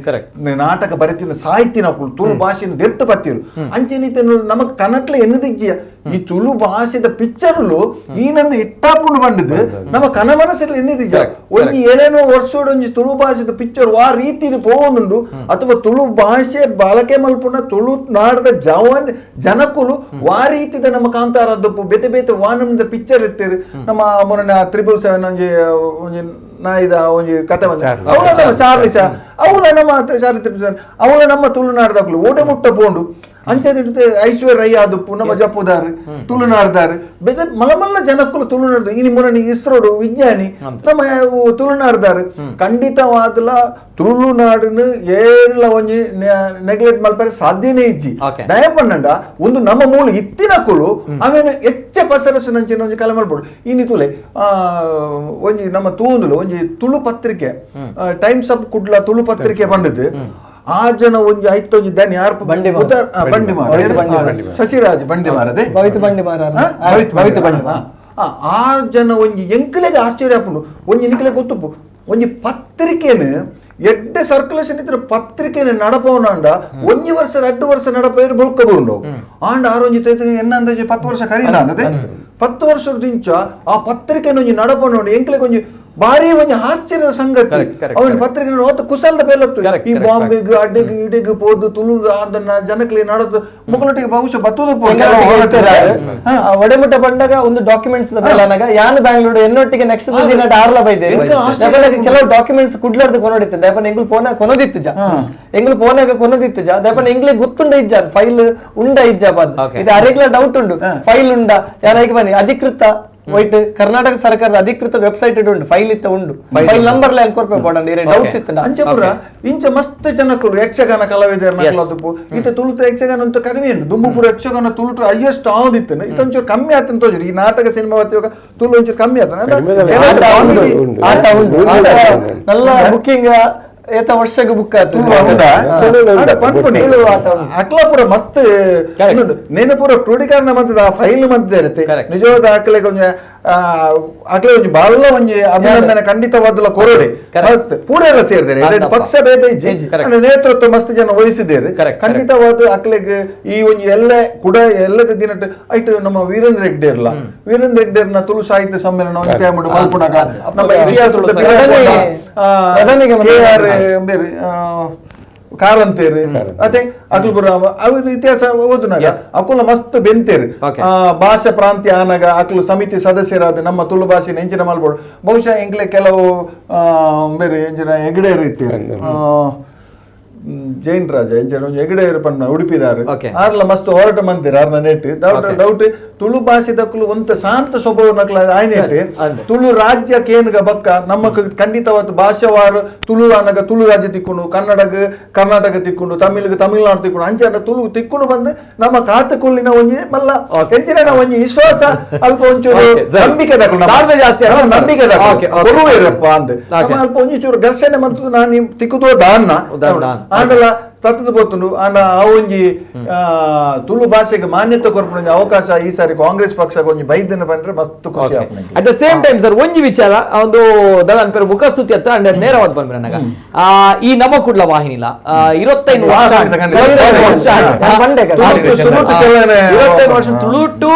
ನಾಟಕ ಬರೆತಿನ ಸಾಹಿತ್ಯನ ತುಳು ಭಾಷೆನ ದೆರ್ತ ಪತ್ತಿಯರು ಅಂಚೆನಿತ ನಮಗ್ ಕನಕ್ಲೆ ಎನ್ನದಿಜ್ಜಿಯ ಈ ತುಳು ಭಾಷೆದ ಪಿಕ್ಚರ್ಲು ಈ ನನ್ನ ಇಟ್ಟಾಪುಂಡು ಬಂದಿದ್ದು ನಮ್ಮ ಕನ ಮನಸ್ಸಲ್ಲಿ ಎನ್ನಿದಿಜ್ಜ ಒಂದು ಏನೇನೋ ವರ್ಷೋಡು ಒಂಜಿ ತುಳು ಭಾಷೆದ ಪಿಕ್ಚರ್ ಆ ರೀತಿ ಪೋವೊಂದುಂಡು ಅಥವಾ ತುಳು ಭಾಷೆ ಬಳಕೆ ಮಲ್ಪುನ ತುಳು ನಾಡದ ಜವನ್ ಜನಕುಲು ವಾ ರೀತಿದ ನಮ್ಮ ಕಾಂತಾರದಪ್ಪು ಬೇತೆ ಬೇತೆ ವಾನಂದ ಪಿಕ್ಚರ್ ಇರ್ತೀರಿ ನಮ್ಮ ಮೊನ್ನೆ 777 ಒಂಜಿ ಒಂಜಿ ನಾಯಿದ ಒಂಜಿ ಕತೆ ಬಂದ ಅವಳ ನಮ್ಮ ಚಾರ್ಲಿ ಶಾ ಅವಳ ನಮ್ಮ ಚಾರ್ಲಿ 777 ಅವಳ ನಮ್ಮ ತುಳುನಾಡದಕ್ಲು ಓಡೆ ಮುಟ್ಟ ಪೋಂಡು ಅಂಚೆ ಐಶ್ವರ್ಯ ರೈ ಆದುಪ್ಪು ನಮ್ಮ ಜಪ್ಪುದಾರು ತುಳುನಾಡ್ದಾರು ಬೇತೆ ಮಲಮಲ್ಲ ಜನಕ್ಕಲು ತುಳುನಾಡ್ದು ಇನಿ ಮೊನ್ನೆ ಇಸ್ರೋಡು ವಿಜ್ಞಾನಿ ನಮ್ಮ ತುಳುನಾಡ್ದಾರು ಖಂಡಿತವಾದಲ ತುಳುನಾಡನ್ನು ಏರ್ಲ ಒಂಜಿ ನೆಗ್ಲೆಕ್ಟ್ ಮಲ್ಪರೆ ಸಾಧ್ಯನೇ ಇಜ್ಜಿ ದಯಪನ್ನಂಡ ಒಂದು ನಮ್ಮ ಮೂಲ ಇತ್ತಿನಕುಲು ಆಮೇಲೆ ಹೆಚ್ಚ ಪಸರಸು ನಂಚಿನ ಒಂಜಿ ಕಲೆ ಮಲ್ಪಡು ಇನಿ ತುಲೆ ಒಂಜಿ ನಮ್ಮ ತೂಂದುಲು ಒಂಜಿ ತುಳು ಪತ್ರಿಕೆ ಟೈಮ್ಸ್ ಆಫ್ ಕುಡ್ಲ ತುಳು ಪತ್ರಿಕೆ ಬಂದದ್ದು ಆ ಜನ ಒಂಜಿ ಐತೊಂಜಿ ದನಿ ಯಾರು ಬಂಡಿ ಬಂಡಿ ಶಶಿರಾಜ್ ಬಂಡಿ ಮಾರದೆ ಭವಿತ್ ಬಂಡಿ ಆ ಜನ ಒಂಜಿ ಎಂಕಲೆಗೆ ಆಶ್ಚರ್ಯ ಆಪುಂಡು ಒಂಜಿ ನಿಕ್ಲೆ ಗೊತ್ತುಪ್ಪು ಒಂಜಿ ಪತ್ರಿಕೆನು ಎಡ್ಡೆ ಸರ್ಕ್ಯುಲೇಷನ್ ಇದ್ರೆ ಪತ್ರಿಕೆನ ನಡಪವನಾಂಡ ಒಂಜಿ ವರ್ಷ 2 ವರ್ಷ ನಡಪೇರು ಬುಳ್ಕಬುಂಡು ಆಂಡ ಆರೊಂಜಿ ಎನ್ನ 10 ವರ್ಷ ಕರೀನ ಅಂದದೆ 10 ವರ್ಷದಿಂಚ ಆ ಪತ್ರಿಕೆನ ಒಂಜಿ ನಡಪವನ ಎಂಕ್ಲೆಗೆ ಒಂಜಿ ಭಾರಿ ಒಂಜಿ ಆಶ್ಚರ್ಯದ ಸಂಗತಿ ಅವನ ಪತ್ರಿಕೆ ಓತ ಕುಸಲ್ದ ಬೇಲತ್ತು ಈ ಬಾಂಬೆಗ್ ಅಡ್ಡೆಗ್ ಇಡೆಗ್ ಪೋದು ತುಳು ಅದನ್ನ ಜನಕ್ಲಿ ನಡದು ಮುಕ್ಕಲೊಟ್ಟಿಗೆ ಬಹುಶಃ ಬತ್ತುದು ಒಡೆಮುಟ್ಟ ಬಂದಾಗ ಒಂದು ಡಾಕ್ಯುಮೆಂಟ್ಸ್ ಯಾನ್ ಬ್ಯಾಂಗ್ಳೂರು ಎನ್ನೊಟ್ಟಿಗೆ ನೆಕ್ಸ್ಟ್ ದಿನ ಆರ್ಲ ಬೈದೆ ಕೆಲವು ಡಾಕ್ಯುಮೆಂಟ್ಸ್ ಕುಡ್ಲಾರ್ದು ಕೊನೋಡಿತ್ತು ದಯಪನ ಎಂಗುಲ್ ಪೋನ ಕೊನೋದಿತ್ತು ಜ ಎಂಗುಲ್ ಪೋನಾಗ ಕೊನೋದಿತ್ತು ಜ ದಯಪನ ಎಂಗ್ಲೆ ಗೊತ್ತುಂಡ ಇಜ್ಜ ಫೈಲ್ ಉಂಡ ಇಜ್ಜ ಬಾದ್ ಇದು ಅರೆಗ್ಲ ಡೌಟ್ ಉಂಡು ಫೈಲ್ ಉಂಡ ಯಾರಾಗಿ ಬನ್ನಿ ಅಧಿಕೃತ White Karnataka ಸರ್ಕಾರದ ಅಧಿಕೃತ ವೆಬ್ಸೈಟ್ ಉಂಟು, ಫೈಲ್ ಇತ್ತ ಉಂಡು, ಫೈಲ್ ನಂಬರ್ ಲ ಕೊರ್ಪೆ ಬೋಡಂಡ ಇರೆ ಡೌಟ್ಸ್ ಇತ್ತ. ಅಂಚಪುರ ಇಂಚ ಮಸ್ತ್ ಜನಕುಲು ಯಕ್ಷಗಾನ ಕಲಾವಿದರ ನಕಲದುಪು ಇತ್ತೆ ತುಳುತ ಯಕ್ಷಗಾನ ಅಂತ ಕಡಿಮೆ ಉಂಟು. ದುಂಬುಪುರ ಯಕ್ಷಗಾನ ತುಳುಟ ಹೈಯೆಸ್ಟ್ ಆವದಿತ್ತು, ಇತ್ತೊಂಚೂರು ಕಮ್ಮಿ ಆತಂತ ತೋಜುರು. ಈ ನಾಟಕ ಸಿನಿಮಾ ತುಳು ಒಂಚೂರು ಕಮ್ಮಿ ಆತ. ಆಟ ಉಂಟು ನಲ್ಲ ಬುಕ್ಕಿಂಗ್ ಏತ ವರ್ಷಕ್ಕೆ ಬುಕ್ ಆತು. ಅಕ್ಲಾಪುರ ಮಸ್ತ್ ನೇನಪುರ ಕ್ರೋಢೀಕರಣ ಮಂತದ ಆ ಫೈಲ್ ಮಂತದ ಇರುತ್ತೆ. ನಿಜವಾದ ಅಕ್ಲೆ ಕೊಂಚ ಅಕ್ಲೆ ಒಂಜಿ ಬಾಳ ಒಂಜಿ ಅಭಿನಂದನೆ ಖಂಡಿತವಾದಲ ಕೊರಡೆ ಪೂರೆಲ್ಲ ಸೇರಿದ್ದಾರೆ, ಪಕ್ಷ ಭೇದ ಇಜ್ಜಿ, ನೇತೃತ್ವ ಮಸ್ತ್ ಜನ ವಹಿಸಿದ್ದಾರೆ. ಖಂಡಿತವಾದ ಅಕ್ಲೆಗ್ ಈ ಒಂಜಿ ಎಲ್ಲ ಕೂಡ ಎಲ್ಲದ ದಿನ ಐಟ್ ನಮ್ಮ ವೀರೇಂದ್ರ ಹೆಗ್ಡೆ ಇರಲ್ಲ, ವೀರೇಂದ್ರ ಹೆಗ್ಡೆರ್ನ ತುಳು ಸಾಹಿತ್ಯ ಸಮ್ಮೇಳನ ಒಂದು ಟೈಮ್ ಮಲ್ಪುನಾಗ ನಮ್ಮ ಇತಿಹಾಸದ ಕೆ ಆರ್ ಬೇರೆ ಕಾರಂತೇರು ಅದೇ ಅಕಲ್ಪುರ ಅವ್ರ ಇತಿಹಾಸ ಓದುನಾಗ ಅಕುಲ ಮಸ್ತ್ ಬೆಂತೇರು. ಭಾಷಾ ಪ್ರಾಂತ್ಯ ಆನಾಗ ಅಕಲು ಸಮಿತಿ ಸದಸ್ಯರಾದ ನಮ್ಮ ತುಳು ಭಾಷೆ ಎಂಚಿನ ಮಲ್ಬೋಡು. ಬಹುಶಃ ಎಂಕ್ಲೆ ಕೆಲವು ಬೇರೆ ಎಂಚಿನ ಹೆಗ್ಡೆಯರು ಇತ್ತೇರು, ಜೈನ್ ರಾಜ ಎಂಚಿನ ಒಂಜಿ ಹೆಗ್ಡೆಯರು ಪನ್ನ ಉಡುಪಿದಾರು ಆರ್ಲ ಮಸ್ತ್ ಹೋರಾಟ ಮಂದಿರ ಆರ್ನ ನೆಟ್ ಡೌಟ್ ತುಳು ಭಾಷೆ ದಕ್ಕಲು ಒಂತ ಶಾಂತ ಸ್ವಭಾವ ನಕಲ ಆಯ್ನೇಟ್ ತುಳು ರಾಜ್ಯ ಕೇನ್ಗ ಬಕ್ಕ ನಮ್ಮ ಖಂಡಿತವಾದ ಭಾಷಾವಾರು ತುಳು ಅನಗ ತುಳು ರಾಜ್ಯ ತಿಕ್ಕೊಂಡು, ಕನ್ನಡಗ ಕರ್ನಾಟಕ ತಿಕ್ಕೊಂಡು, ತಮಿಳಿಗೆ ತಮಿಳುನಾಡು ತಿಕ್ಕೊಂಡು, ಅಂಚೆ ತುಳು ತಿಕ್ಕೊಂಡು ಬಂದು ನಮ್ಮ ಕಾತುಕೊಳ್ಳಿನ ಒಂಜಿ ಮಲ್ಲ ಹೆಚ್ಚಿನ ಒಂಜಿ ವಿಶ್ವಾಸ ಅಲ್ಪ ಒಂಚೂರು ನಂಬಿಕೆ ದಕ್ಕಲು ನಂಬಿಕೆ ದಕ್ಕಲು ಅಂದ್ ಅಲ್ಪ ಒಂಜಿಚೂರು ಘರ್ಷಣೆ ಮತ್ತು ನಾನು ತಿಕ್ಕುದೋ ದಾನ್ನ ಆಂಡಲ ತತ್ತದ ಗೊತ್ತುಂಡು. ಆಂಡ ಆ ಒಂಜಿ ತುಳು ಭಾಷೆಗೆ ಮಾನ್ಯತೆ ಕೊರ್ಪುನ ಅವಕಾಶ ಈ ಸಾರಿ ಕಾಂಗ್ರೆಸ್ ಪಕ್ಷ ಒಂಜಿ ಬೈದಿನ ಬಂದ್ರೆ ಮಸ್ತ್ ಖುಷಿ ಆಪುಂಡು. At the same time sir ಒಂಜಿ ವಿಚಾರ ಒಂದು ದಳನ್ ಪೇರು ಮುಖಸ್ತುತಿ ಅತ್ತ ಅಂಡ್ ನೇರವಾದ ಬಂದ್ರೆ ನನಗ ಈ ನಮ್ಮ ಕುಡ್ಲ ವಾಹಿನಿಲ 25 ವರ್ಷ 25 ವರ್ಷ ತುಳುಟು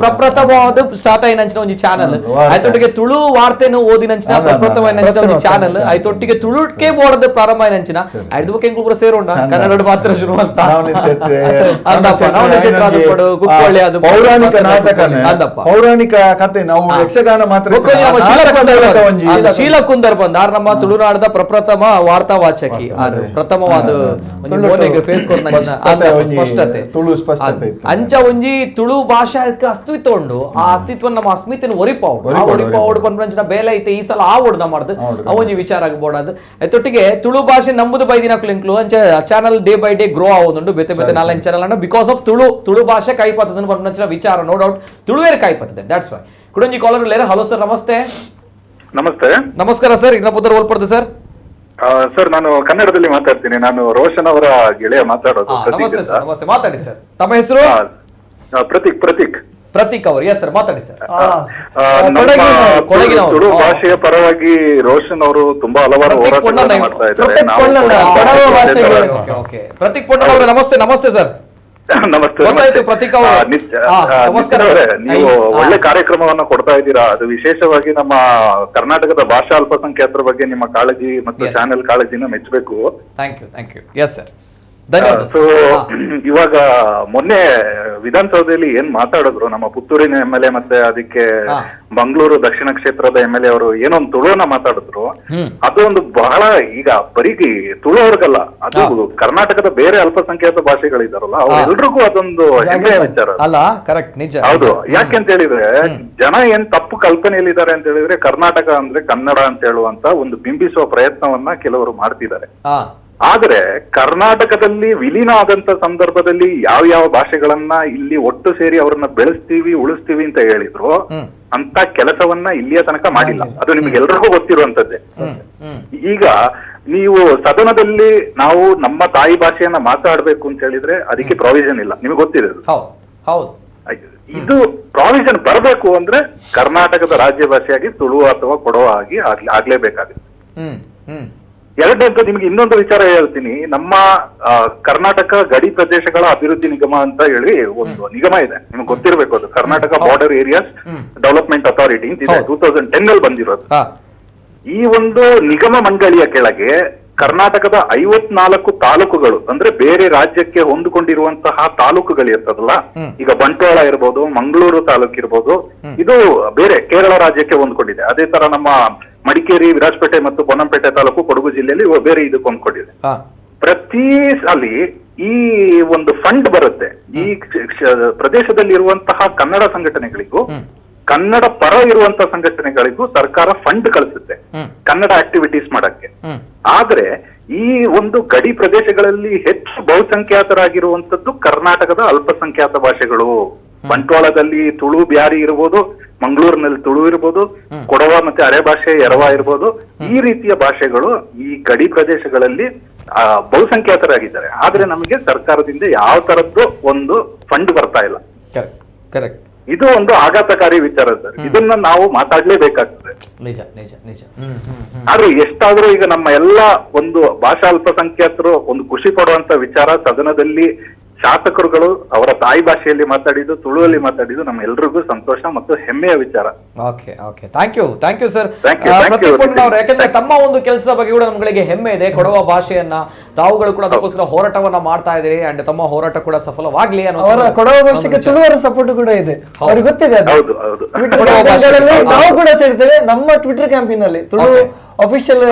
ಪ್ರಪ್ರಥಮವಾದ ಸ್ಟಾರ್ಟ್ ಆಯಿನಂಚಿನ ಒಂಜಿ ಚಾನಲ್ ಆಯ್ತೊಟ್ಟಿಗೆ ತುಳು ವಾರ್ತೆನು ಓದಿನಂಚಿನ ಪ್ರಪ್ರಥಮ ಒಂಜಿ ಚಾನಲ್ ಆಯ್ತೊಟ್ಟಿಗೆ ತುಳುಟ್ಕೆ ಬೋರ್ಡ್ ಪ್ರಾರಂಭ ಆಯಿನಂಚಿನ ಐದು ಎಂಕುಲು ಪೂರ ಸೇರೋಣ ಕನ್ನಡ ಮಾತ್ರ ಶುರು ಅಂತ ಪೌರಾಣಿಕ ನಾಟಕ ಪೌರಾಣಿಕ ಕತೆ ನಾವು ಯಕ್ಷಗಾನ ಮಾತ್ರ. ಶೀಲಾ ಕುಂದರ್ ಬಂದ ಆರ್ ನಮ್ಮ ತುಳುನಾಡದ ಪ್ರಪ್ರಥಮ ವಾರ್ತಾ ವಾಚಕಿ, ಆರ್ ಪ್ರಥಮವಾದ ಫೇಸ್ ಸ್ಪಷ್ಟತೆ ತುಳು ಸ್ಪಷ್ಟತೆ ಅಂಚ ಒಂಜಿ ತುಳು ಭಾಷಾ ಅಸ್ತಿತ್ವ ಉಂಡು. ಆ ಅಸ್ತಿತ್ವ ನಮ್ಮ ಅಸ್ಮಿತೆಯನ್ನು ಒರಿಪಾವಡು, ಆ ಒರಿಪಾವಡು ಪನ್ಪಂಚಿನ ಬೇಲೆ ಐತೆ ಈ ಸಲ ಆವಡು ನಮ್ಮ ಅವೊಂಜಿ ವಿಚಾರ ಆಗಬೋಡದು. ತೊಟ್ಟಿಗೆ ತುಳು ಭಾಷೆ ನಂಬುದು ಬೈದಿನ ಕ್ಲಿಂಕ್ಲು ಅಂಚ channel day by day grow ಆವೊಂದುಂಡು ಬೇತೆ ಬೇತೆ ನಾಲ್ಕು channel ಅನ್ನು because of Tulu Tulu ಭಾಷೆ ಕಾಯಿಪತ್ತದ ಪನ್ಪಂಚಿನ ವಿಚಾರ ನೋ ಡೌಟ್ ತುಳುವೇರ್ ಕಾಯಿಪತ್ತದೆ. That's why ಕುಡೊಂಜಿ collar ಲೇರ. Hello sir ನಮಸ್ತೆ. ನಮಸ್ತೆ. ನಮಸ್ಕಾರ ಸರ್, ಇನ್ನ ಪುತ್ರ ಓಲ್ಪಡ್ದು ಸರ್. ಸರ್ ನಾನು ಕನ್ನಡದಲ್ಲಿ ಮಾತಾಡ್ತೀನಿ, ನಾನು ರೋಷನ್ ಅವರ ಗೆಳೆಯ ಮಾತಾಡೋದು. ನಮಸ್ತೆ ಸರ್, ನಮಸ್ತೆ, ಮಾತಾಡಿ ಸರ್. ತಮ್ಮ ಹೆಸರು? ಪ್ರತೀಕ್. ಪ್ರತೀಕ್ ಪ್ರತೀಕ್ ಅವರು. ಎಸ್ ಸರ್, ಮಾತಾಡಿ ಸರ್. ತುಳು ಭಾಷೆಯ ಪರವಾಗಿ ರೋಷನ್ ಅವರು ತುಂಬಾ ಹಲವಾರು ಹೋರಾಟಗಳನ್ನು ಮಾಡ್ತಾ ಇದ್ದಾರೆ. ಪ್ರತೀಕ್ ಪೊನ್ನಣ್ಣ ಅವರೇ ನಮಸ್ತೆ. ನಮಸ್ತೆ ಸರ್. ನಮಸ್ತೆ ಪ್ರತೀಕ್ ಅವರೇ, ನೀವು ಒಳ್ಳೆ ಕಾರ್ಯಕ್ರಮವನ್ನ ಕೊಡ್ತಾ ಇದ್ದೀರಾ. ಅದು ವಿಶೇಷವಾಗಿ ನಮ್ಮ ಕರ್ನಾಟಕದ ಭಾಷಾ ಅಲ್ಪಸಂಖ್ಯಾತರ ಬಗ್ಗೆ ನಿಮ್ಮ ಕಾಳಜಿ ಮತ್ತು channel ಕಾಳಜಿನ ಮೆಚ್ಚಬೇಕು. Thank you, thank you. Yes sir, ಧನ್ಯವಾದ. ಸೊ ಇವಾಗ ಮೊನ್ನೆ ವಿಧಾನಸೌಧದಲ್ಲಿ ಏನ್ ಮಾತಾಡಿದ್ರು ನಮ್ಮ ಪುತ್ತೂರಿನ M L A ಮತ್ತೆ ಅದಕ್ಕೆ ಮಂಗಳೂರು ದಕ್ಷಿಣ ಕ್ಷೇತ್ರದ M L A ಅವರು ಏನೊಂದು ತುಳುವನ್ನ ಮಾತಾಡಿದ್ರು, ಅದು ಒಂದು ಬಹಳ ಈಗ ಬರೀ ತುಳುವರ್ಗಲ್ಲ, ಅದು ಕರ್ನಾಟಕದ ಬೇರೆ ಅಲ್ಪಸಂಖ್ಯಾತ ಭಾಷೆಗಳಿದಾರಲ್ಲ ಅವ್ರೆಲ್ರಿಗೂ ಅದೊಂದು ಹೆಮ್ಮೆಯ ವಿಚಾರ ಅಲ್ಲ? ಕರೆಕ್ಟ್, ನಿಜ. ಹೌದು, ಯಾಕೆಂತ ಹೇಳಿದ್ರೆ ಜನ ಏನ್ ತಪ್ಪು ಕಲ್ಪನೆಯಲ್ಲಿ ಇದಾರೆ ಅಂತ ಹೇಳಿದ್ರೆ ಕರ್ನಾಟಕ ಅಂದ್ರೆ ಕನ್ನಡ ಅಂತ ಹೇಳುವಂತ ಒಂದು ಬಿಂಬಿಸುವ ಪ್ರಯತ್ನವನ್ನ ಕೆಲವರು ಮಾಡ್ತಿದ್ದಾರೆ. ಆದ್ರೆ ಕರ್ನಾಟಕದಲ್ಲಿ ವಿಲೀನ ಆದಂತ ಸಂದರ್ಭದಲ್ಲಿ ಯಾವ ಯಾವ ಭಾಷೆಗಳನ್ನ ಇಲ್ಲಿ ಒಟ್ಟು ಸೇರಿ ಅವರನ್ನ ಬೆಳೆಸ್ತೀವಿ ಉಳಿಸ್ತೀವಿ ಅಂತ ಹೇಳಿದ್ರು ಅಂತ ಕೆಲಸವನ್ನ ಇಲ್ಲಿಯ ತನಕ ಮಾಡಿಲ್ಲ. ಅದು ನಿಮ್ಗೆಲ್ರಿಗೂ ಗೊತ್ತಿರುವಂತದ್ದೇ. ಈಗ ನೀವು ಸದನದಲ್ಲಿ ನಾವು ನಮ್ಮ ತಾಯಿ ಭಾಷೆಯನ್ನ ಮಾತಾಡ್ಬೇಕು ಅಂತ ಹೇಳಿದ್ರೆ ಅದಕ್ಕೆ ಪ್ರಾವಿಷನ್ ಇಲ್ಲ, ನಿಮ್ಗೆ ಗೊತ್ತಿದೆ. ಇದು ಪ್ರಾವಿಷನ್ ಬರಬೇಕು ಅಂದ್ರೆ ಕರ್ನಾಟಕದ ರಾಜ್ಯ ಭಾಷೆಯಾಗಿ ತುಳು ಅಥವಾ ಕೊಡವ ಆಗಿ ಆಗ್ಲೇಬೇಕಾಗುತ್ತೆ. ಎರಡನೇದ್ದು ನಿಮ್ಗೆ ಇನ್ನೊಂದು ವಿಚಾರ ಹೇಳ್ತೀನಿ. ನಮ್ಮ ಕರ್ನಾಟಕ ಗಡಿ ಪ್ರದೇಶಗಳ ಅಭಿವೃದ್ಧಿ ನಿಗಮ ಅಂತ ಹೇಳಿ ಒಂದು ನಿಗಮ ಇದೆ, ನಿಮ್ಗೆ ಗೊತ್ತಿರ್ಬೇಕು. ಅದು Karnataka border areas development authority ಅಂತ ಇದೆ, 2010 ಅಲ್ಲಿ ಬಂದಿರೋದು. ಈ ಒಂದು ನಿಗಮ ಮಂಡಳಿಯ ಕೆಳಗೆ ಕರ್ನಾಟಕದ 54 ತಾಲೂಕುಗಳು, ಅಂದ್ರೆ ಬೇರೆ ರಾಜ್ಯಕ್ಕೆ ಹೊಂದಿಕೊಂಡಿರುವಂತಹ ತಾಲೂಕುಗಳು ಇರ್ತದಲ್ಲ, ಈಗ ಬಂಟ್ವಾಳ ಇರ್ಬೋದು, ಮಂಗಳೂರು ತಾಲೂಕು ಇರ್ಬೋದು, ಇದು ಬೇರೆ ಕೇರಳ ರಾಜ್ಯಕ್ಕೆ ಹೊಂದ್ಕೊಂಡಿದೆ. ಅದೇ ತರ ನಮ್ಮ ಮಡಿಕೇರಿ, ವಿರಾಜಪೇಟೆ ಮತ್ತು ಪೊನ್ನಂಪೇಟೆ ತಾಲೂಕು ಕೊಡಗು ಜಿಲ್ಲೆಯಲ್ಲಿ ಬೇರೆ ಇದಕ್ಕೆ ಹೊಂದ್ಕೊಂಡಿದೆ. ಪ್ರತಿ ಅಲ್ಲಿ ಈ ಒಂದು ಫಂಡ್ ಬರುತ್ತೆ. ಈ ಪ್ರದೇಶದಲ್ಲಿ ಇರುವಂತಹ ಕನ್ನಡ ಸಂಘಟನೆಗಳಿಗೂ Kannada ಪರ ಇರುವಂತ ಸಂಘಟನೆಗಳಿಗೂ ಸರ್ಕಾರ ಫಂಡ್ ಕಳಿಸುತ್ತೆ ಕನ್ನಡ ಆಕ್ಟಿವಿಟೀಸ್ ಮಾಡಕ್ಕೆ. ಆದ್ರೆ ಈ ಒಂದು ಗಡಿ ಪ್ರದೇಶಗಳಲ್ಲಿ ಹೆಚ್ಚು ಬಹುಸಂಖ್ಯಾತರಾಗಿರುವಂತದ್ದು ಕರ್ನಾಟಕದ ಅಲ್ಪಸಂಖ್ಯಾತ ಭಾಷೆಗಳು. ಬಂಟ್ವಾಳದಲ್ಲಿ ತುಳು ಬ್ಯಾರಿ ಇರ್ಬೋದು, ಮಂಗಳೂರಿನಲ್ಲಿ ತುಳು ಇರ್ಬೋದು, ಕೊಡವ ಮತ್ತೆ ಅರೆ ಭಾಷೆ ಎರವ ಇರ್ಬೋದು. ಈ ರೀತಿಯ ಭಾಷೆಗಳು ಈ ಗಡಿ ಪ್ರದೇಶಗಳಲ್ಲಿ ಬಹುಸಂಖ್ಯಾತರಾಗಿದ್ದಾರೆ. ಆದ್ರೆ ನಮಗೆ ಸರ್ಕಾರದಿಂದ ಯಾವ ತರದ್ದು ಒಂದು ಫಂಡ್ ಬರ್ತಾ ಇಲ್ಲ. ಕರೆಕ್ಟ್, ಇದು ಒಂದು ಆಘಾತಕಾರಿ ವಿಚಾರ ಸರ್. ಇದನ್ನ ನಾವು ಮಾತಾಡ್ಲೇಬೇಕಾಗ್ತದೆ. ನಿಜ ನಿಜ ನಿಜ. ಆದ್ರೆ ಎಷ್ಟಾದ್ರೂ ಈಗ ನಮ್ಮ ಎಲ್ಲ ಒಂದು ಭಾಷಾ ಅಲ್ಪಸಂಖ್ಯಾತರು ಒಂದು ಖುಷಿ ಪಡುವಂತ ವಿಚಾರ, ಸದನದಲ್ಲಿ ಶಾಸಕರುಗಳು ಅವರ ತಾಯಿ ಭಾಷೆಯಲ್ಲಿ ಮಾತಾಡಿದ್ದು, ತುಳುವಲ್ಲಿ ಮಾತಾಡಿದ್ದು ನಮ್ಮ ಎಲ್ರಿಗೂ ಸಂತೋಷ ಮತ್ತು ಹೆಮ್ಮೆಯ ವಿಚಾರ. Okay okay, thank you, thank you sir. ಯಾಕಂದ್ರೆ ತಮ್ಮ ಒಂದು ಕೆಲಸದ ಬಗ್ಗೆ ಕೂಡ ನಮ್ಗಳಿಗೆ ಹೆಮ್ಮೆ ಇದೆ. ಕೊಡವ ಭಾಷೆಯನ್ನ ತಾವುಗಳು ಕೂಡ ಅದಕ್ಕೋಸ್ಕರ ಹೋರಾಟವನ್ನ ಮಾಡ್ತಾ ಇದ್ದೀರಿ ಅಂಡ್ ತಮ್ಮ ಹೋರಾಟ ಕೂಡ ಸಫಲವಾಗ್ಲಿ ಅನ್ನೋ ಕೊಡವ ಭಾಷೆಗೆ ತುಳುವರ ಸಪೋರ್ಟ್ ಕೂಡ ಇದೆ, ಅವ್ರಿಗೆ ಗೊತ್ತಿದೆ. ನಾವು ಕೂಡ ಸೇರ್ತೇವೆ ನಮ್ಮ ಟ್ವಿಟರ್ ಕ್ಯಾಂಪೇನ್ ಅಲ್ಲಿ, ತುಳು ಅಫಿಷಿಯಲ್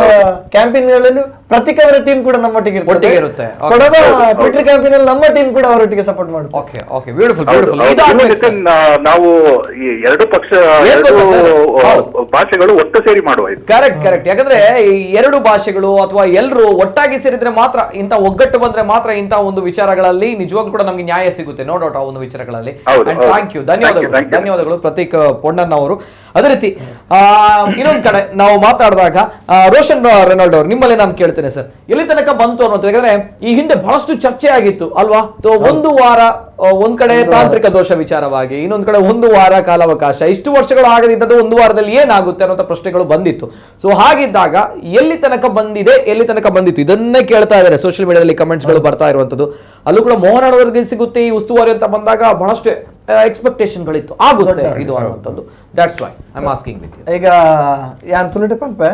ಕ್ಯಾಂಪೇನ್ ಗಳಲ್ಲಿ ಪ್ರತೀಕ್ ಅವರ ಟೀಮ್ ಕೂಡ ನಮ್ಮೊಟ್ಟಿಗೆ ಇರುತ್ತೆ. ಕೊಡವ ಟ್ವಿಟರ್ ಕ್ಯಾಂಪೇನ್ ಅಲ್ಲಿ ನಮ್ಮ ಟೀಮ್ ಕೂಡ ಅವರೊಟ್ಟಿಗೆ ಸಪೋರ್ಟ್ ಮಾಡುತ್ತೆ. Okay okay, beautiful beautiful. ನಾವು ಈ ಎರಡು ಪಕ್ಷ ಎರಡು ಭಾಷೆಗಳು ಒಟ್ಟು ಸೇರಿ ಮಾಡುವ. Correct correct. ಯಾಕಂದ್ರೆ ಈ ಎರಡು ಭಾಷೆಗಳು ಅಥವಾ ಎಲ್ಲರೂ ಒಟ್ಟಾಗಿ ಸೇರಿದ್ರೆ ಮಾತ್ರ, ಇಂಥ ಒಗ್ಗಟ್ಟು ಬಂದ್ರೆ ಮಾತ್ರ ಇಂಥ ಒಂದು ವಿಚಾರಗಳಲ್ಲಿ ನಿಜವಾಗ್ಲೂ ಕೂಡ ನಮ್ಗೆ ನ್ಯಾಯ ಸಿಗುತ್ತೆ, ನೋ ಡೌಟ್ ಆ ಒಂದು ವಿಚಾರಗಳಲ್ಲಿ. Thank you, ಧನ್ಯವಾದಗಳು, ಧನ್ಯವಾದಗಳು ಪ್ರತೀಕ್ ಪೊನ್ನಣ್ಣ ಅವರು. ಅದೇ ರೀತಿ ಇನ್ನೊಂದ್ ಕಡೆ ನಾವು ಮಾತಾಡಿದಾಗ ರೋಷನ್ ರೆನಾಲ್ಡ್ ಅವರು, ನಿಮ್ಮಲ್ಲೇ ನಾನು ಕೇಳ್ತೇನೆ ಸರ್, ಎಲ್ಲಿ ತನಕ ಬಂತು ಅನ್ನೋದು? ಯಾಕಂದ್ರೆ ಈ ಹಿಂದೆ ಬಹಳಷ್ಟು ಚರ್ಚೆ ಆಗಿತ್ತು ಅಲ್ವಾ? ಒಂದು ವಾರ ಒಂದ್ ಕಡೆ ತಾಂತ್ರಿಕ ದೋಷ ವಿಚಾರವಾಗಿ, ಇನ್ನೊಂದ್ ಕಡೆ ಒಂದು ವಾರ ಕಾಲಾವಕಾಶ, ಇಷ್ಟು ವರ್ಷಗಳು ಆಗದಿದ್ದದ್ದು ಒಂದು ವಾರದಲ್ಲಿ ಏನಾಗುತ್ತೆ ಅನ್ನೋ ಪ್ರಶ್ನೆಗಳು ಬಂದಿತ್ತು. ಸೊ ಹಾಗಿದ್ದಾಗ ಎಲ್ಲಿ ತನಕ ಬಂದಿದೆ, ಎಲ್ಲಿ ತನಕ ಬಂದಿತ್ತು ಇದನ್ನೇ ಕೇಳ್ತಾ ಇದ್ದಾರೆ ಸೋಷಿಯಲ್ ಮೀಡಿಯಾದಲ್ಲಿ ಕಮೆಂಟ್ಸ್ಗಳು ಬರ್ತಾ ಇರುವಂತದ್ದು. ಅಲ್ಲೂ ಕೂಡ ಮೋಹನ್ ಅವರಿಗೆ ಸಿಗುತ್ತೆ ಈ ಉಸ್ತುವಾರಿ ಅಂತ ಬಂದಾಗ ಬಹಳಷ್ಟು ಎಕ್ಸ್ಪೆಕ್ಟೇಷನ್ಗಳಿತ್ತು, ಆಗುತ್ತೆ ಇದು ಅನ್ನುವಂಥದ್ದು. That's why I am asking with you. ಈಗ ಯಾನ್ ತುಳುಟು ಪನ್ಪೆ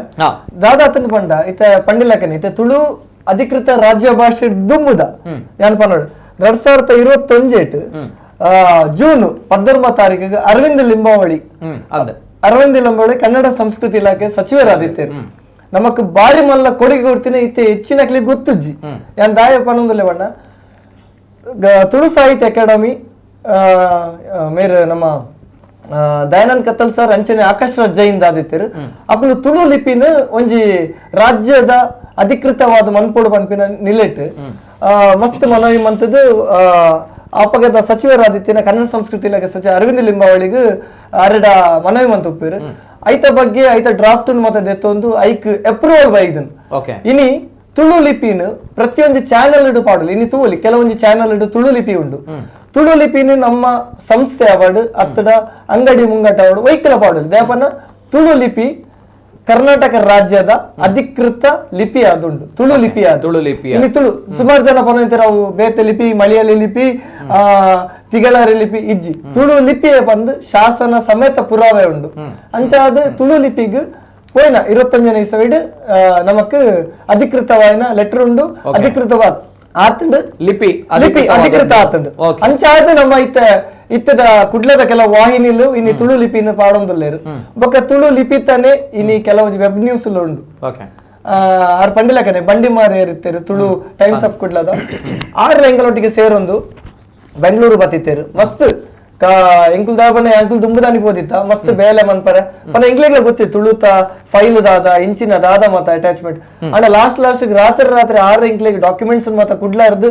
ದಾದಾತನ ಪಂಡ ಇತ್ತ ಪಂಡಿಲಕನೆ ಇತ್ತ ತುಳು ಅಧಿಕೃತ ರಾಜ್ಯ ಭಾಷೆ ದುಮ್ಮುದ ಯಾನ್ ಪನ್ನೋಡು 2021 ಜೂನ್ 19 ತಾರೀಕಿಗೆ ಅರವಿಂದ್ ಲಿಂಬಾವಳಿ, ಅರವಿಂದ್ ಲಿಂಬಾವಳಿ ಕನ್ನಡ ಸಂಸ್ಕೃತಿ ಇಲಾಖೆ ಸಚಿವರಾದಿತ್ತೇರು. ನಮಕ್ ಬಾರಿ ಮಲ್ಲ ಕೊಡುಗೆ ಕೊಡ್ತೀನಿ ಇತ್ತೆ ಹೆಚ್ಚಿನ ಗೊತ್ತುಜ್ಜಿ. ಯಾನ್ ದಾಯ ಪನ್ನೊಂದುಲೆ ಬಣ್ಣ ತುಳು ಸಾಹಿತ್ಯ ಅಕಾಡೆಮಿ ಮೇರ್ ನಮ್ಮ ದಯಾನಂದ್ ಕತ್ತಲ್ ಸರ್ ಅಂಚನೆ ಆಕಾಶ್ ರಾಜ್ ಜೈನ್ ದಾದಿತ್ತೇರು ಅಕುಲು ತುಳು ಲಿಪಿನ ಒಂಜಿ ರಾಜ್ಯದ ಅಧಿಕೃತವಾದ ಮನ್ಪೋಡು ಪನ್ಪಿನ ನಿಲೆಟ್ ಮಸ್ತ್ ಮನವಿ ಮಂತದ್ದು ಅಪಗದ ಸಚಿವರಾದಿತ್ತಿನ ಕನ್ನಡ ಸಂಸ್ಕೃತಿ ಇಲಾಖೆ ಸಚಿವ ಅರವಿಂದ್ ಲಿಂಬಾವಳಿಗೆ ಅರೆಡ ಮನವಿ ಮಂತ್ ಉಪ್ಪೇರು. ಐತ ಬಗ್ಗೆ ಐತ ಡ್ರಾಫ್ಟ್ ಮತ್ತೆ ದೆತ್ತೊಂದು ಐಕ್ ಅಪ್ರೂವಲ್ ಬೈದನ್. ಇನಿ ತುಳು ಲಿಪಿನ ಪ್ರತಿಯೊಂದು ಚಾನೆಲ್ ಇಡು ಪಾಡಲು ಇನಿ ತೂಲಿ ಕೆಲವೊಂದು ಚಾನೆಲ್ ಇಡು ತುಳು ಲಿಪಿ ಉಂಡು. ತುಳು ಲಿಪಿನ ನಮ್ಮ ಸಂಸ್ಥೆ ಅವಾರ್ಡ್ ಅತ್ತಡ ಅಂಗಡಿ ಮುಂಗಟ ಅವಾರ್ಡ್ ವೈಕಲ ಪಾಡಲು ದೇಪನ ತುಳು ಲಿಪಿ ಕರ್ನಾಟಕ ರಾಜ್ಯದ ಅಧಿಕೃತ ಲಿಪಿ ಆದುಂಡು ತುಳು ಲಿಪಿ. ತುಳು ಲಿಪಿ ಇಲ್ಲಿ ತುಳು ಸುಮಾರು ಜನ ಪನಂತಾರೆ ಅವು ಬೇತೆ ಲಿಪಿ, ಮಲಯಾಳಿ ಲಿಪಿ, ತಿಗಳಾರಿ ಲಿಪಿ ಇಜ್ಜಿ. ತುಳು ಲಿಪಿಯೇ ಬಂದು ಶಾಸನ ಸಮೇತ ಪುರಾವೆ ಉಂಡು. ಅಂಚಾದ ತುಳು ಲಿಪಿಗ್ ಪೋಯ್ನ 21ನೇ ಇಸವಿಡ್ ನಮಕ್ ಅಧಿಕೃತವಾಯಿನ ಲೆಟರ್ ಉಂಡು, ಅಧಿಕೃತವಾದ ಆತಂಡು ಲಿಪಿ ಲಿಪಿ ಅಧಿಕೃತ ಆತಂಡು. ಅಂಚಾದ ನಮ್ಮ ಇತ್ತ ಇತ್ತದ ಕುಡ್ಲದ ಕೆಲವು ವಾಹಿನಿಲು ಇನಿ ತುಳು ಲಿಪಿನ ಪಾಡೊಂದುಲ್ಲೇರು. ಬೊಕ್ಕ ತುಳು ಲಿಪಿ ತಾನೆ ಇನಿ ಕೆಲವು ವೆಬ್ ನ್ಯೂಸ್ ಉಂಡು. ಆರ್ ಪಂಡಿಲಕನೆ ಬಂಡಿಮಾರಿ ಇರ್ತಾರೆ ತುಳು ಟೈಮ್ಸ್ ಆಫ್ ಕುಡ್ಲದ ಆರ್ ಎಂಗಲೊಟ್ಟಿಗೆ ಸೇರೊಂದು ಬೆಂಗಳೂರು ಬತ್ತಿತ್ತೇರು. ಮಸ್ತ್ ಎಂಕುಲ್ ದಾಬನೆ ಅಂಕುಲ್ ದುಂಬುದಾನಿ ಪೋದಿತ್ತ ಮಸ್ತ್ ಬೇಲೆ ಮನ್ಪರೆ ಪನ ಎಂಗ್ಲೆಗ್ಲ ಗೊತ್ತಿತ್ತು ತುಳುತ ಫೈಲ್ ದಾದ ಇಂಚಿನ ದಾದ ಮತ ಅಟ್ಯಾಚ್ಮೆಂಟ್. ಅಂಡ ಲಾಸ್ಟ್ ಲಾಸ್ಟ್ ರಾತ್ರಿ ರಾತ್ರಿ ಆರು ಎಂಕ್ಲೆಗ್ ಡಾಕ್ಯುಮೆಂಟ್ಸ್ ಮಾತ ಕುಡ್ಲಾರ್ದು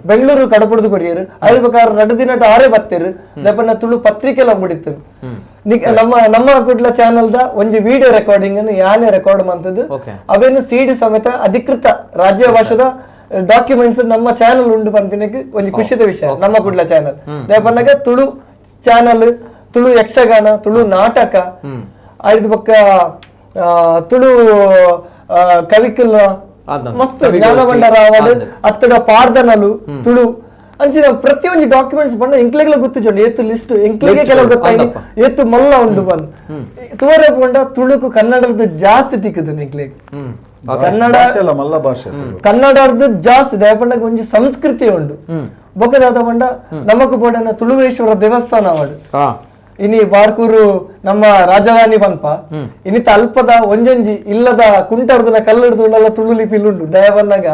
ಬೆಂಗಳೂರು ಕಡಪುಡ್ದು ಕೊರಿಯರು. ಐದು ಬೇಕಾದ್ರೆ 2 ದಿನ ಆರೇ ಬತ್ತೇರು. ದಪ್ಪನ ತುಳು ಪತ್ರಿಕೆ ಎಲ್ಲ ಮುಡಿತ್ತು. ನಮ್ಮ ನಮ್ಮ ಕುಡ್ಲ ಚಾನೆಲ್ the ಒಂಜಿ ವಿಡಿಯೋ ರೆಕಾರ್ಡಿಂಗ್ ಅನ್ನು ಯಾನೇ ರೆಕಾರ್ಡ್ ಮಂತದ್ದು ಅವೇನು ಸಿಡಿ ಸಮೇತ ಅಧಿಕೃತ ರಾಜ್ಯ ಭಾಷೆದ ಡಾಕ್ಯುಮೆಂಟ್ಸ್ ನಮ್ಮ ಚಾನೆಲ್ ಉಂಡು ಪನ್ಪಿನಕ್ಕೆ ಒಂಜಿ ಖುಷಿದ ವಿಷಯ. ನಮ್ಮ ಕುಡ್ಲ ಚಾನೆಲ್ ದೇಪನ್ನಾಗ ತುಳು ಚಾನಲ್, ತುಳು ಯಕ್ಷಗಾನ, ತುಳು ನಾಟಕ, ಐದು ಪಕ್ಕ ತುಳು ಕವಿಕುಲ್ ಮಸ್ತ್ ಜ್ಞಾನಭಂಡಾರ ಅತ್ತಡ ಪಾರ್ದನಲು ತುಳು ಅಂಚಿನ ಪ್ರತಿಯೊಂದು ಡಾಕ್ಯುಮೆಂಟ್ಸ್ ಬಣ್ಣ ಎಂಕ್ಲೆಗ್ಲ ಗೊತ್ತಿಜೋಂಡು ಏತು ಲಿಸ್ಟ್ ಎಂಕ್ಲೆಗೆ ಕೆಲವು ಗೊತ್ತಾಯಿ ಏತು ಮಲ್ಲ ಉಂಡು ಬಂದು ತುವರೆ ಪಂಡ ತುಳುಕು ಕನ್ನಡದ ಜಾಸ್ತಿ ತಿಕ್ಕುದು ಎಂಕ್ಲೆಗ್. ಕನ್ನಡ ಮಲ್ಲ ಭಾಷೆ ಕನ್ನಡದ ಜಾಸ್ತಿ ದಯಪಂಡಕ್ಕೆ ಒಂಜಿ ಸಂಸ್ಕೃತಿ ಉಂಡು. ಬೊಕ್ಕದಾದ ಪಂಡ ನಮಕ್ ಬೋಡನ ತುಳುವೇಶ್ವರ ದೇವಸ್ಥಾನ ಅವಡು ಇನಿ ಬಾರ್ಕೂರು ನಮ್ಮ ರಾಜಧಾನಿ ಪನ್ಪ ಇನ್ನಿತ ಅಲ್ಪದ ಒಂಜೊಂಜಿ ಇಲ್ಲದ ಕುಂಟರ್ದನ ಕಲ್ಲುಡ್ದು ತುಳು ಲಿಪಿ ಉಂಡು. ದಯಬನ್ನಾಗ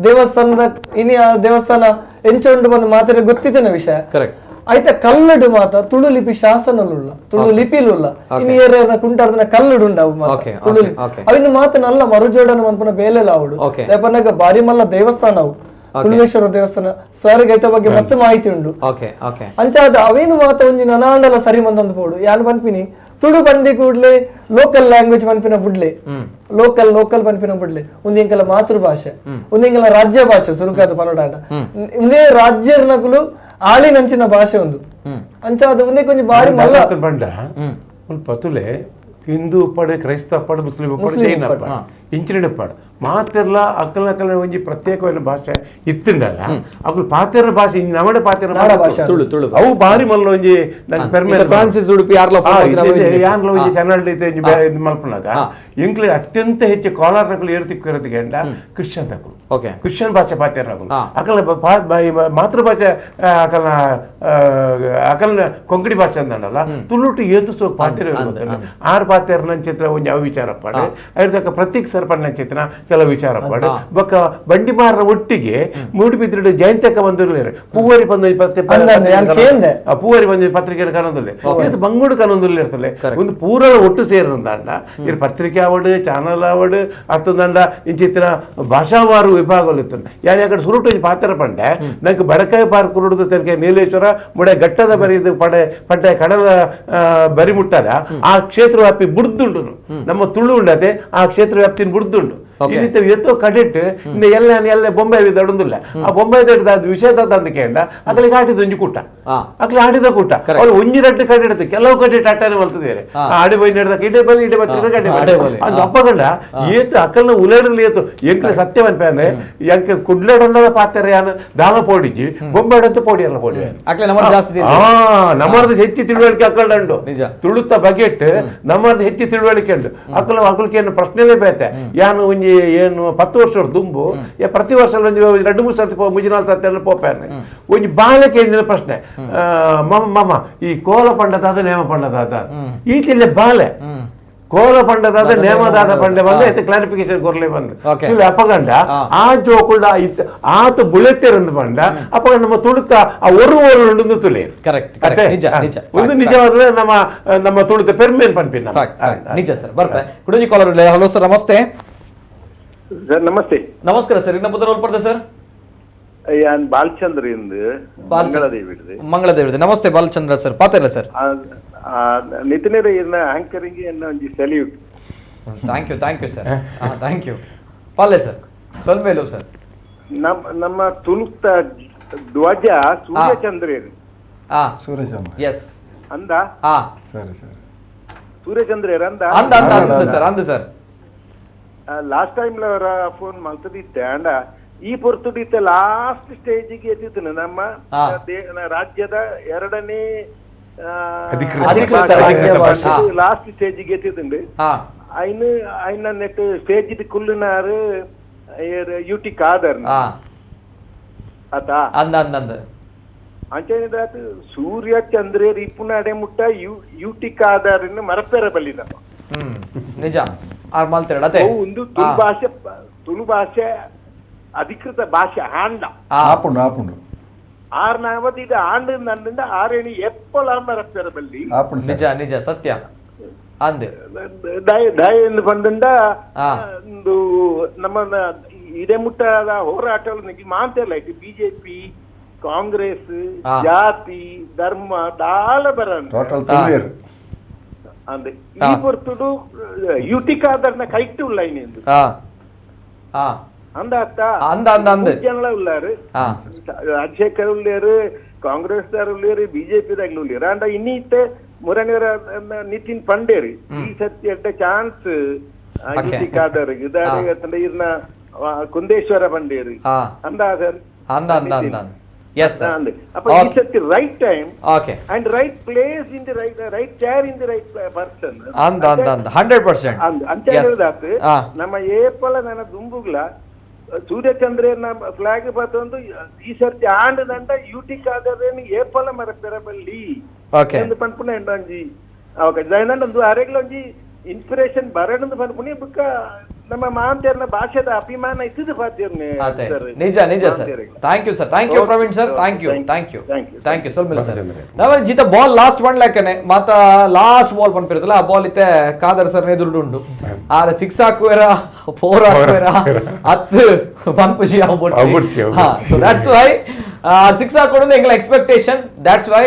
ದೇವಸ್ಥಾನದ ಇನಿ ಆ ದೇವಸ್ಥಾನ ಎಂಚ ಉಂಡು ಬಂದು ಮಾತ್ರ ಗೊತ್ತಿದ್ದೇನೆ ವಿಷಯ. ಐತ ಕಲ್ಲಡು ಮಾತ ತುಳು ಲಿಪಿ ಶಾಸನಲುಲ್ಲ ತುಳು ಲಿಪಿಲುಲ್ಲ ಇನ್ನು ಏರ ಕುಂಟಾರ್ದನ ಕಲ್ಲಡು ಉಂಡು ಅವು ಮಾತ ತುಳು ಅವಿನ ಮಾತ ನಲ್ಲ ಮರುಜೋಡನ ಮನ್ಪುನ ಬೇಲೆಲ ಅವಡು ಲೇಪನಾಗ ಬಾರಿ ಮಲ್ಲ ದೇವಸ್ಥಾನ ಅವು ತುಳುವೇಶ್ವರ ದೇವಸ್ಥಾನ ಸರ್ ಗೈತ ಬಗ್ಗೆ ಮಸ್ತ್ ಮಾಹಿತಿ ಉಂಡು. ಅಂಚಾದ ಅವೇನು ಮಾತ ಒಂಜಿ ನನಾಂಡಲ ಸರಿ ಮಂದೊಂದು ಪೋಡು ಯಾನ್ ಪನ್ಪಿನಿ ತುಳು ಬಂದಿ ಕೂಡ್ಲೆ ಲೋಕಲ್ ಲ್ಯಾಂಗ್ವೇಜ್ ಪನ್ಪಿನ ಬುಡ್ಲೆ ಲೋಕಲ್ ಲೋಕಲ್ ಪನ್ಪಿನ ಬುಡ್ಲೆ ಒಂದು ಎಂಕಲ ಮಾತೃಭಾಷೆ ಒಂದು ಎಂಕಲ ರಾಜ್ಯ ಭಾಷೆ ಸುರುಕಾದ ಪನೋಡಾಂಡ ಒಂದೇ ರಾಜ್ಯರ್ನಕುಲು ಆಳಿನಂಚಿನ ಭಾಷೆ ಒಂದು ಅಂಚಾದ ಒಂದೇ ಕೊಂಚ ಬಾರಿ ಮಲ್ಲ ಬಂಡ ಪತುಲೆ ಹಿಂದೂ ಪಡೆ ಕ್ರೈಸ್ತ ಪಡೆ ಮುಸ್ಲಿಂ ಪಡೆ ಜೈನ ಪಡೆ ಇಂಚಿನ ಪಡೆ ಮಾತೆರ್ಲ ಅಕ್ಕಲ ಅಕ್ಕಲ ಒಂಜಿ ಪ್ರತ್ಯೇಕವಾದ ಭಾಷೆ ಇತ್ತಿಂಡಲ್ಲ ಅಕ್ಕಲು ಪಾತೆರ ಭಾಷೆ ನಮ್ಮಡೆ ಪಾತೆರ ಭಾಷೆ ತುಳು ತುಳು ಅವು ಬಾರಿ ಮಲ್ಲ ಒಂಜಿ ನಂಗೆ ಪೆರ್ಮೆ ಫ್ರಾನ್ಸಿಸ್ ಉಡುಪಿ ಯಾರ್ಲ ಯಾರ್ಲ ಒಂಜಿ ಚಾನಲ್ ಐತೆ ಮಲ್ಪನಾಗ ಎಂಕ್ಲೆ ಅತ್ಯಂತ ಹೆಚ್ಚು ಕಾಲರ್ ನಕಲು ಏರ್ತಿಕ್ಕಿರೋದು ಗಂಡ ಕ್ರಿಶ್ಚಿಯನ್ ತಕಲು ಕ್ರಿಶ್ಚಿಯನ್ ಭಾಷೆ ಪಾತೆರ ನಕಲು ಅಕಲ ಮಾತೃಭಾಷೆ ಅಕಲ ಅಕಲ್ನ ಕೊಂಕಣಿ ಭಾಷೆ ಅಂದಲ್ಲ ತುಳುಟು ಏತು ಪಾತೆರ ಆರು ಪಾತೆರ ನಂಚಿತ್ರ ಒಂಜಿ ಅವು ವಿಚಾರ ಪಾಡೆ ಅದ್ರ ಪ್ರತೀಕ್ ಸರ್ ಪಣ್ಣ ಕೆಲವು ವಿಚಾರ ಪಾಡು ಬೊಕ್ಕ ಬಂಡಿಮಾರರ ಒಟ್ಟಿಗೆ ಮೂಡುಬಿದ್ರೆ ಜಯಂತಕ್ಕ ಬಂದಿರಲಿಲ್ಲ ಪೂವರಿ ಬಂದ ಪೂವರಿ ಬಂದ ಪತ್ರಿಕೆ ಕಾನೊಂದಿಲ್ಲ ಇದು ಬಂಗುಡು ಕಾನೊಂದಿಲ್ಲ ಇರ್ತದೆ ಒಂದು ಪೂರ ಒಟ್ಟು ಸೇರಿದಂಡ ಇದು ಪತ್ರಿಕೆ ಆವಡು ಚಾನಲ್ ಆವಡು ಅತ್ತದಂಡ ಇಂಚಿತ್ತಿನ ಭಾಷಾವಾರು ವಿಭಾಗಗಳು ಇತ್ತು ಯಾರು ಯಾಕಡೆ ಸುರುಟು ಒಂಜಿ ಪಾತ್ರ ಪಂಡೆ ನಂಗೆ ಬಡಕಾಯಿ ಪಾರ್ಕ್ ಕುರುಡುದು ತೆನಕೆ ನೀಲೇಶ್ವರ ಮುಡೆ ಘಟ್ಟದ ಬರಿದು ಪಡೆ ಪಡ್ಡೆ ಕಡಲ ಬರಿ ಮುಟ್ಟದ ಆ ಕ್ಷೇತ್ರ ವ್ಯಾಪ್ತಿ ಬುಡ್ದುಂಡು ನಮ್ಮ ತುಳು ಉಂಡತೆ ಆ ಕ್ಷೇತ್ರ ವ್ಯಾಪ್ತಿನ ಬುಡ್ದುಂಡು ಇನ್ನಿತ ಎತ್ತೋ ಕಡೆಟ್ ಇನ್ನು ಎಲ್ಲ ಎಲ್ಲ ಬೊಂಬೆ ದಡೊಂದಿಲ್ಲ ಆ ಬೊಂಬೆ ದಡ್ದ ಅದು ವಿಷಯದ ಅಂತ ಕೇಂಡ ಅಕಲಿಗೆ ಆಟಿದ ಒಂಜಿ ಕೂಟ ಅಕಲಿ ಆಟಿದ ಕೂಟ ಅವ್ರು ಒಂಜಿ ರಡ್ಡು ಕಡೆ ಇಡ್ತದೆ ಕೆಲವು ಕಡೆ ಟಾಟಾನೆ ಮಲ್ತಿದ್ದಾರೆ ಆಡಿ ಬೈ ನಡೆದ ಇಡೆ ಬಲಿ ಇಡೆ ಬತ್ತಿದ ಕಡೆ ಅದು ಅಪ್ಪಗಂಡ ಏತು ಅಕಲ್ನ ಉಲೇಡಲಿ ಏತು ಎಂಕ್ಲೆ ಸತ್ಯ ಅನ್ಪಾನೆ ಎಂಕ ಕುಡ್ಲೆಡನ್ನದ ಪಾತ್ರ ಯಾನು ದಾನ ಪೋಡಿಜಿ ಬೊಂಬೆ ಅಂತ ಪೋಡಿ ಅಲ್ಲ ಪೋಡಿ ನಮ್ಮರ್ದ ಹೆಚ್ಚು ತಿಳುವಳಿಕೆ ಅಕ್ಕಲ್ಡಂಡು ತುಳುತ್ತ ಬಗೆಟ್ ನಮ್ಮರ್ದ ಹೆಚ್ಚು ತಿಳುವಳಿಕೆ ಉಂಟು ಅಕಲ ಅಕಲ್ಕೆ ಏನು ಪ್ರಶ್ನೆಲೇ ಬೇತೆ ಯಾನು ಒಂಜಿ ಏನು 10 ವರ್ಷ ದುಂಬು ಪ್ರತಿ ವರ್ಷ ಒಂಜಿ 2-3 ಸರ್ತಿ ಮುಜಿ 4 ಸರ್ತಿ ಎಲ್ಲ ಪೋಪಾನೆ ಒಂಜಿ ಬಾಲೆ ಕೇಳಿದ ಪ್ರಶ್ನೆ ಮಮ ಮಮ ಈ ಕೋಲ ಪಂಡದಾದ ನೇಮ ಪಂಡದಾದ ಈ ತಿಳ್ಳೆ ಬಾಲೆ ಕೋಲ ಪಂಡದಾದ ನೇಮದಾದ ಪಂಡೆ ಬಂದ ಐತೆ ಕ್ಲಾರಿಫಿಕೇಶನ್ ಕೊರ್ಲೆ ಬಂದು ಇಲ್ಲಿ ಅಪಗಂಡ ಆ ಜೋಕುಳ್ಳ ಆತ ಬುಳೆತಿರಂದು ಪಂಡ ಅಪಗಂಡ ನಮ್ಮ ತುಳುತ ಆ ಒರು ಒರು ತುಳಿ ಕರೆಕ್ಟ್ ಒಂದು ನಿಜವಾದ ನಮ್ಮ ನಮ್ಮ ತುಳುತ ಪೆರ್ಮೇನ್ ಪನ್ಪಿನ ನಿಜ ಸರ್ ಬರ್ತೆ ಕುಡಂಜಿ collar. Hello sir namaste. Sir ನಮಸ್ತೆ. ನಮಸ್ಕಾರ ಸರ್, ಇನ್ನ ಪುತ್ರ ಪಡ್ದೆ ಸರ್ ಯಾನ್ ಬಾಲಚಂದ್ರ ಇಂದು ಮಂಗಳದೇವಿ. ಮಂಗಳದೇವಿ ನಮಸ್ತೆ ಬಾಲಚಂದ್ರ ಸರ್, ಪಾತಿಲ್ಲ ಸರ್ ನಿತಿನ್ ಇನ್ನ ಆಂಕರಿಂಗ್ ಎನ್ನ ಒಂಜಿ salute. Thank you thank you sir, thank you. ಪಾಲೆ sir ಸ್ವಲ್ಪ ಇಲ್ಲ ಸರ್ ನಮ್ಮ ತುಳುಕ್ತ ಧ್ವಜ ಸೂರ್ಯಚಂದ್ರ ಸೂರ್ಯಚಂದ್ರ ಎಸ್ ಅಂದ ಸರಿ ಸರಿ ಸೂರ್ಯಚಂದ್ರ ಅಂದ ಅಂದ ಅಂದ ಸರ್ ಅಂದ sir last time phone ಮಲ್ತದಿತ್ತೆ ಅಂಡ ಈ ಪೊರ್ತುಡಿತ್ತೆ ಲಾಸ್ಟ್ ಸ್ಟೇಜಿಗೆ ಎತ್ತಿತ್ತು ನಮ್ಮ ರಾಜ್ಯದ ಎರಡನೇ ಲಾಸ್ಟ್ ಸ್ಟೇಜಿಗೆ ಎತ್ತಿದ್ದುಂಡು. ಐನ ಐನ ನೆಟ್ ಸ್ಟೇಜ್ ಕುಲ್ಲುನಾರು ಯುಟಿ ಖಾದರ್ ಆತ ಅಂಚನೆ ಸೂರ್ಯ ಚಂದ್ರೇರ್ ಇಪ್ಪುನ ಅಡೆ ಮುಟ್ಟ ಯುಟಿ ಖಾದರ್ ಮರಪೆರ ಬಲ್ಲಿದ ನಿಜ. ಒಂದು ತುಳು ಭಾಷೆ ಅಧಿಕೃತ ಭಾಷೆ ಆಂಡ ಆರ್ನಾವದ್ ಇದು ಆಂಡ ನನ್ನಿಂದ ಆರೇಣಿ ಎಪ್ಪಲ ಮರಪೆರ ಬಲ್ಲಿ ನಿಜ ನಿಜ ಸತ್ಯ ಅಂದೆ ದಯ ಎಂದು ಬಂದಂಡ ಒಂದು ನಮ್ಮ ಇದೇ ಮುಟ್ಟದ ಹೋರಾಟ ಮಾಂತೆಲ್ಲ ಐತಿ ಬಿಜೆಪಿ ಕಾಂಗ್ರೆಸ್ ಜಾತಿ ಧರ್ಮ ದಾಲ ಬರ ಅಂದೆ ಈ ಪೊರ್ತುಡು ಯುಟಿಕಾದರ್ನ ಕೈಟ್ಟು ಉಳ್ಳ ಎಂದು ಅಂದ ಜನಲ ಉಳ್ಳಾರು ರಾಜಶೇಖರ್ ಉಳ್ಳೇರು ಕಾಂಗ್ರೆಸ್ ದಾರ್ ಉಳ್ಳೇರು ಬಿಜೆಪಿ ದಾಗ್ಲು ಉಳ್ಳೇರು ಅಂಡ ಇನ್ನೀತೆ ಮುರಣಿಯರ ನಿತಿನ್ ಪಂಡೇರಿ ಈ ಸತಿ ಎಡ್ಡ ಚಾನ್ಸ್ ಯುಟಿಕಾದರ್ ಇರ್ನ ಕುಂದೇಶ್ವರ ಪಂಡೇರಿ ಅಂದ ಸರ್ ಅಂದ ಅಂದ ಅಂದ Yes, sir. ಅಪ್ಪ ಈ ಸತಿ right time and right place in the right chair in the right person ಅಂದ ಅಂದ ಅಂದ 100% ಅಂತ ಹೇಳಿದಾತು. ನಮ್ಮ ಏಪಲ ನನ್ನ ದುಂಬುಗ್ಲ ಸೂರ್ಯಚಂದ್ರನ ಫ್ಲಾಗ್ ಬತ್ತೊಂದು ಈ ಸರ್ತಿ ಆಂಡ ದಂಡ ಯೂಟಿಕಾದರೇನು ಏಪಲ ಮರಪೆರ ಬಲ್ಲಿ ಎಂದು ಪನ್ಪುನ ಎಂಡೊಂಜಿ ಅವಕಾಶ ಒಂದು ಅರೆಗ್ಲೊಂಜಿ ಇನ್ಸ್ಪಿರೇಷನ್ ಬರಡಂದು ಪನ್ಪುನಿ ಬುಕ್ಕ ನಮ್ಮ ಮಾಂತೇರ್ನ ಭಾಷೆದ ಅಭಿಮಾನ ಇತ್ತದ ಪಾತೇರ್ನೆ ನಿಜ ನಿಜ sir. Thank you sir, thank you Praveen sir, thank you thank you thank you ಸೊಲ್ಮಿಲ್ಲ sir. ನಾವ್ ಜಿತ ball last one ಲೆಕ್ಕನೆ ಮಾತ ಲಾಸ್ಟ್ ಬಾಲ್ ಪನ್ಪಿರುತ್ತಲ್ಲ ಆ ಬಾಲ್ ಇತ್ತೆ ಖಾದರ್ ಸರ್ ಎದುರು ಉಂಡು ಆರೆ ಸಿಕ್ಸ್ ಹಾಕುವೆರ ಫೋರ್ ಹಾಕುವೆರ ಹತ್ತು ಪನ್ಪುಜಿ so that's why six ಹಾಕೊಡೋದು ಎಂಗಳ expectation. That's why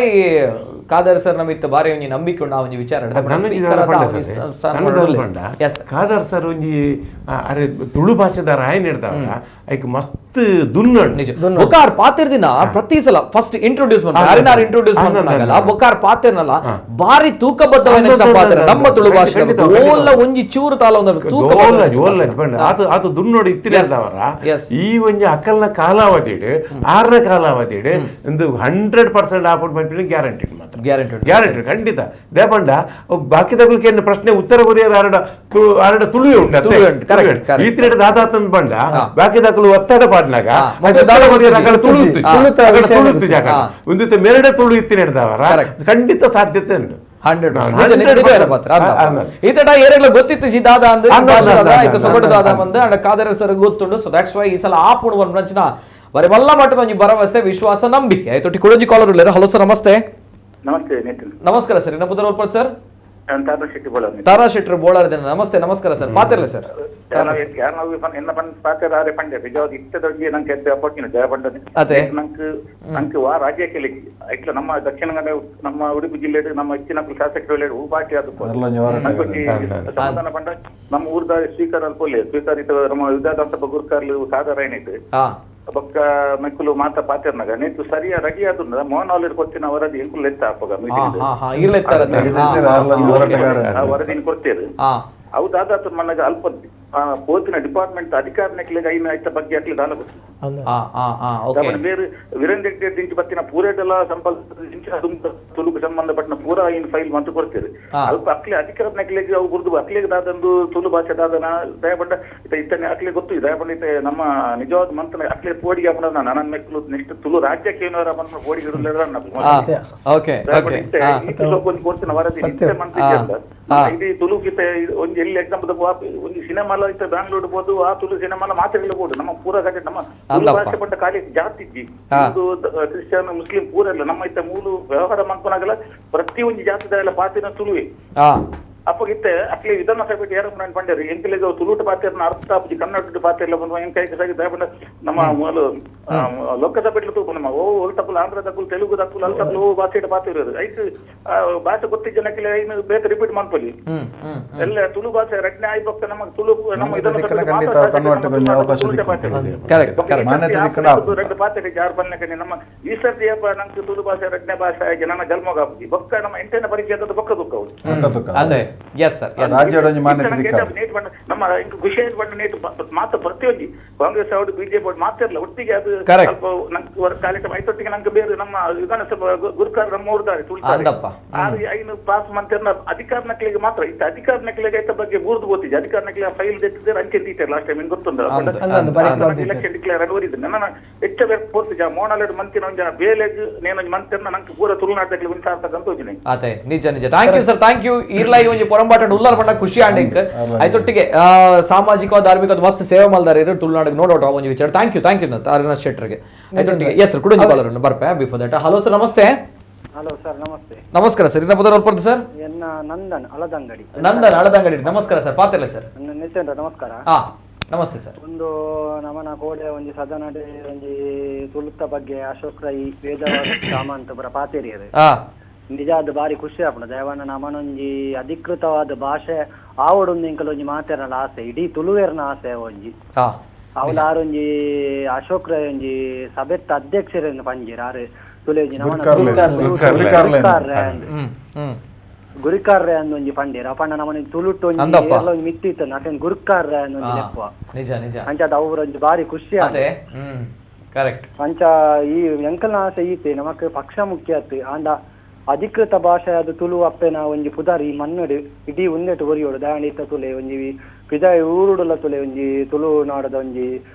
Khader sir ನಮಿತ್ತ ಬಾರಿ ಒಂಜಿ ನಂಬಿಕೆ ಉಂಡು ಆ ಒಂಜಿ ವಿಚಾರ. ಖಾದರ್ ಸರ್ ಒಂಜಿ ಅರೆ ತುಳು ಭಾಷೆದಾರ ಆಯ್ನ ಹಿಡ್ದವ ಐಕ್ ಮಸ್ತ್ ದುನ್ನ ನಿಜ. ಬೊಕಾರ್ ಪಾತಿರ್ದಿನ ಪ್ರತಿ ಸಲ ಫಸ್ಟ್ ಇಂಟ್ರೊಡ್ಯೂಸ್ ಮಾಡ್ತಾರೆ, ಇಂಟ್ರೊಡ್ಯೂಸ್ ಮಾಡ್ತಾಗಲ್ಲ ಬೊಕಾರ್ ಪಾತಿರ್ನಲ್ಲ ಬಾರಿ ತೂಕಬದ್ಧವಾದ ಪಾತ್ರ ನಮ್ಮ ತುಳು ಭಾಷೆ ಓಲ್ಲ ಒಂಜಿ ಚೂರು ತಾಲ ಒಂದು ಆತು ಆತು ದುನ್ನೋಡು ಇತ್ತಿನವರ ಈ ಒಂಜಿ ಅಕಲ್ನ ಕಾಲಾವಧಿಡ್ ಆರನ ಕಾಲಾವಧಿಡ್ ಒಂದು 100% ಆಪುಂಡು ಗ್ಯಾರಂಟಿ ಮಾತ್ರ ಗ್ಯಾರಂಟಿ ಗ್ಯಾರಂಟಿ ಖಂಡಿತ. ದೇಪಂಡ ಬಾಕಿದಗಳಿಗೆ ಪ್ರಶ್ನೆ ಉತ್ತರ ಕೊರಿಯರ್ ಆರಡ ಆರಡ ತುಳುವೆ ಉಂಟು ಈತಿನ ದಾದಾತನ್ ಬಂಡ ಬಾಕಿದಕಲು ಒತ್ತಡ ಪಾಡ್ನಾಗ ತುಳು ತುಳು ಜಾಗ ಒಂದು ಮೇರಡೆ ತುಳು ಇತ್ತಿನ ಹಿಡ್ದವರ ಖಂಡಿತ ಸಾಧ್ಯತೆ ಉಂಟು. 100% ಈತಟ ಏರೆಗ್ಲ ಗೊತ್ತಿತ್ತು ಜಿ ದಾದಾ ಅಂದ್ರೆ ಸೊಗಡು ದಾದಾ ಬಂದು ಅಂಡ್ ಖಾದರ್ ಸರ್ ಗೊತ್ತುಂಡು. So that's why ಈ ಸಲ ಆಪುಂಡು ಒಂದು ಬರೀ ಮಲ್ಲ ಮಟ್ಟದ ಒಂಜಿ ಭರವಸೆ ವಿಶ್ವಾಸ ನಂಬಿಕೆ ಆಯ್ತು. ಕುಡೊಂಜಿ ಕಾಲರ್ ಉಲ್ಲೇರು. ಹಲೋ ಸರ್ ನಮಸ್ತೆ. ನಮಸ್ತೆ ನಿತಿನ್. ನಮಸ್ಕಾರ ಸರ್, ಇನ್ನ ಪುದರ್ ಒಲ್ಪ ಸರ್? ನಾನು ತಾರಾ ಶೆಟ್ಟಿ ಬೋಳಾರ್. ತಾರಾ ಶೆಟ್ಟಿ ಬೋಳಾರ್ ನಮಸ್ತೆ. ನಮಸ್ಕಾರ ಸರ್, ಪಾತಿರ್ಲೆ ಸರ್. ಎನ್ನ ಪಂಡ ಪಾತೆರ ಆರೆ ಪಂಡೆ ನಿಜವಾದ ಇತ್ತದೊಂಜಿ ನಂಗೆ ಎದ್ದೆ ಅಪೋಟಿನ ಜಯ ಪಂಡ ಅದೇ ನಂಗೆ ನಂಗೆ ವಾ ರಾಜ್ಯಕ್ಕೆ ಇಟ್ಲ ನಮ್ಮ ದಕ್ಷಿಣ ಕನ್ನಡ ನಮ್ಮ ಉಡುಪಿ ಜಿಲ್ಲೆ ನಮ್ಮ ಹೆಚ್ಚಿನ ಶಾಸಕರು ಹೂ ಬಾಟಿ ಅದು ಸಮಾಧಾನ ಪಂಡ ನಮ್ಮ ಊರ್ದ ಸ್ಪೀಕರ್ ಅಲ್ಪೊಲ್ಲೆ ಸ್ಪೀಕರ್ ಇತ್ತ ನಮ್ಮ ವಿಧಾನಸಭಾ ಗುರ್ಕಾರ್ಲು ಸಾಧಾರಣ ಏನೈತೆ ಬೊಕ್ಕ ಮೆಕ್ಕುಲು ಮಾತ ಪಾತೆರ್ನಾಗ ನೀತು ಸರಿಯ ರೆಡಿ ಆದು ಮೋಹನ್ ಆಲ್ರೆಡಿ ಕೊಡ್ತೀನಿ ವರದಿ ಎಂಕುಲು ಎತ್ತ ಅಪ್ಪಗ ಮೀಟಿಂಗ್ ವರದಿನ ಕೊಡ್ತೇವೆ. ಹೌದಾದ ಮನಗ ಅಲ್ಪ ಪೋತಿನ ಡಿಪಾರ್ಟ್ಮೆಂಟ್ ಅಧಿಕಾರಿನಕ್ಲೆಗ್ ಐನ ಐತ ಬಗ್ಗೆ ಅಕ್ಲೆ ದಾಲ ಗೊತ್ತು. ಬೇರೆ ವೀರೇಂದ್ರ ಹೆಗ್ಡೆ ದಿಂಚಿ ಬತ್ತಿನ ಪೂರೇಟೆಲ್ಲ ಸಂಪಲ್ ತುಳುಕು ಸಂಬಂಧಪಟ್ಟಿನ ಪೂರ ಐನ್ ಫೈಲ್ ಮಂತು ಕೊಡ್ತೇವೆ. ಅಲ್ಪ ಅಕ್ಲೆ ಅಧಿಕಾರನಕ್ಲೆಗ್ ಅವು ಗುರ್ದು ಅಕ್ಲೆಗ್ ದಾದಂದು ತುಳು ಭಾಷೆ ದಾದನ ದಯಪಂಡ ಇತ್ತ ಇತ್ತನೆ ಅಕ್ಲೆ ಗೊತ್ತು. ದಯಪಂಡ ಇತ್ತೆ ನಮ್ಮ ನಿಜವಾದ ಮಂತನ ಅಕ್ಲೆ ಪೋಡಿಗೆ ಹಾಕೊಂಡ ನನ್ನ ಮೆಕ್ಕಲು ನೆಕ್ಸ್ಟ್ ತುಳು ರಾಜ್ಯಕ್ಕೆ ಏನಾರ ಬಂದು ಪೋಡಿಗೆ ಕೊಡ್ತೀನಿ ವರದಿ ಇತ್ತೆ ಮಂತ್ರಿ ಅಂತ ಇಡೀ ತುಳುಕಿತ ಒಂದು ಎಲ್ಲಿ ಎಕ್ಸಾಂಪಲ್ ಒಂದು ಸಿನಿಮಾ ಇತ್ತ ಬ್ಯಾಂಗ್ಳೂರ್ ಬೋದು ಆ ತುಳು ಸಿನಿಮಾ ಮಾತಾಡಬಹುದು. ನಮ್ಮ ಪೂರ ಕಡೆ ನಮ್ಮ ತುಳು ಭಾಷೆ ಪಟ್ಟ ಖಾಲಿ ಜಾತಿ ಇಜ್ಜಿ, ಹಿಂದೂ ಕ್ರಿಶ್ಚಿಯನ್ ಮುಸ್ಲಿಂ ಪೂರ ಇಲ್ಲ. ನಮ್ಮ ಇತ್ತ ಮೂಲ ವ್ಯವಹಾರ ಮಾಡ್ಕೊನಾಗಲ್ಲ ಪ್ರತಿ ಒಂದು ಜಾತಿದ ಪಾತಿನ ತುಳುವೆ. ಅಪ್ಪಗಿತ್ತೆ ಅಕ್ಲೆ ವಿಧಾನಸಭೆ ಯಾರು ಪಂಡ್ಯಾರು ಎಂಕಲೆಗ್ ತುಳುಟ ಪಾತೆರ್ನ ಅರ್ಥ ಆಪುಜಿ ಕನ್ನಡ ಪಾತೆರ್ಲ ಬಂದು ಎಂಕೈ ದಯಪಂಡ ನಮ್ಮ ಮೂಲ ಲೋಕಸಭೆ ತೂಪು ನಮ್ಮ ಓ ಒಲ್ತಪ್ಪುಲು ಆಂಧ್ರ ತಕ್ಕುಲು ತೆಲುಗು ತಕ್ಕುಲು ಅಲ್ತಪ್ಪುಲು ಓ ಭಾಷೆ ಪಾತೆರ್ ಐಕ್ ಭಾಷೆ ಗೊತ್ತಿ ಜನಕ್ಕೆ ಐನು ಬೇಕ ರಿಪೀಟ್ ಮಾಡ್ಕೊಳ್ಳಿ ಎಲ್ಲ ತುಳು ಭಾಷೆ ರಡ್ನೆ ಆಯ್ಬೊಕ್ಕ ನಮ್ಮ ತುಳು ನಮ್ಮ ವಿಧಾನಸಭೆ ರಡ್ಡು ಪಾತೆರ್ ಜಾರ್ ಬನ್ನಕನೆ ನಮ್ಮ ಈ ಸರ್ತಿ ನಂಗೆ ತುಳು ಭಾಷೆ ರಡ್ನೆ ಭಾಷೆ ಆಗಿ ನನ್ನ ಜನ್ಮಗ ಆಪುಜಿ ಬೊಕ್ಕ ನಮ್ಮ ಎಂಟನೇ ಪರಿಚಯದ ಬೊಕ್ಕ ದುಃಖ ಅದೇ. Yes sir. ನಮ್ಮ ಖುಷಿ ನೇಟ್ ಮಾತ್ರ ಪ್ರತಿಯೊಂದು ಕಾಂಗ್ರೆಸ್ ಅವರು ಬಿಜೆಪಿ ಅವರು ಮಾತಿರಲ್ಲ ಒಟ್ಟಿಗೆ ಅದು ಸ್ವಲ್ಪ ನಂಗೆ ಕಾರ್ಯಕ್ರಮ ಐತೊಟ್ಟಿಗೆ ನಂಗೆ ಬೇರೆ ನಮ್ಮ ವಿಧಾನಸಭಾ ಗುರುಕಾರ ನಮ್ಮ ಊರ್ದಾರೆ ತುಳಿತಾರೆ ಐನು ಪಾಸ್ ಮಂತಿರ್ನ ಅಧಿಕಾರ ನಕಲಿಗೆ ಮಾತ್ರ ಇತ್ತ ಅಧಿಕಾರ ನಕಲಿಗೆ ಐತ ಬಗ್ಗೆ ಬೂರ್ದು ಗೊತ್ತಿದೆ. ಅಧಿಕಾರ ನಕಲಿ ಫೈಲ್ ತೆತ್ತಿದ್ದಾರೆ ಅಂಚೆ ತೀತಾರೆ ಲಾಸ್ಟ್ ಟೈಮ್ ಗೊತ್ತುಂಡ ಎಲೆಕ್ಷನ್ ಡಿಕ್ಲೇರ್ ಆಗಿ ಓದಿದ್ದೆ ನನ್ನ ಹೆಚ್ಚ ಬೇರೆ ಪೋರ್ತು ಮೋನಾಲೆಡ್ ಮಂತಿನ ಒಂಜ ಬೇಲೆಗ್ ನೇನೊಂಜಿ ಮಂತಿರ್ನ ನಂಗೆ ಪೂರ ತುಳುನಾಟಕ್ಕೆ ಒಂದು ಸಾರ್ಥಕ ಅಂತ ಹೋಗಿನಿ. ಅದೇ ನಿಜ ನಿಜ. Thank you sir, thank you. ಇರ್ಲ ಈ ಒಂಜಿ ಪೊರಂಬಾಟ ಉಲ್ಲಾರ ಪಂಡ ಖುಷಿ ಆಂಡಿಕ್ ಐತೊಟ್ಟಿಗೆ ಸಾಮಾಜಿಕ ಧಾರ್ಮಿಕ ಮಸ್ತ್ ಸೇವೆ ಮಲ್ದಾರ ಇರು ತುಳುನಾಡಿಗೆ ನೋಡೋಟ ಒಂಜಿ ವಿಚಾರ. Thank you thank you Taranath ಶೆಟ್ಟರ್ಗೆ. ಐತೊಟ್ಟಿಗೆ ಎಸ್ ಸರ್ ಕುಡಂಜಿ ಕಾಲರ್ ಬರ್ಪೆ before that. Hello sir ನಮಸ್ತೆ. ಹಲೋ ಸರ್ ನಮಸ್ತೆ. ನಮಸ್ಕಾರ ಸರ್, ಇನ್ನ ಪುದರ್ ಒಲ್ಪರ್ದು ಸರ್? ಎನ್ನ ನಂದನ್ ಅಳದಂಗಡಿ. ನಂದನ್ ಅಳದಂಗಡಿ ನಮಸ್ಕಾರ ಸರ್, ಪಾತಿರ್ಲೆ ಸರ್. ನಿತೇಂದ್ರ ನಮಸ್ಕಾರ. ಹಾ ನಮಸ್ತೆ ಸರ್. ಒಂದು ನಮನ ಕೋಡೆ ಒಂಜಿ ಸದನಡೆ ಒಂಜಿ ತುಳುತ್ತ ಬಗ್ಗೆ ಅಶೋಕ್ ರೈ ವೇದ ಸಾಮಂತ ಪುರ ಪಾತೆರಿಯರು ನಿಜ ಅದು ಬಾರಿ ಖುಷಿ ಆಪುಂಡು. ದಯವನ್ನ ನಮನೊಂಜಿ ಅಧಿಕೃತವಾದ ಭಾಷೆ ಆವಡೊಂದು ಇಂಕಲ ಒಂಜಿ ಮಾತೆರ್ನಲ ಆಸೆ ಇಡೀ ತುಳುವೇರ್ನ ಆಸೆ ಒಂಜಿ ಅವಳ ಆರೊಂಜಿ ಅಶೋಕ್ ರೈ ಒಂಜಿ ಸಭೆತ್ತ ಅಧ್ಯಕ್ಷರನ್ನು ಪಂಜಿರ್ ಆರು ತುಳುಜಿ ನಮನ ಗುರಿಕಾರ್ರೆ ಅಂದೊಂಜಿ ಪಂಡೇರ್ ಅಪಣ್ಣ ನಮನ ತುಳುಟ್ಟು ಒಂಜಿ ಎಲ್ಲ ಒಂಜಿ ಮಿತ್ತಿ ಇತ್ತು ಅಕೇನ್ ಗುರುಕಾರ್ರೆ ಅಂದೊಂಜಿ ಲೆಪ್ಪುವ ನಿಜ ನಿಜ ಅಂಚಾದ ಅವ್ರೊಂಜಿ ಬಾರಿ ಖುಷಿ ಆತೆ. ಕರೆಕ್ಟ್. ಅಂಚ ಈ ಎಂಕಲ್ನ ಆಸೆ ಈತೆ ನಮಕ್ ಪಕ್ಷ ಮುಖ್ಯ ಆತು ಆಂಡ ಅಧಿಕೃತ ಭಾಷೆ ಅದು ತುಳು ಅಪ್ಪೆನ ಒಂಜಿ ಪುದಾರ್ ಈ ಮನ್ನಡು ಇಡೀ ಉಂದೆಟ್ ಒರಿಯೋಡು ದಯಾಣಿತ ತುಲೆ ಒಂಜಿ ಪಿದಾಯಿ ಊರುಡುಲ ತುಲೆ ಒಂಜಿ ತುಳುನಾಡದ ಒಂಜಿ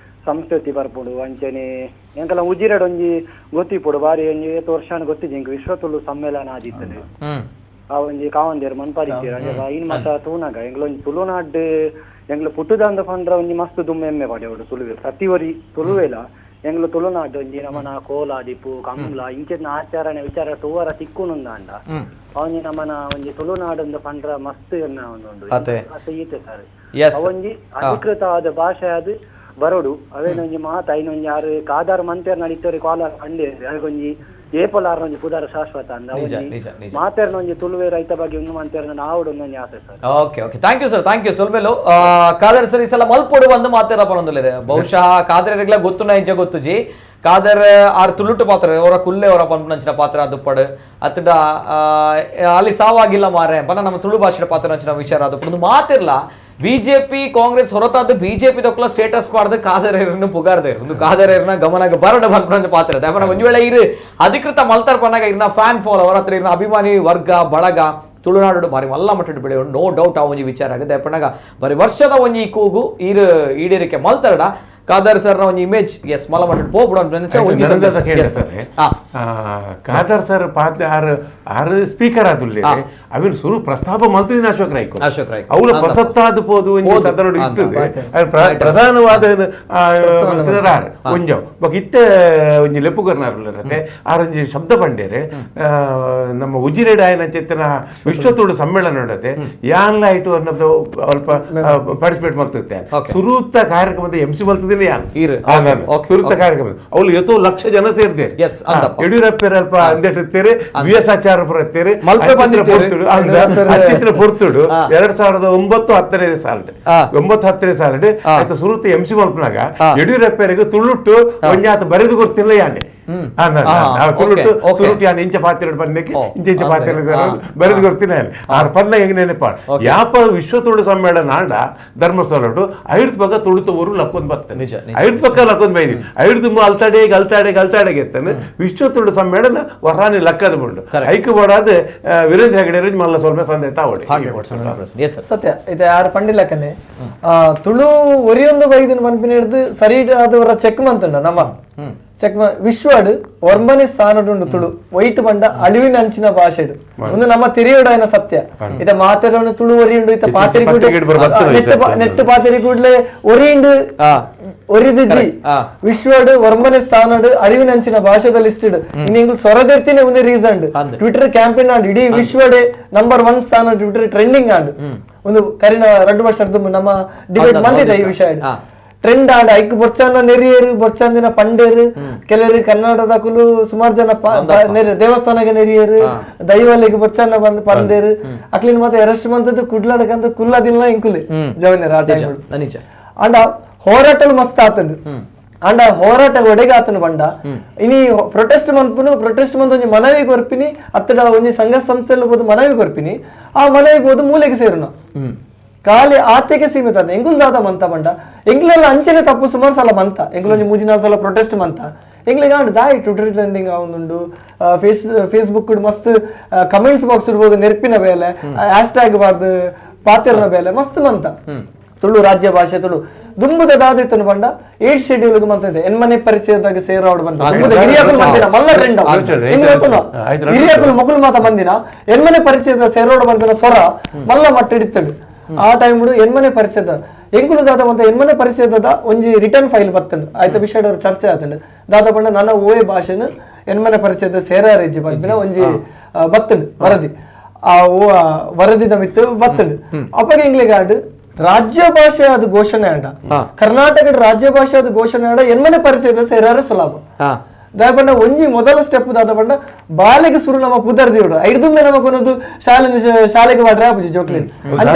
ಸಂಸ್ಕೃತಿ ಬರ್ಪುಂಡು ಅಂಚನೆ ಎಂಕಲ ಉಜಿರಡ್ ಒಂಜಿ ಗೊತ್ತಿಪುಡು ಬಾರಿ ಒಂಜಿ ಏತ್ ವರ್ಷಾನ ಗೊತ್ತಿಜ್ಜಿ ಎಂಕ್ ವಿಶ್ವ ತುಳು ಸಮ್ಮೇಳನ ಆದಿತ್ತದು ಆ ಒಂಜಿ ಕಾವಂದೇರು ಮನ್ಪಾರಿತ್ತೀರ ಅಂಚ ಇನ್ ಮಾತ ತೂನಾಗ ಎಂಕಲ ಒಂಜಿ ತುಳುನಾಡ್ ಎಂಗ್ಲ ಪುಟ್ಟುದಂದ ಪಂಡ್ರ ಒಂಜಿ ಮಸ್ತ್ ದುಮ್ಮೆಮ್ಮೆ ಎಮ್ಮೆ ಪಡೆಯೋಡು ತುಳುವೆ ಪ್ರತಿ ಒರಿ ತುಳುವೆಲ ಎಂಗ್ಲ ತುಳುನಾಡು ಒಂಜಿ ನಮನ ಕೋಲ ದಿಪ್ಪು ಕಂಬ್ಲ ಇಂಚಿನ ಆಚರಣೆ ವಿಚಾರ ತೂವರ ತಿಕ್ಕುನುಂದಾಂಡ ಅವನಿ ನಮನ ಒಂಜಿ ತುಳುನಾಡೊಂದು ಪಂಡ್ರ ಮಸ್ತ್ ಎಮ್ಮೆ ಉಂಡು ಈತೆ ಸರ್. ಅವೊಂಜಿ ಅಧಿಕೃತವಾದ ಭಾಷೆ ಅದು ಬರೋಡು ಅವೇನೊಂಜಿ ಮಾತ ಐನೊಂಜಿ ಆರು ಕಾದಾರ್ ಮಂತೇರ್ ನಡೀತವ್ರಿ ಕಾಲರ್ ಪಂಡೆ ಅದಕ್ಕೊಂಜಿ ಏಪಲಾರ್ ಒಂಜಿ ಪುದಾರ ಶಾಶ್ವತ ಅಂದ ಮಾತೇರ್ನ ಒಂಜಿ ತುಳುವೆ ರೈತ ಬಗ್ಗೆ ಒಂದು ಮಂತೇರ್ನ ನಾವುಡು ಒಂದೊಂಜಿ ಆಸೆ sir. Okay okay thank you sir, thank you ಸೊಲ್ವೆಲು. Khader sir ಈ ಸಲ ಮಲ್ಪೊಡು ಬಂದು ಮಾತೇರ ಪನೊಂದುಲ್ಲೆರ್ ಬಹುಶಃ ಖಾದರ್ರೆಗ್ಲ ಗೊತ್ತುನ ಇಂಚ ಗೊತ್ತುಜಿ ಖಾದರ್ ಆರ್ ತುಳುಟು ಪಾತ್ರ ಅವರ ಕುಲ್ಲೆ ಅವರ ಪನ್ಪುನಂಚಿನ ಪಾತ್ರ ದುಪ್ಪಡು ಅತ್ತಡ ಅಲ್ಲಿ ಸಾವಾಗಿಲ್ಲ ಮಾರೆ ಬನ್ನ ನಮ್ಮ ತುಳು ಭಾಷೆಯ ಪಾತ್ರ ಅಂಚಿನ ವಿಚಾರ ಅದು ಮಾತಿರ್ಲ ಬಿಜೆಪಿ ಕಾಂಗ್ರೆಸ್ ಹೊರತಾದ ಬಿಜೆಪಿ ದೊಕ್ಕಲ ಸ್ಟೇಟಸ್ ಪಾಡ್ದು ಖಾದರ್ನ ಪುಗಾರ್ದೆ ಒಂದು ಖಾದರ್ನ ಗಮನಕ್ಕೆ ಬರಡ ಪನ್ಪುನಂಚ ಪಾತ್ರ ದಾಯೆ ಒಂಜಿ ವೇಳೆ ಇರು ಅಧಿಕೃತ ಮಲ್ತಾರ್ ಪನ್ನಾಗ ಇರ್ನ ಫ್ಯಾನ್ ಫಾಲೋವರ್ ಹತ್ರ ಇರ್ನ ಅಭಿಮಾನಿ ವರ್ಗ ಬಳಗ ತುಳುನಾಡು ಬಾರಿ ಮಲ್ಲ ಮಟ್ಟದ ಬೆಳೆಯೋಣ ನೋ ಡೌಟ್ ಆ ಒಂಜಿ ವಿಚಾರ ಆಗುತ್ತೆ. ಪನ್ನಾಗ ಬಾರಿ ವರ್ಷದ ಒಂಜಿ ಕೂಗು ಈರು ಈಡೇರಿಕೆ ಮಲ್ತರಡ ಖಾದರ್ ಸರ್ ಒಂಜಿ ಇಮೇಜ್ ಎಸ್ ಮಲ್ಲ ಮಟ್ಟದ ಪೋಪುಡು ಖಾದರ್ ಸರ್ ಪಾತ್ರ ಆರು ಸ್ಪೀಕರ್ ಆದುಲ್ಲೆ ಅವಿನ ಸುರು ಪ್ರಸ್ತಾಪ ಮಲ್ತಿದಿನ ಅಶೋಕ್ ರೈ ಅಶೋಕ್ ರೈ ಅವಳು ಪ್ರಸತ್ತಾದ ಪೋದು ಒಂಜಿ ಸದನಡು ಇತ್ತದೆ ಪ್ರಧಾನವಾದ ಆರ್ ಒಂಜವು ಬೊಕ ಇತ್ತೆ ಒಂಜಿ ಲೆಪ್ಪುಗರ್ನಾರುಲ್ಲೆ ಆರೊಂಜಿ ಶಬ್ದ ಪಂಡೇರೆ ನಮ್ಮ ಉಜಿರೆಡ್ ಆಯನ ಚೇತನ ವಿಶ್ವ ತುಳು ಸಮ್ಮೇಳನ ನಡತೆ ಯಾನ್ಲ ಐಟು ಅನ್ನೋದು ಅಲ್ಪ ಪಾರ್ಟಿಸಿಪೇಟ್ ಮಲ್ತಿತ್ತೆ ಸುರುತ್ತ ಕಾರ್ಯಕ್ರಮದ ಎಂ ಸಿ ಮಲ್ತಿದ್ದೀನಿ ಯಾನ್ ಸುರುತ್ತ ಕಾರ್ಯಕ್ರಮ ಅವಳು ಎತ್ತೋ ಲಕ್ಷ ಜನ ಸೇರ್ದೇರು ಯಡಿಯೂರಪ್ಪರ ಅಲ್ಪ ಅಂದೆಟ್ಟಿರ್ತೀರಿ ವಿ ಎಸ್ ಆಚಾರ್ಯ ಬರುತ್ತೀರಿ ಅಚಿತ್ರ ಪೊರ್ತುಡು 2009 10ನೇ ಸಾಲಡ್ 9 10ನೇ ಸಾಲಡ್ ಆಯ್ತು ಸುರುತ್ತ ಎಂ ಸಿ ಮಲ್ಪನಾಗ ಯಡಿಯೂರಪ್ಪರಿಗೆ ತುಳುಟ್ಟು ಒಂಜಾತ ಬರೆದು ಕೊಡ್ತಿಲ್ಲ ಯಾನೆ ತುಳುಟ್ಟು ಸುರುಟ್ಟು ಯಾನೆ ಇಂಚ ಪಾತ್ರೆ ಪನ್ನಕ್ಕೆ ಇಂಚ ಇಂಚ ಪಾತ್ರೆ ಬರೆದು ಕೊಡ್ತೀನಿ ಆರು ಪನ್ನ ಹೆಂಗ್ ನೆನಪ ಯಾಪ ವಿಶ್ವ ತುಳು ಸಮ್ಮೇಳನ ಆಂಡ ಧರ್ಮಸ್ಥಳಡು ಐದು ಪಕ್ಕ ತುಳುತ ಊರು ಲಕ್ಕೊಂದ್ ಬರ್ತಾನೆ ಐದು ಪಕ್ಕ ಲಕ್ಕೊಂದ್ ಬೈದಿ ಐದು ಅಲ್ತಾಡೆಗೆ ಅಲ್ತಾಡೆಗೆ ಅಲ್ತಾಡೆಗೆ ಎತ್ತಾನೆ ವಿಶ್ವ ತುಳು ಸಮ್ಮೇಳನ ವರಾನಿ ಲಕ್ಕದ ಬಂಡು ಐಕು ಬೋಡಾದ ವೀರೇಂದ್ರ ಹೆಗಡೆ ಮಲ್ಲ ಸ್ವಲ್ಪ ಸಂದೇಹ ತಾವಡಿ ಸತ್ಯ ಇದು ಯಾರು ಪಂಡಿಲಕ್ಕನೆ ತುಳು ಒರಿಯೊಂದು ಬೈದಿನ ಮನ್ಪಿನ ಹಿಡಿದು ಸರಿ ಆದವರ ಚೆಕ್ ಮಂತುಂಡ ನಮ್ಮ ಚೆಕ್ ವಿಶ್ವಡ್ ಒರ್ಮನೆ ಸ್ಥಾನಡುಂಡು ತುಳು ವೈಟ್ ಬಂಡ ಅಳಿವಿನ ಅಂಚಿನ ಭಾಷೆಡು ಒಂದು ನಮ್ಮ ತಿರಿಯೋಡಾಯನ ಸತ್ಯ ಇತ ಮಾತೆರವನು ತುಳು ಒರಿಯುಂಡು ಇತ ಪಾತೆರಿ ನೆಟ್ಟು ಪಾತೆರಿ ಕೂಡ್ಲೆ ಒರಿಯುಂಡು ಒರಿದಿಜಿ ವಿಶ್ವಡ್ ಒರ್ಮನೆ ಸ್ಥಾನಡು ಅಳಿವಿನ ಅಂಚಿನ ಭಾಷೆದ ಲಿಸ್ಟ್ ಇನ್ನು ಸೊರದೆರ್ತಿನ ಒಂದು reason Twitter campaign and ಇಡೀ ವಿಶ್ವಡೆ ನಂಬರ್ 1 ಸ್ಥಾನ ಟ್ವಿಟರ್ ಟ್ರೆಂಡಿಂಗ್ ಆಂಡ್ ಒಂದು ಕರಿನ 2 ವರ್ಷದ ನಮ್ಮ ಡಿಬೇಟ್ ಬಂದಿದೆ ಈ ವಿಷಯ ಟ್ರೆಂಡ್ ಆಂಡ್ ಐಕ್ ಬೊರ್ಚಾನ ನೆರಿಯರು ಬೊರ್ಚಾಂದಿನ ಪಂಡೇರು ಕೆಲವರು ಕನ್ನಡದ ಕುಲು ಸುಮಾರು ಜನ ದೇವಸ್ಥಾನಕ್ಕೆ ನೆರಿಯರು ದೈವಲಿಗೆ ಬೊರ್ಚಾನ ಬಂದು ಪಂಡೇರು ಅಕ್ಲಿನ ಮತ್ತೆ ಅರೆಸ್ಟ್ ಮಂತದ್ದು ಕುಡ್ಲಾಡಕಂತ ಕುಲ್ಲದಿಲ್ಲ ಇಂಕುಲಿ ಜವನರು ಆ ಟೈಮ್ ಅಂಡ ಹೋರಾಟಲು ಮಸ್ತ್ ಆತಂಡು ಅಂಡ ಹೋರಾಟ ಒಡೆಗೆ ಆತನು ಬಂಡ ಇನಿ ಪ್ರೊಟೆಸ್ಟ್ ಮನ್ಪುನು ಪ್ರೊಟೆಸ್ಟ್ ಮಂತ್ ಒಂಜಿ ಮನವಿ ಕೊರ್ಪಿನಿ ಅತ್ತಡ ಒಂಜಿ ಸಂಘ ಸಂಸ್ಥೆಲು ಬೋದು ಮನವಿ ಕೊರ್ಪಿನಿ ಆ ಮನವಿ ಬೋದು ಮೂಲೆಗೆ ಸೇರುನ ಖಾಲಿ ಆತೆಗೆ ಸೀಮಿತ ಎಂಗುಲ್ ದಾದ ಮಂತ ಬಂಡ ಎಂಗ್ಲೆಲ್ಲ ಅಂಚನೆ ತಪ್ಪು ಸುಮಾರು ಸಲ ಮಂತ ಎಂಗ್ಲೊಂಜಿ 3-4 ಸಲ ಪ್ರೊಟೆಸ್ಟ್ ಮಂತ ಎಂಗ್ಲಿಗೆ ಆಂಡ್ ದಾಯಿ ಟ್ವಿಟರ್ ಟ್ರೆಂಡಿಂಗ್ ಆವೊಂದುಂಡು ಫೇಸ್ಬುಕ್ ಮಸ್ತ್ ಕಮೆಂಟ್ಸ್ ಬಾಕ್ಸ್ ಇರ್ಬೋದು ನೆರ್ಪಿನ ಬೇಲೆ ಹ್ಯಾಶ್ ಟ್ಯಾಗ್ ಬಾರ್ದು ಪಾತೆರ್ನ ಬೇಲೆ ಮಸ್ತ್ ಮಂತ ತುಳು ರಾಜ್ಯ ಭಾಷೆ ತುಳು ದುಂಬುದ ದಾದಿತ್ತನು ಬಂಡ 8 ಶೆಡ್ಯೂಲ್ ಮಂತ ಇದೆ ಎನ್ಮನೆ ಪರಿಚಯದಾಗ ಸೇರಾವಡು ಬಂತ ಹಿರಿಯಕುಲು ಬಂದಿನ ಮಲ್ಲ ಟ್ರೆಂಡ್ ಹಿರಿಯಕುಲು ಮೊಗುಲು ಮಾತ ಬಂದಿನ ಎನ್ಮನೆ ಪರಿಚಯದ ಸೇರೋಡು ಬಂದಿನ ಸ್ವರ ಮಲ್ಲ ಮಟ್ಟ ಹಿಡಿತಡು ಆ ಟೈಮ್ ಎನ್ಮನೆ ಪರಿಚಯದ ಎಂಕುಲು ದಾದ ಮಂತ ಎನ್ಮನೆ ಪರಿಚಯದ ಒಂಜಿ ರಿಟರ್ನ್ ಫೈಲ್ ಬರ್ತಂಡು ಆಯ್ತ ವಿಷಯ ಚರ್ಚೆ ಆತಂಡು ದಾದ ಬಂಡ ನನ್ನ ಓಯೆ ಭಾಷೆನ ಎನ್ಮನೆ ಪರಿಚಯದ ಸೇರಾರೆಜ್ಜಿ ಬಂದಿನ ಒಂಜಿ ಬತ್ತಂಡು ವರದಿ ಆ ವರದಿದ ಮಿತ್ತು ಬತ್ತಂಡು ಅಪ್ಪಗೆ ಇಂಗ್ಲಿಗಾಡು ರಾಜ್ಯ ಭಾಷೆ ಅದು ಘೋಷಣೆ ಆಡ ಕರ್ನಾಟಕದ ರಾಜ್ಯ ಭಾಷೆ ಅದು ಘೋಷಣೆ ಆಡ ಎನ್ಮನೆ ಪರಿಚಯದ ಸೇರಾರ ಸುಲಭ ದಾಯಪಂಡ ಒಂಜಿ ಮೊದಲ ಸ್ಟೆಪ್ ದಾದ ಪಂಡ ಬಾಲೆಗೆ ಸುರು ನಮ್ಮ ಪುದರ್ ದೇವಡು ಐದುಮ್ಮೆ ನಮಗೊಂದು ಶಾಲೆ ಶಾಲೆಗೆ ಬಾಡ್ರೆ ಆಪುಜಿ ಜೋಕ್ಲಿನ್ ಅಂಚ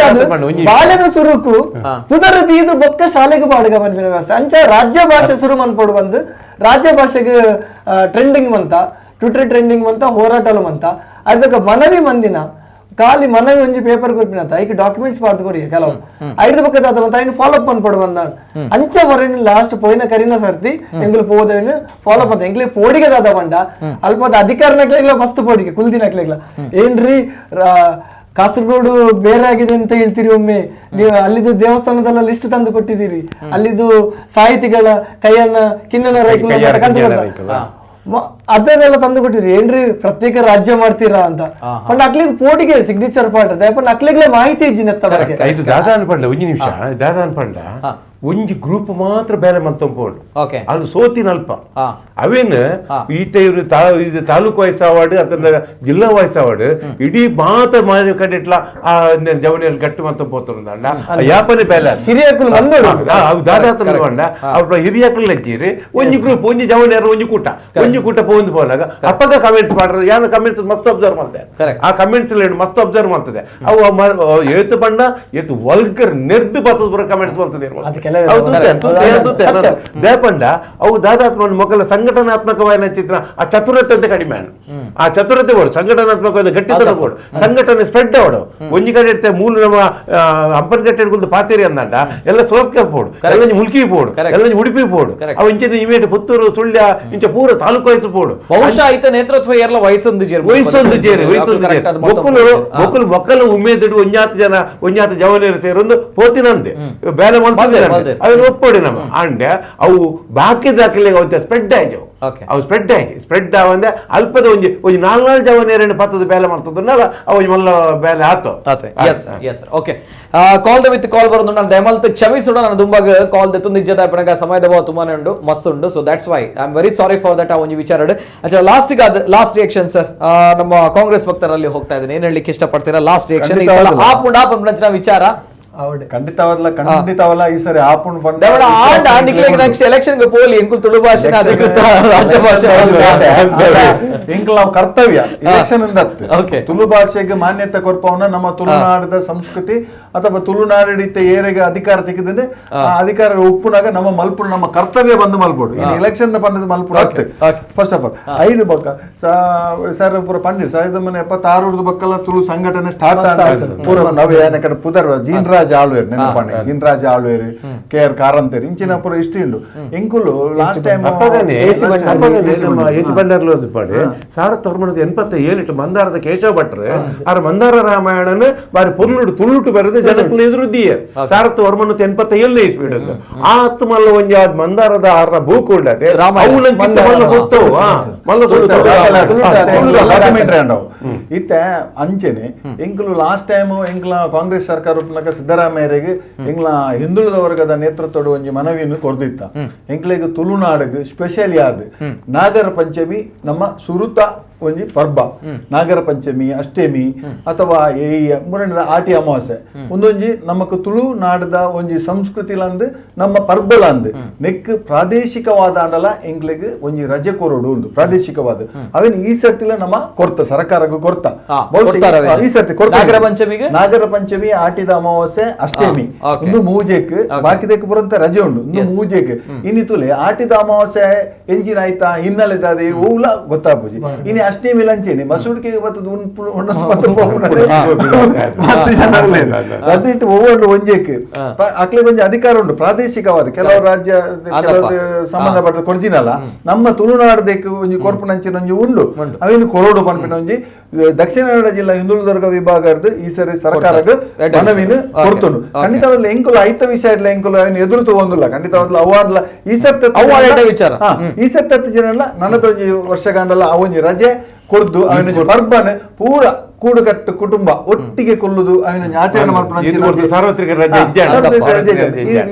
ಬಾಲೆನ ಸುರುಕು ಪುದರ್ ದೀದು ಬೊಕ್ಕ ಶಾಲೆಗೆ ಬಾಡುಗ ಮನ್ಪಿನ ವ್ಯವಸ್ಥೆ ಅಂಚ ರಾಜ್ಯ ಭಾಷೆ ಸುರು ಮನ್ಪೊಡು ಬಂದು ರಾಜ್ಯ ಭಾಷೆಗೆ ಟ್ರೆಂಡಿಂಗ್ ಮಂತ ಟ್ವಿಟರ್ ಟ್ರೆಂಡಿಂಗ್ ಮಂತ ಹೋರಾಟಲು ಮಂತ ಅದಕ್ಕೆ ಮನವಿ ಮಂದಿನ ಖಾಲಿ ಮನವಿ ಒಂಜಿ ಪೇಪರ್ ಕೊರ್ಪಿನಂತ ಐಕ್ ಡಾಕ್ಯುಮೆಂಟ್ಸ್ ಬಾರ್ದು ಕೊರಿಯ ಕೆಲವು ಐದು ಪಕ್ಕದ ಆದ ಐನು ಫಾಲೋ ಅಪ್ ಅನ್ಪೊಡು ಬಂದ ಅಂಚ ವರನ್ ಲಾಸ್ಟ್ ಪೋಯಿನ ಕರಿನ ಸರ್ತಿ ಎಂಗುಲು ಪೋದವೇನು ಫಾಲೋ ಅಪ್ ಅಂತ ಎಂಗ್ಲಿ ಪೋಡಿಗೆ ದಾದ ಬಂಡ ಅಲ್ಪದ ಅಧಿಕಾರನಕ್ಲೆಗ್ಲ ಮಸ್ತ್ ಪೋಡಿಗೆ ಕುಲ್ದಿನಕ್ಲೆಗ್ಲ ಏನ್ರಿ ಕಾಸರಗೋಡು ಬೇರೆ ಆಗಿದೆ ಅಂತ ಹೇಳ್ತೀರಿ ಒಮ್ಮೆ ನೀವು ಅಲ್ಲಿದ್ದು ದೇವಸ್ಥಾನದಲ್ಲ ಲಿಸ್ಟ್ ತಂದು ಕೊಟ್ಟಿದ್ದೀರಿ ಅಲ್ಲಿದ್ದು ಸಾಹಿತಿಗಳ ಕೈಯನ್ನ ಕಿನ್ನನ ರೈಕುಲ ಅದನ್ನೆಲ್ಲ ತಂದು ಕೊಟ್ಟಿರಿ ಏನ್ರಿ ಪ್ರತ್ಯೇಕ ರಾಜ್ಯ ಮಾಡ್ತೀರಾ ಅಂತ. ಪಂಡ ಅಕ್ಲಿಗೆ ಪೋಟಿಗೆ ಸಿಗ್ನೇಚರ್ ಪಾಠ ಪಂಡ ಅಕ್ಲಿಗ್ಲೇ ಮಾಹಿತಿ ಇಜ್ಜಿನ. ಇದು ದಾದಾ ಅನ್ಪಂಡ ಒಂಜಿ ನಿಮಿಷ ದಾದಾ ಅನ್ಪಂಡ ಒಂಜಿ ಗ್ರೂಪ್ ಮಾತ್ರ ಬೇಲೆ ಮಲ್ತೊಂಪೋಡು ಅದು ಸೋತಿನ ಅಲ್ಪ ಅವೇನು ಈತ ಇವರು ತಾಲೂಕು ವಯಸ್ಸು ಅವಾರ್ಡ್ ಅದನ್ನ ಜಿಲ್ಲಾ ವಯಸ್ಸು ಅವಾರ್ಡ್ ಇಡೀ ಮಾತ್ರ ಮಾನ್ಯ ಕಡೆಟ್ಲ ಆ ಜವನಿಯಲ್ಲಿ ಗಟ್ಟಿ ಮಲ್ತೊಂಪೋತಂಡ ಯಾಪನೆ ಬೇಲೆ ದಾದಾತನ ಅವ್ರ ಹಿರಿಯಕಲ್ ಲಜ್ಜಿರಿ ಒಂಜಿ ಗ್ರೂಪ್ ಒಂಜಿ ಜವನಿಯರು ಒಂಜಿ ಕೂಟ ಒಂಜಿ ಕೂಟ ಪೋಂದು ಪೋನಾಗ ಅಪ್ಪಗ ಕಮೆಂಟ್ಸ್ ಮಾಡ್ರೆ ಯಾನ ಕಮೆಂಟ್ಸ್ ಮಸ್ತ್ ಅಬ್ಸರ್ವ್ ಮಾಡ್ತಾರೆ ಆ ಕಮೆಂಟ್ಸ್ ಮಸ್ತ್ ಅಬ್ಸರ್ವ್ ಮಾಡ್ತದೆ ಅವು ಏತು ಬಣ್ಣ ಏತು ವಲ್ಗರ್ ನೆರ್ದು ಬರ್ತದ ಬರೋ ಕಮೆಂಟ್ಸ್ ಬರ್ತದೆ. ದೇಪಂಡ ಅವು ದಾದಾತ್ಮ ಮೊಕಲ ಸಂಘಟನಾತ್ಮಕವಾದ ಚಿತ್ರ ಆ ಚತುರತೆ ಅಂತ ಕಡಿಮೆ ಆ ಚತುರತೆ ಬೋಡು ಸಂಘಟನಾತ್ಮಕವಾದ ಗಟ್ಟಿತನ ಬೋಡು ಸಂಘಟನೆ ಸ್ಪ್ರೆಡ್ ಅವಡು ಒಂಜಿ ಕಡೆ ಇರ್ತದೆ ಮೂಲ ನಮ್ಮ ಹಂಪನಕಟ್ಟೆ ಹಿಡ್ಕೊಂಡು ಪಾತೇರಿ ಅಂದಂಡ ಎಲ್ಲ ಸೋತ್ಕ ಪೋಡು ಎಲ್ಲ ಮುಲ್ಕಿ ಪೋಡು ಎಲ್ಲ ಉಡುಪಿ ಪೋಡು ಅವು ಇಂಚಿನ ಇಮೇಟ್ ಪುತ್ತೂರು ಸುಳ್ಯ ಇಂಚ ಪೂರ ತಾಲೂಕು ವಯಸ್ಸು ಪೋಡು ಬಹುಶಃ ಐತ ನೇತೃತ್ವ ಎಲ್ಲ ವಯಸ್ಸೊಂದು ಜೇರಿ ವಯಸ್ಸೊಂದು ಜೇರಿ ವಯಸ್ಸೊಂದು ಜೇರಿ ಒಕ್ಕಲು ಒಕ್ಕಲು ಒಕ್ಕಲು ಉಮ್ಮೇದಿಡು ಒಂಜಾತ ಜನ ಒಂಜಾತ ಜವನಿಯರು ಸೇರೊಂದು ಪೋತಿನಂತೆ ಬೇರೆ ಮಂತ್ರಿ ಅದನ್ನು ಒಪ್ಪೋಡಿ ನಮ್ಮ ಅಂಡ ಅವು ಬಾಕಿ ದಾಖಲೆ ಸ್ಪ್ರೆಡ್ ಆಯ್ತು ಅವು ಸ್ಪ್ರೆಡ್ ಆಗಿ ಸ್ಪ್ರೆಡ್ ಆವಂದೆ ಅಲ್ಪದ ಒಂಜಿ ಒಂಜಿ ನಾಲ್ಕು ನಾಲ್ಕು ಜವನೇರನ್ನು ಪತ್ತದ ಬೇಲೆ ಮಾಡ್ತದನ್ನಲ್ಲ ಅವು ಮಲ್ಲ ಬೇಲೆ ಆತು. S yes okay call the with call ಬರೋದು ನಾನು ದಯಮಲ್ತ್ ಕ್ಷಮಿಸೋಣ ನಾನು ದುಂಬಾಗ ಕಾಲ್ ದೆತ್ತೊಂದು ಇಜ್ಜದ ಪಣಗ ಸಮಯದ ಭಾವ ತುಂಬಾನೇ ಉಂಡು ಮಸ್ತ್ ಉಂಡು. So that's why I am very sorry for that ಆ ಒಂದು ವಿಚಾರ. ಅಚ್ಚಾ ಲಾಸ್ಟ್ last reaction sir ನಮ್ಮ ಕಾಂಗ್ರೆಸ್ ವಕ್ತಾರಲ್ಲಿ ಹೋಗ್ತಾ ಇದ್ದೀನಿ, ಏನ್ ಹೇಳಲಿಕ್ಕೆ ಇಷ್ಟಪಡ್ತೀರಾ ಲಾಸ್ಟ್ ರಿಯಾಕ್ಷನ್ ಆಪ್ ವಿಚಾರ? ಖಂಡಿತವಲ್ಲ ಖಂಡಿತವಲ್ಲ ಈ ಸರಿ ಆಪುಣ್ ಎಲೆಕ್ಷನ್ ಪೋಲಿ ಎಂಕುಲ್ ತುಳು ಭಾಷೆ ಅಧಿಕೃತ ರಾಜ್ಯ ಭಾಷೆ ಎಂಕುಲ್ ನಾವು ಕರ್ತವ್ಯ ಎಲೆಕ್ಷನ್ ತುಳು ಭಾಷೆಗೆ ಮಾನ್ಯತೆ ಕೊರ್ಪವನ್ನ ನಮ್ಮ ತುಳುನಾಡದ ಸಂಸ್ಕೃತಿ ಅಥವಾ ತುಳುನಾಡಿತ ಏರೆಗೆ ಅಧಿಕಾರ ತೆಗೆದ್ರೆ ಆ ಅಧಿಕಾರ ಉಪ್ಪುನಾಗ ನಮ್ಮ ಮಲ್ಪುಡು ನಮ್ಮ ಕರ್ತವ್ಯ ಬಂದು ಮಲ್ಪುಡು ಇನ್ನು ಎಲೆಕ್ಷನ್ ಬಂದದ್ದು ಮಲ್ಪುಡು ಆಗ್ತದೆ. First of all ಐದು ಬಕ್ಕ ಸರ್ ಪೂರ ಪಂಡಿತ್ 1976 ಬಕ್ಕಲ್ಲ ತುಳು ಸಂಘಟನೆ ಸ್ಟಾರ್ಟ್ ಆದ ಪೂರ ನಾವು ಏನ ಕಡೆ ಪುದರ್ ಜೀನ್ರಾಜ್ ಆಳ್ವೇರ್ ನೆನಪಾಣೆ ಜಿನ್ರಾಜ್ ಆಳ್ವೇರ್ ಕೆ ಆರ್ ಕಾರಂತೇರ್ ಇಂಚಿನ ಪೂರ ಇಷ್ಟು ಉಂಡು ಎಂಕುಲು ಲಾಸ್ಟ್ ಟೈಮ್ ಏಸಿ ಬಂಡಾರ್ಲು ಪಾಡಿ 1987 ಮಂದಾರದ ಕೇಶವ ಭಟ್ರು ಆರ್ ಮಂದಾರ ರಾಮಾಯಣನ ಬಾರಿ ಪೊರ್ಲುಡು ತುಳುಟು ಬರೆದು ಜನಕ್ಕಲು ಎದುರುದ್ದೀಯ 1987 ಇಸ್ಬಿಡುದು ಆ ಹತ್ತು ಮಲ್ಲ ಒಂಜಿ ಆದ್ ಮಂದಾರದ ಆರ್ನ ಬೂಕು ಉಂಡತೆ ಮಲ್ಲ ಸುತ್ತವು ಮಲ್ಲ ಸುತ್ತ ಇತ್ತೆ ಅಂಚೆನೆ ಎಂಕುಲು ಲಾಸ್ಟ್ ಟೈಮ್ ಎಂಕ್ಲ ಕಾಂಗ್ರೆಸ್ ಸರ್ಕಾರ ಸಿದ್ದರಾಮಯ್ಯರಿಗೆ ಎಂಗ್ಲ ಹಿಂದುಳಿದ ವರ್ಗದ ನೇತೃತ್ವದ ಒಂಜಿ ಮನವಿಯನ್ನು ಕೊರ್ದಿತ್ತ ಎಂಕ್ಲೆಗ್ ತುಳುನಾಡಿಗೆ ಸ್ಪೆಷಲಿ ಆದ್ ನಾಗರ ಪಂಚಮಿ ನಮ್ಮ ಸುರುತ ಒಂಜಿ ಪರ್ಬ ನಾಗರ ಪಂಚಮಿ ಅಷ್ಟಮಿ ಅಥವಾ ಈ ಮೂರನೇ ಆಟಿ ಅಮಾವಾಸ್ಯೆ ಒಂದೊಂಜಿ ನಮಕ್ ತುಳುನಾಡದ ಒಂಜಿ ಸಂಸ್ಕೃತಿ ಲಂದು ನಮ್ಮ ಪರ್ಬಲಂದು ನೆಕ್ ಪ್ರಾದೇಶಿಕವಾದ ಅಂಡಲ ಎಂಕ್ಲೆಗ್ ಒಂಜಿ ರಜೆ ಕೊರಡು ಒಂದು ಪ್ರಾದೇಶಿಕವಾದ ಅವೇನು ಈ ಸರ್ತಿಲ ನಮ್ಮ ಕೊರ್ತ ಸರ್ಕಾರಕ್ಕೂ ಕೊರ್ತ ಈ ಸರ್ತಿ ಕೊರ್ತ ನಾಗರ ಪಂಚಮಿ ಆಟಿದ ಅಮಾವಾಸ್ಯೆ ಅಷ್ಟಮಿ ಒಂದು ಮೂಜೆಕ್ ಬಾಕಿದಕ್ಕೆ ಬರುವಂತ ರಜೆ ಉಂಡು ಒಂದು ಮೂಜೆಕ್ ಇನ್ನು ತುಲೆ ಆಟಿದ ಅಮಾವಾಸ್ಯೆ ಎಂಜಿನ ಆಯ್ತಾ ಹಿನ್ನೆಲೆ ಹೂಲ ಗೊತ್ತಾಪುಜಿ ಇನ್ನು ಅಷ್ಟಮಿ ಲಂಚೇನೆ ಮಸೂಡಿಕೆ ಅದಿಟ್ಟು ಒವ್ವೊಂದು ಒಂಜೆಕ್ ಅಕ್ಲೆ ಒಂಜಿ ಅಧಿಕಾರ ಉಂಟು ಪ್ರಾದೇಶಿಕವಾದ ಕೆಲವು ರಾಜ್ಯ ಕೆಲವು ಸಂಬಂಧಪಟ್ಟ ಕೊರ್ಜಿನಲ್ಲ ನಮ್ಮ ತುಳುನಾಡದಕ್ಕೆ ಒಂಜಿ ಕೊರ್ಪುನಂಚಿನ ಒಂಜಿ ಉಂಡು ಅವೇನು ಕೊರೋಡು ಪನ್ಪಿನ ಒಂಜಿ ದಕ್ಷಿಣ ಕನ್ನಡ ಜಿಲ್ಲಾ ಹಿಂದುಳಿದ ವರ್ಗ ವಿಭಾಗದ ಈ ಸರಿ ಸರ್ಕಾರಕ್ಕೆ ಮನವಿನ ಕೊರ್ತುಂಡು. ಖಂಡಿತವಾಗ್ಲೂ ಎಂಕುಲು ಐತ ವಿಷಯ ಇಲ್ಲ ಎಂಕುಲು ಅವನು ಎದುರು ತಗೊಂಡಿಲ್ಲ ಖಂಡಿತವಾಗ್ಲೂ ಅವಾರ್ಲ ಈ ಸರ್ತಿ ವಿಚಾರ ಈ ಸರ್ತಿ ಹತ್ತು ಜನ ಅಲ್ಲ ನನ್ನದೊಂಜಿ ವರ್ಷಗಂಡಲ್ಲ ಆ ಒಂಜಿ ರಜೆ ಕೊರ್ದು ಅವನ ಪರ್ಬನ ಪೂರ ಕೂಡುಕಟ್ಟು ಕುಟುಂಬ ಒಟ್ಟಿಗೆ ಕೊಲ್ಲುದು ಅವನ ಆಚರಣೆ ಮಾಡ್ಕೊಂಡು ಸಾರ್ವತ್ರಿಕ ರಜೆ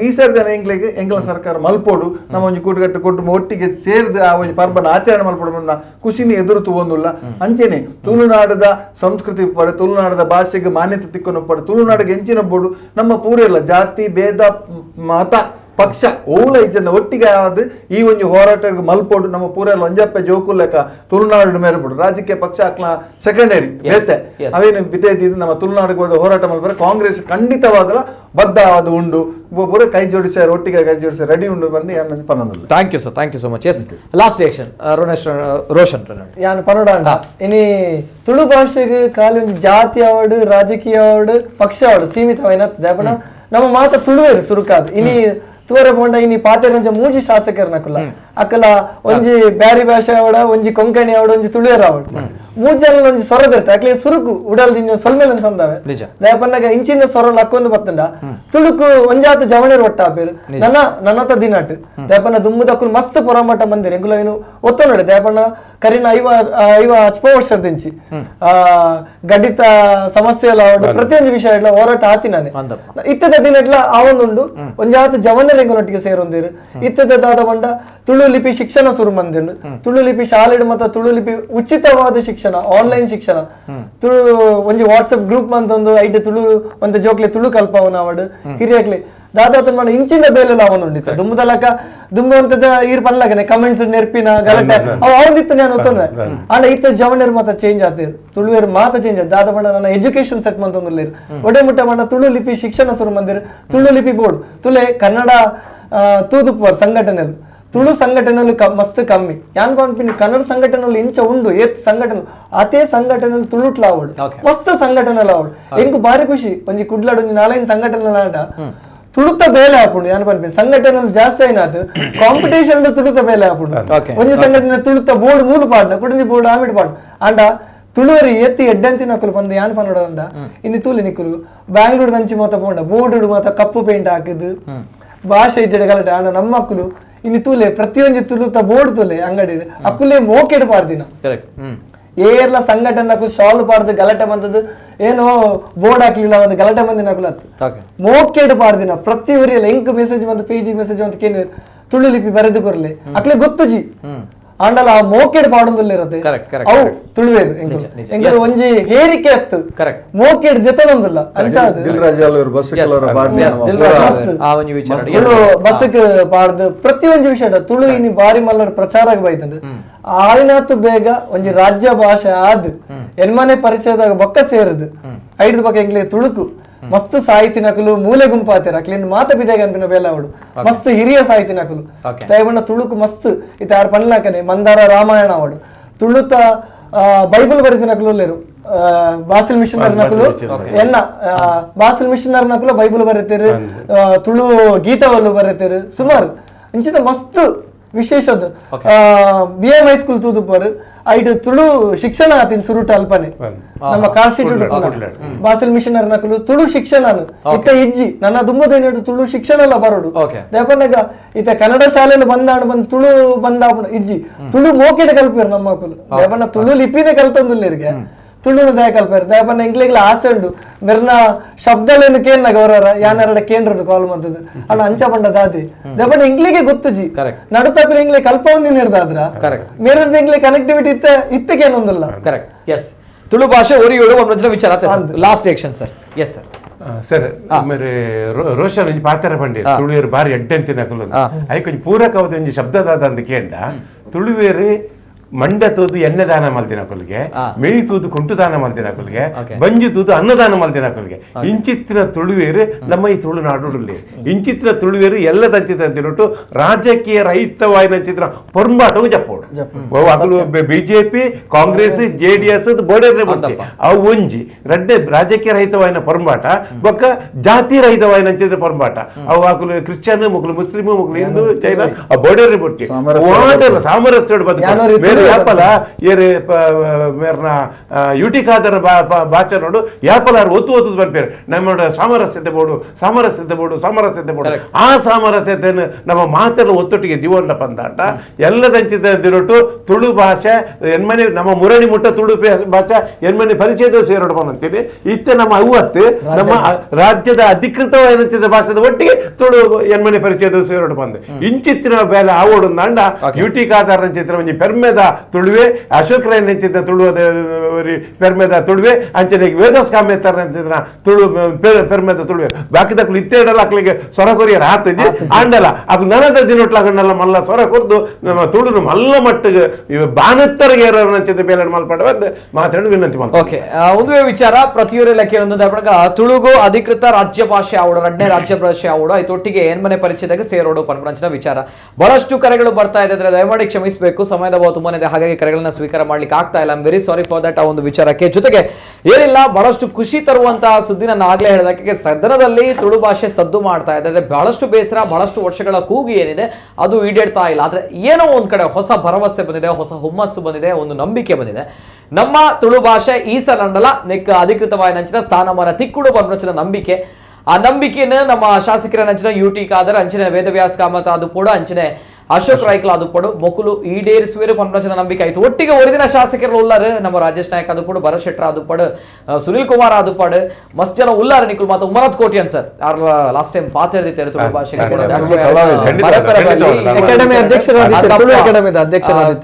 ಈ ಸರ್ತಿ ಎಂಗ್ಲಿಗೆ ಎಂಗ್ಲ ಸರ್ಕಾರ ಮಲ್ಪೋಡು ನಮ್ಮ ಒಂಜಿ ಕೂಡುಕಟ್ಟು ಕುಟುಂಬ ಒಟ್ಟಿಗೆ ಸೇರಿದ ಆ ಒಂಜಿ ಪರ್ಬನ ಆಚರಣೆ ಮಲ್ಪೋಡು ಖುಷಿನ ಎದುರು ತಗೊಂಡಿಲ್ಲ. ಅಂಚೆನೆ ತುಳುನಾಡದ ಸಂಸ್ಕೃತಿ ಪಡೆ ತುಳುನಾಡದ ಭಾಷೆಗೆ ಮಾನ್ಯತೆ ತಿಕ್ಕೊಂಡು ಪಡೆ ತುಳುನಾಡಿಗೆ ಎಂಚಿನ ಬೋಡು ನಮ್ಮ ಪೂರೆಲ್ಲ ಜಾತಿ ಭೇದ ಮತ ಪಕ್ಷ ಓಲ ಇಜ್ಜನ ಒಟ್ಟಿಗೆ ಆದ ಈ ಒಂಜಿ ಹೋರಾಟ ಮಲ್ಪೋಡು ನಮ್ಮ ಪೂರೆಲ್ಲ ಒಂಜಪ್ಪೆ ಜೋಕುಲೆಕ ತುಳುನಾಡು ಮೇರೆಪೋಡು ರಾಜಕೀಯ ಪಕ್ಷ ಅಕ್ಲ ಸೆಕೆಂಡರಿ ಬೇತೆ ಅವೇನು ಬಿತೇದಿ ನಮ್ಮ ತುಳುನಾಡಿಗೆ ಹೋರಾಟ ಮಾಡ್ತಾರೆ ಕಾಂಗ್ರೆಸ್ ಖಂಡಿತವಾಗಲ ಬದ್ಧವಾದ ಉಂಡು ಪೂರ ಕೈ ಜೋಡಿಸ ಒಟ್ಟಿಗೆ ಕೈ ಜೋಡಿಸ ರೆಡಿ ಉಂಡು ಬಂದು ಪನ್ನೊಂದು. Thank you sir, thank you so much. Yes, last reaction Roshan. ಯಾನ್ ಪನ್ನೊಡ ಇನಿ ತುಳು ಭಾಷೆಗೆ ಖಾಲಿ ಒಂಜಿ ಜಾತಿ ಅವಾರ್ಡ್ ರಾಜಕೀಯ ಅವಾರ್ಡ್ ಪಕ್ಷ ಅವಾರ್ಡ್ ಸೀಮಿತವಾಯಿನ ದಾಪನ ನಮ್ಮ ಮಾತ ತುಳುವೇರು ಸುರುಕಾದ್ ಇನಿ ತುವರೆ ಪೋಂಡ ಇನಿ ಪಾತೆರ ಒಂಜಿ ಮೂಜಿ ಶಾಸಕರ ನಕುಲ ಅಕಲ ಒಂಜಿ ಬ್ಯಾರಿ ಭಾಷೆ ಅವಡ ಒಂಜಿ ಕೊಂಕಣಿ ಅವಡ ಒಂಜಿ ತುಳುವೇರ ಅವಡ ಮೂಜನ ಒಂಜಿ ಸೊರ ಇರುತ್ತೆ ಅಕ್ಲೆ ಸುರುಕು ಉಡಲ್ದಿಂಜ ಸೊಲ್ಮೆಲ್ ಸಂದಾವೆ ದಯಪನ್ನಾಗ ಇಂಚಿನ ಸೊರ ಲಕ್ಕೊಂದು ಬತ್ತಂಡ ತುಳುಕು ಒಂಜಾತ ಜವಣೇರು ಒಟ್ಟಾಪೇರು ನನ್ನ ನನ್ನತ ದಿನಾಟ್ ದಯಪನ್ನ ದುಮ್ಮದಕ್ಕುಲು ಮಸ್ತ್ ಪೊರಾಮಟ ಮಂದಿರ ಎಂಕುಲ ಏನು ಒತ್ತೊಂಡೆ ದಯಪನ್ನ ಕರಿನ 50 ವರ್ಷದಿಂಚಿ ಆ ಗಡಿತ ಸಮಸ್ಯೆ ಎಲ್ಲ ಪ್ರತಿಯೊಂದು ವಿಷಯ ಇಡ್ಲ ಹೋರಾಟ ಆತಿ ನಾನೆ ಇತ್ತದ ದಿನ ಇಡ್ಲ ಆ ಒಂದುಂಡು ಒಂಜಾತ ಜವನರ ಎಂಕುಲೊಟ್ಟಿಗೆ ಸೇರೊಂದಿರು ಇತ್ತದ ದಾದ ಬಂಡ ತುಳು ಲಿಪಿ ಶಿಕ್ಷಣ ಸುರು ಮಂದಿರು ತುಳು ಲಿಪಿ ಶಾಲೆಡ್ ಮತ್ತ ತುಳು ಲಿಪಿ ಉಚಿತವಾದ ಶಿಕ್ಷಣ ಆನ್ಲೈನ್ ಶಿಕ್ಷಣ ತುಳು ಒಂಜಿ ವಾಟ್ಸ್ಆಪ್ ಗ್ರೂಪ್ ಅಂತ ಒಂದು ಐಟ್ ತುಳು ಒಂದು ಜೋಕ್ಲೆ ತುಳು ಕಲ್ಪವನ ಅವಡು ಹಿರಿಯಕ್ಲೆ ದಾದಾತನ ಮಾಡ ಇಂಚಿನ ಬೇಲೆ ಅವನುಂಡಿತ್ತ ದುಮ್ಮದಲಕ ದುಮ್ಮಂತದ ಈರ್ ಪನ್ಲಕನೆ ಕಮೆಂಟ್ಸ್ ನೆರ್ಪಿನ ಗಲಾಟೆ ಅವ್ ಅವನಿತ್ತು ನಾನು ಒತ್ತೊಂದ್ರೆ ಆಂಡ ಇತ್ತ ಜವಣೇರ್ ಮಾತ ಚೇಂಜ್ ಆತಿರು ತುಳುವೇರ್ ಮಾತ ಚೇಂಜ್ ಆತ ದಾದ ಬಣ್ಣ ನನ್ನ ಎಜುಕೇಶನ್ ಸೆಟ್ ಮಂತೊಂದುಲ್ಲೇರು ಒಡೆ ಮುಟ್ಟ ಬಣ್ಣ ತುಳು ಲಿಪಿ ಶಿಕ್ಷಣ ಸುರು ಮಂದಿರು ತುಳು ಲಿಪಿ ಬೋರ್ಡ್ ತುಲೆ ಕನ್ನಡ ತೂದುಪ್ಪರ್ ಸಂಘಟನೆ ತುಳು ಸಂಘಟನೆಲು ಮಸ್ತ್ ಕಮ್ಮಿ ಯಾನ್ ಪನ್ಪಿನಿ ಕನ್ನಡ ಸಂಘಟನೆಲು ಇಂಚ ಉಂಡು ಏತ್ ಸಂಘಟನೆ ಅತೇ ಸಂಘಟನೆಲು ತುಳುಟ್ಲ ಆವಡು ಮಸ್ತ್ ಸಂಘಟನೆಲು ಆವಡು ಎಂಕು ಬಾರಿ ಖುಷಿ ಒಂಜಿ ಕುಡ್ಲಾಡು ಒಂಜಿ ನಾಲೈನ್ ಸಂಘಟನೆ ಆಂಡ ತುಳುತ ಬೇಲೆ ಹಾಪುಂಡು ಯಾನ್ ಪನ್ಪಿನಿ ಸಂಘಟನೆಲು ಜಾಸ್ತಿ ಆಯ್ನಾತು ಕಾಂಪಿಟೇಷನ್ ತುಳುತ ಬೇಲೆ ಹಾಪುಂಡು ಒಂಜಿ ಸಂಘಟನೆ ತುಳುತ ಬೋರ್ಡ್ ಮೂಲು ಪಾಡ್ನ ಕುಡಂಜಿ ಬೋರ್ಡ್ ಆಮಿಟ್ ಪಾಡ್ ಆಂಡ ತುಳುವರಿ ಎತ್ತಿ ಎಡ್ಡಂತಿನ ಅಕುಲು ಬಂದು ಯಾನ್ ಪನ್ನೋಡ ಇನ್ನು ತೂಲಿ ನಿಕ್ಕುಲು ಬ್ಯಾಂಗ್ಳೂರ್ ದಂಚಿ ಮಾತ ಪೋಂಡ ಬೋರ್ಡ್ ಮಾತ ಕಪ್ಪು ಪೇಂಟ್ ಹಾಕಿದ್ದು ಭಾಷೆ ಇಜ್ಜಡೆ ಗಲಾಟೆ ಆಂಡ ನಮ್ಮ ಮಕ್ಕಳು ಇನ್ನು ತೂಲೆ ಪ್ರತಿಯೊಂದು ತುಳುತ ಬೋರ್ಡ್ ತುಲೆ ಅಂಗಡಿ ಅಕ್ಕುಲೇ ಮೋಕೆಡ್ ಪಾರ್ದಿನ ಏರ್ಲ ಸಂಘಟನೆ ಅಕ್ಕು ಶಾಲ್ ಪಾರ್ದು ಗಲಾಟೆ ಬಂದದ್ದು ಏನೋ ಬೋರ್ಡ್ ಹಾಕ್ಲಿಲ್ಲ ಒಂದು ಗಲಾಟೆ ಬಂದಿನ ಅಕುಲ ಮೋಕೆಡ್ ಪಾರ್ದಿನ ಪ್ರತಿ ಊರಿಯಲ್ಲ ಎಂಕ್ ಮೆಸೇಜ್ ಬಂದು ಪೇಜಿ ಮೆಸೇಜ್ ಅಂತ ಕೇಳಿ ತುಳು ಲಿಪಿ ಬರೆದು ಕೊರ್ಲೆ ಅಕ್ಲೆ ಗೊತ್ತುಜಿ ಆಂಡಲ ಆ ಮೋಕೆಡ್ ಪಾಡೊಂದುಲ್ಲ ಅವು ತುಳುವೇರು ಎಂಕುಲು ಒಂಜಿ ಹೇರಿಕೆ ಅತ್ತು ಮೋಕೆಡ್ ಜೊತೆನೊಂದುಲ್ಲ ಬಸ್ಕ್ ಪಾಡ್ದು ಪ್ರತಿಯೊಂಜಿ ವಿಷಯ ತುಳು ಇನಿ ಬಾರಿ ಮಲ್ಲರ್ ಪ್ರಚಾರ ಬೈತಂಡು ಆಯ್ನಾತು ಬೇಗ ಒಂಜಿ ರಾಜ್ಯ ಭಾಷೆ ಆದ್ ಎನ್ಮನೆ ಪರಿಚಯದಾಗ ಬೊಕ್ಕ ಸೇರುದು ಐದು ಬೊಕ್ಕ ಎಂಕ್ಲೆ ತುಳುಕು ಮಸ್ತ್ ಸಾಹಿತಿ ನಕಲು ಮೂಲೆ ಗುಂಪಾತೇರ ಅಕ್ಲಿನ್ ಮಾತ ಬಿದಾಗ ಅನ್ಪಿನ ಬೇಲ ಅವಡು ಮಸ್ತ್ ಹಿರಿಯ ಸಾಹಿತಿ ನಕಲು ದಯಬಣ್ಣ ತುಳುಕು ಮಸ್ತ್ ಇತ್ತ ಯಾರು ಪನ್ಲಾಕನೆ ಮಂದಾರ ರಾಮಾಯಣ ಅವಡು ತುಳುತ ಬೈಬಲ್ ಬರಿತಿ ನಕಲು ಲೇರು ಬಾಸಿಲ್ ಮಿಷನರ್ ನಕಲು ಎನ್ನ ಬಾಸಿಲ್ ಮಿಷನರ್ ನಕಲು ಬೈಬಲ್ ಬರೀತೇರು ತುಳು ಗೀತವಲ್ಲು ಬರೀತೇರು ಸುಮಾರು ಇಂಚಿತ ಮಸ್ತ್ ವಿಶೇಷ B M high school ತೂದುಪರು ಐಟ್ ತುಳು ಶಿಕ್ಷಣ ಆತಿನ ಸುರುಟ ಅಲ್ಪನೆ ನಮ್ಮ constitute Basel missioner ನಕಲು ತುಳು ಶಿಕ್ಷಣ ಇತ್ತ ಇಜ್ಜಿ ನನ್ನ ದುಮ್ಮದೇನು ತುಳು ಶಿಕ್ಷಣ ಎಲ್ಲ ಬರೋಡು ದೇಪನಾಗ ಇತ್ತ ಕನ್ನಡ ಶಾಲೆಯಲ್ಲಿ ಬಂದಾಣ ಬಂದು ತುಳು ಬಂದ ಇಜ್ಜಿ ತುಳು ಮೋಕೆಡೆ ಕಲ್ಪಿರು ನಮ್ಮ ಮಕ್ಕಳು ದೇಪನ ತುಳು ಲಿಪಿನೇ ಕಲ್ತೊಂದುಲ್ಲೇರಿಗೆ ತುಳುನ ದಯ ಕಲ್ಪೇರು ದಯಪನ್ನ ಎಂಕ್ಲೆಗ್ಲ ಆಸೆ ಉಂಡು ಮೆರ್ನ ಶಬ್ದಲೇನು ಕೇಂದ್ರ ಗೌರವ ಯಾನಾರಡ ಕೇಂದ್ರ ಕಾಲ್ ಮಂತದ್ದು ಅಣ್ಣ ಅಂಚ ಪಂಡ ದಾದಿ ದಯಪನ್ನ ಎಂಕ್ಲಿಗೆ ಗೊತ್ತುಜಿ ನಡುತಪ್ಪಿನ ಎಂಗ್ಲೆ ಕಲ್ಪವೊಂದಿನ ಹಿಡ್ದಾದ್ರ ಮೇರದ ಎಂಗ್ಲೆ ಕನೆಕ್ಟಿವಿಟಿ ಇತ್ತ ಇತ್ತಕ್ಕೇನೊಂದಿಲ್ಲ. ಕರೆಕ್ಟ್. ಎಸ್, ತುಳು ಭಾಷೆ ಒರಿಯೋಳು ಒಂದು ವಿಚಾರ. Last reaction sir. Yes sir. Sir ಮೇರೆ ರೋಷನ್ ಒಂಜಿ ಪಾತ್ರ ಪಂಡೆ ತುಳುವೇರು ಬಾರಿ ಎಡ್ಡೆಂತಿನ ಅಕುಲು ಐಕೊಂಜಿ ಪೂರಕವಾದ ಒಂಜಿ ಶಬ್ದದಾದ ಅಂತ ಕೇಂಡ ತುಳುವೇರು ಮಂಡ ತೂದು ಎಣ್ಣೆ ದಾನ ಮಲ್ದಿನ ಕೊಲ್ಗೆ, ಮೇಯ್ ತೂದು ಕುಂಟು ದಾನ ಮಲ್ದಿನ ಕೊಲ್ಗೆ, ಬಂಜು ತೂದು ಅನ್ನದಾನ ಮಲ್ದಿನ ಕೊಲ್ಗೆ. ಇಂಚಿತ್ತಿನ ತುಳುವೇರು ನಮ್ಮ ಈ ತುಳುನಾಡುಲ್ಲಿ ಇಂಚಿತ್ತಿನ ತುಳುವೇರು ಎಲ್ಲ ತಂಚಿತ ರಾಜಕೀಯ ರಹಿತವಾಯಿನ ಪೊರ್ಂಬಾಟವು ಜಪ್ಪೋಡು. ಅಗಲು ಬಿಜೆಪಿ ಕಾಂಗ್ರೆಸ್ ಜೆಡಿಎಸ್ ಬೋರ್ಡರ್ನೆ ಬರ್ತಿ ಅವು ಒಂಜಿ ರಡ್ಡೆ ರಾಜಕೀಯ ರಹಿತವಾಯಿನ ಪೊರ್ಂಬಾಟ, ಬೊಕ್ಕ ಜಾತಿ ರಹಿತವಾಯಿನ ಅಂಚಿತ್ರ ಪೊರ್ಂಬಾಟ. ಅವು ಅಕುಲು ಕ್ರಿಶ್ಚಿಯನ್ ಮುಕ್ಲು ಮುಸ್ಲಿಮ್ ಮುಕ್ಲು ಹಿಂದೂ ಚೈನಾ ಆ ಬೋರ್ಡರ್ನೆ ಬರ್ತಿ ಸಾಮರಸ್ಯ ಬದುಕು. ಯಾಪಲ ಏರೆ ಮೇರ್ನ ಯುಟಿ ಖಾದರ್ ಭಾಷೆ ನೋಡು ಯಾಪಲ ಒತ್ತು ಒತ್ತು ಬರ್ಪೇರು ನಮ್ಮ ಸಾಮರಸ್ಯತೆ ಬೋಡು ಸಾಮರಸ್ಯತೆ ಬೋಡು ಸಾಮರಸ್ಯತೆ ಬೋಡು. ಆ ಸಾಮರಸ್ಯತೆಯನ್ನು ನಮ್ಮ ಮಾತೆಲ್ಲ ಒತ್ತೊಟ್ಟಿಗೆ ದಿವನ್ನ ಪಂದಾಟ ಎಲ್ಲದಂಚಿತ ದಿನೊಟ್ಟು ತುಳು ಭಾಷೆ ಎನ್ಮನೆ ನಮ್ಮ ಮುರಣಿ ಮುಟ್ಟ ತುಳು ಭಾಷೆ ಎನ್ಮನೆ ಪರಿಚಯದ ಸೇರೋಡು ಬಂತೀನಿ ಇತ್ತೆ ನಮ್ಮ ಅವತ್ತು ನಮ್ಮ ರಾಜ್ಯದ ಅಧಿಕೃತವಾದ ಭಾಷೆದ ಒಟ್ಟಿಗೆ ತುಳು ಎನ್ಮನೆ ಪರಿಚಯದ ಸೇರೋಡು ಬಂದೆ ಇಂಚಿತ್ತಿನ ಬೇಲೆ ಆವೋಡು ಅಂಡ ಯುಟಿ ಖಾದರ್ ಚಿತ್ರ ಒಂಜಿ ಪೆರ್ಮೆದ ತುಳುವೆ, ಅಶೋಕ್ ರೈ ನೆಂಚಿದ್ದ ತುಳುವದ ಪೆರ್ಮೆದ ತುಳುವೆ, ಅಂಚನೆ ವೇದಸ್ ಕಾಮೇತರ ನೆಂಚಿದ್ರ ತುಳು ಪೆರ್ಮೆದ ತುಳುವೆ. ಬಾಕಿದಕ್ಲು ಇತ್ತೇಡಲ್ಲ ಅಕ್ಲಿಗೆ ಸೊರ ಕೊರಿಯರ್ ಹಾತಿದ್ದಿ ಆಂಡಲ್ಲ ಅಕ್ ನನದ ದಿನೊಟ್ಲಾಗಣ್ಣಲ್ಲ ಮಲ್ಲ ಸೊರ ಕೊರ್ದು ನಮ್ಮ ತುಳುನು ಮಲ್ಲ ಮಟ್ಟಿಗೆ ಬಾನತ್ತರಿಗೆ ನಂಚಿದ್ದ ಬೇಲೆ ಮಲ್ಪಡ ಮಾತಾಡಿ ವಿನಂತಿ ಮಾಡ್ತಾರೆ. ಓಕೆ, ಒಂದುವೇ ವಿಚಾರ ಪ್ರತಿಯೊರೆಲ್ಲ ಕೇಳೊಂದು ತುಳುಗು ಅಧಿಕೃತ ರಾಜ್ಯ ಭಾಷೆ ಆವಡು, ರಡ್ನೇ ರಾಜ್ಯ ಭಾಷೆ ಆವಡು, ಐತೊಟ್ಟಿಗೆ ಏನ್ಮನೆ ಪರಿಚಯದಾಗ ಸೇರೋಡು ಪನ್ಪಂಚಿನ ವಿಚಾರ. ಬಹಳಷ್ಟು ಕರೆಗಳು ಬರ್ತಾ ಇದೆ ಅಂದ್ರೆ ದಯಮಾಡಿ ಕ್ಷಮಿಸಬೇಕು, ಸಮಯದ ತುಂಬಾನೇ ಇದೆ, ಹಾಗಾಗಿ ಕರೆಗಳನ್ನ ಸ್ವೀಕಾರ ಮಾಡ್ಲಿಕ್ಕೆ ಆಗ್ತಾ ಇಲ್ಲ. I am very sorry for that. ಒಂದು ವಿಚಾರಕ್ಕೆ. ಜೊತೆಗೆ ಏನಿಲ್ಲ, ಬಹಳಷ್ಟು ಖುಷಿ ತರುವಂತಹ ಸುದ್ದಿ ನಾನು ಆಗ್ಲೇ ಹೇಳಿದಕ್ಕೆ ಸದನದಲ್ಲಿ ತುಳು ಭಾಷೆ ಸದ್ದು ಮಾಡ್ತಾ ಇದೆ. ಅಂದ್ರೆ ಬಹಳಷ್ಟು ಬೇಸರ, ಬಹಳಷ್ಟು ವರ್ಷಗಳ ಕೂಗು ಏನಿದೆ ಅದು ಈಡೇರ್ತಾ ಇಲ್ಲ. ಆದ್ರೆ ಏನೋ ಒಂದ್ ಕಡೆ ಹೊಸ ಭರವಸೆ ಬಂದಿದೆ, ಹೊಸ ಹುಮ್ಮಸ್ಸು ಬಂದಿದೆ, ಒಂದು ನಂಬಿಕೆ ಬಂದಿದೆ. ನಮ್ಮ ತುಳು ಭಾಷೆ ಈ ಸಲ ನೆಕ್ ಅಧಿಕೃತವಾಗಿ ನಂಚಿನ ಸ್ಥಾನಮಾನ ತಿಕ್ಕುಡು ಬನ್ನುಚಿನ ನಂಬಿಕೆ. ಆ ನಂಬಿಕೆಯನ್ನು ನಮ್ಮ ಶಾಸಕರ ನಂಚಿನ ಯು ಟಿ ಖಾದರ್, ಅಂಚಿನ ವೇದವ್ಯಾಸ್ ಕಾಮತ್ ಅದು ಕೂಡ, ಅಂಚಿನ ಅಶೋಕ್ ರೈಕ್ಲ ಅದು ಪಡು ಮೊಕುಲು ಈಡೇರಿಸುವರು ಪನ್ಪಂಚಿನ ನಂಬಿಕೆ ಆಯ್ತು. ಒಟ್ಟಿಗೆ ಒರಿದಿನ ಶಾಸಕರು ಉಲ್ಲಾರು ನಮ್ಮ ರಾಜೇಶ್ ನಾಯಕ್ ಅದು ಪಡು, ಭರತ್ ಶೆಟ್ಟರ್ ಅದು ಪಡು, ಸುನಿಲ್ ಕುಮಾರ್ ಅದು ಪಡು, ಮಸ್ತ್ ಜನ ಉಲ್ಲಾರು ನಿಕುಲ್ ಮಾತು Umanath Kotian sir or last time ಪಾತಿರ್ದಿತ್ತಾರೆ Tulu ಭಾಷೆಗೆ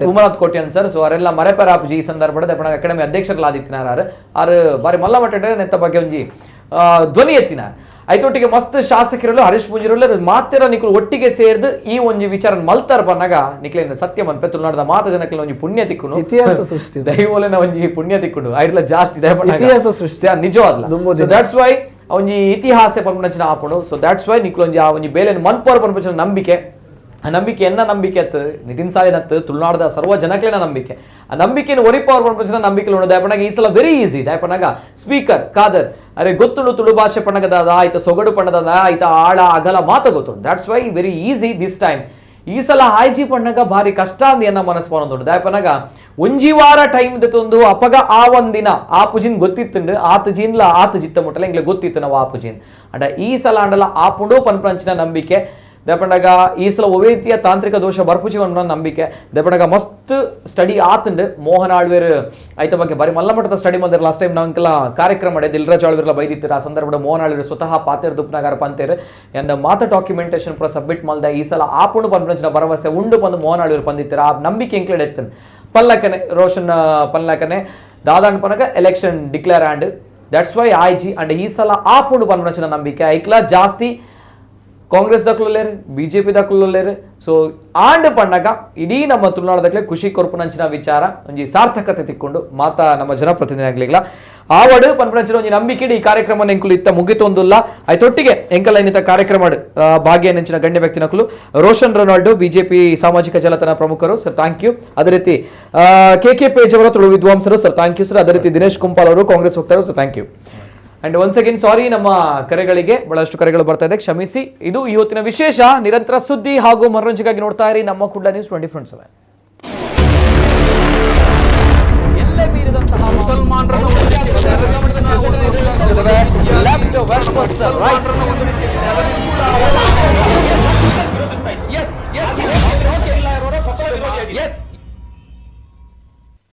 ಉಮನಾಥ್ ಕೋಟಿಯನ್ ಸರ್. ಸೊ ಅವರೆಲ್ಲ ಮರೆಪೆರಾಪುಜಿ ಈ ಸಂದರ್ಭದ ಅಕಾಡೆಮಿ ಅಧ್ಯಕ್ಷರಲ್ಲಾದಿತ್ತಿನಾರು ಆರು ಬಾರಿ ಮಲ್ಲ ಮಟ್ಟ ನೆತ್ತ ಬಗ್ಗೆ ಒಂಜಿ ಧ್ವನಿ ಎತ್ತಿನ ಐತೊಟ್ಟಿಗೆ ಮಸ್ತ್ ಶಾಸಕರಲ್ಲೂ ಹರೀಶ್ ಪೂಂಜರಲ್ಲೂ ಮಾತೆರ ನಿಕುಲು ಒಟ್ಟಿಗೆ ಸೇರ್ದು ಈ ಒಂಜಿ ವಿಚಾರ ಮಲ್ತಾರ್ ಪನ್ನಗ ನಿಕ್ಲೇನ ಸತ್ಯ ಮನ್ಪೆ ತುಳುನಾಡದ ಮಾತ ಜನಕ್ಕೆ ಒಂಜಿ ಪುಣ್ಯ ತಿಕ್ಕುನು, ಇತಿಹಾಸ ಸೃಷ್ಟಿ ದೈವೋಲೆನ ಒಂಜಿ ಪುಣ್ಯ ತಿಕ್ಕುಂಡು ಐಡ್ಲ ಜಾಸ್ತಿ ಇತಿಹಾಸ ಸೃಷ್ಟಿ ನಿಜವಾದ್ಲ. So that's why ಒಂಜಿ ಇತಿಹಾಸ ಪನ್ಪಂಚಿನ ಆಪುಂಡು. So that's why ನಿಕ್ಲು ಒಂಜಿ ಆ ಒಂಜಿ ಬೇಲೆನ್ ಮನ್ಪೋರ್ ಪನ್ಪಂಚಿನ ನಂಬಿಕೆ, ಆ ನಂಬಿಕೆ ಎನ್ನ ನಂಬಿಕೆ ಅತ್ತು ನಿತಿನ್ ಸಾಲಿನತ್ತು ತುಳುನಾಡದ ಸರ್ವ ಜನಕ್ಲೇನ ನಂಬಿಕೆ. ಆ ನಂಬಿಕೆಯನ್ನು ಒರಿಪವರ್ ಪನ್ಪಂಚಿನ ನಂಬಿಕೆ ಉಂಡು. ದಯಪನಾಗ ಈ ಸಲ ವೆರಿ ಈಸಿ. ದಯಪನಾಗ ಸ್ಪೀಕರ್ ಖಾದರ್ ಅರೆ ಗೊತ್ತುಂಡು ತುಳು ಭಾಷೆ ಪಣ್ಣಗದ ಆಯ್ತ ಸೊಗಡು ಪಣ್ಣದ ಆಯ್ತ ಆಳ ಅಗಲ ಮಾತ ಗೊತ್ತುಂಡು. That's why very easy this time. ಈ ಸಲ ಆಯ್ಜಿ ಪಣ್ಣಗ ಭಾರಿ ಕಷ್ಟ ಅಂದ ಎನ್ನ ಮನಸ್ಸು ಪನ್ನೊಂದುಂಡು. ದಯಪನಾಗ ಒಂಜಿ ವಾರ ಟೈಮ್ ದೆತ್ತೊಂದು ಅಪಗ ಆ ಒಂದಿನ ಆ ಪುಜಿನ್ ಗೊತ್ತಿತ್ತುಂಡು, ಆತ ಜಿನ್ಲ ಆತ ಜಿತ್ತ ಮುಟ್ಟಲ ಇಂಗ್ಲೆ ಗೊತ್ತಿತ್ತು ನಾವು ಆ ಪುಜಿನ್. ಅಂಡ ಈ ಸಲ ಅಂಡಲ ಆ ಪುಂಡು ಪನ್ಪಂಚಿನ ನಂಬಿಕೆ. ದಯಪಂಡಗ ಈ ಸಲ ಒವೇ ರೀತಿಯ ತಾಂತ್ರಿಕ ದೋಷ ಬರ್ಪುಜಿ ಅನ್ನೋ ನಂಬಿಕೆ. ದಯಪಂಡಗ ಮಸ್ತ್ ಸ್ಟಡಿ ಆತಂಡು ಮೋಹನ್ ಆಳ್ವೇರ್ ಐತ ಬಗ್ಗೆ ಬಾರಿ ಮಲ್ಲ ಮಟ್ಟದ ಸ್ಟಡಿ ಬಂದ್ರೆ ಲಾಸ್ಟ್ ಟೈಮ್ ನಾವೆಲ್ಲ ಕಾರ್ಯಕ್ರಮ ಮಾಡಿ ದಿಲ್ರಾಜ್ ಆಳ್ವೇರ್ಲ ಬೈದಿತ್ತಾರೆ. ಆ ಸಂದರ್ಭದ ಮೋಹನ್ ಆಳ್ವೇರ್ ಸ್ವತಃ ಪಾತೇರ್ ದುಪ್ನಗರ ಪಂತೇರ್ ಎಂದ ಮಾತ ಡಾಕ್ಯುಮೆಂಟೇಶನ್ ಪೂರ ಸಬ್ಮಿಟ್ ಮಲ್ದ ಈ ಸಲ ಆಪುಂಡು ಪನ್ಪಂಚಿನ ಭರವಸೆ ಉಂಡು ಬಂದು ಮೋಹನ್ ಆಳ್ವೇರ್ ಪಂದಿತ್ತಾರೆ. ಆ ನಂಬಿಕೆ ಇಂಕ್ಲೇಡ್ ಎತ್ತನ್ ಪಲ್ಲಕನೆ Roshan ಪಲ್ಲಕನೆ ದಾದಾಂಡ್ ಪನಕ election declare and that's why ಆಯ್ಜಿ and ಈ ಸಲ ಆಪುಂಡು ಪನ್ಪಂಚಿನ ನಂಬಿಕೆ. ಐಕ್ಲ ಜಾಸ್ತಿ ಕಾಂಗ್ರೆಸ್ ದಾಖಲು ಬಿಜೆಪಿ ದಾಖಲು ಸೊ ಆಂಡ್ ಪಣ್ಣಗ ಇಡೀ ನಮ್ಮ ತುಳುನಾಡದಕ್ಕೆ ಖುಷಿ ಕೊರ್ಪುನಂಚಿನ ವಿಚಾರ ಒಂಜಿ ಸಾರ್ಥಕತೆ ತಿಕ್ಕೊಂಡು ಮಾತಾ ನಮ್ಮ ಜನಪ್ರತಿನಿಧಿಗಳಿಲ್ಲ ಆವಡು ಪನ್ಪನಂಚಿನ ಒಂಜಿ ನಂಬಿಕೆ ಈ ಕಾರ್ಯಕ್ರಮ ಎಂಕುಲು ಇತ್ತ ಮುಗಿತೊಂದುಲ್ಲ. ಆಯ್ತೊಟ್ಟಿಗೆ ಎಂಕಲ ಏನಿತ ಕಾರ್ಯಕ್ರಮ ಭಾಗ್ಯ ನೆಂಚಿನ ಗಣ್ಯ ವ್ಯಕ್ತಿ ನಕಲು ರೋಷನ್ ರೊನಾಲ್ಡೋ ಬಿಜೆಪಿ ಸಾಮಾಜಿಕ ಜಾಲತಾಣ ಪ್ರಮುಖರು sir thank you. ಅದೇ ರೀತಿ K K page ಅವರ ತುಳು ವಿದ್ವಾಂಸರು sir thank you sir. ಅದೇ ರೀತಿ ದಿನೇಶ್ ಕುಂಪಾಲ್ ಅವರು ಕಾಂಗ್ರೆಸ್ ವಕ್ತಾರರು sir thank you. And once again sorry ನಮ್ಮ ಕರೆಗಳಿಗೆ ಬಹಳಷ್ಟು ಕರೆಗಳು ಬರ್ತಾ ಇದೆ, ಕ್ಷಮಿಸಿ. ಇದು ಇವತ್ತಿನ ವಿಶೇಷ. ನಿರಂತರ ಸುದ್ದಿ ಹಾಗೂ ಮನರಂಜನೆಗಾಗಿ ನೋಡ್ತಾ ಇರಿ ನಮ್ಮ ಕುಡ್ಲ ನ್ಯೂಸ್ 24/7.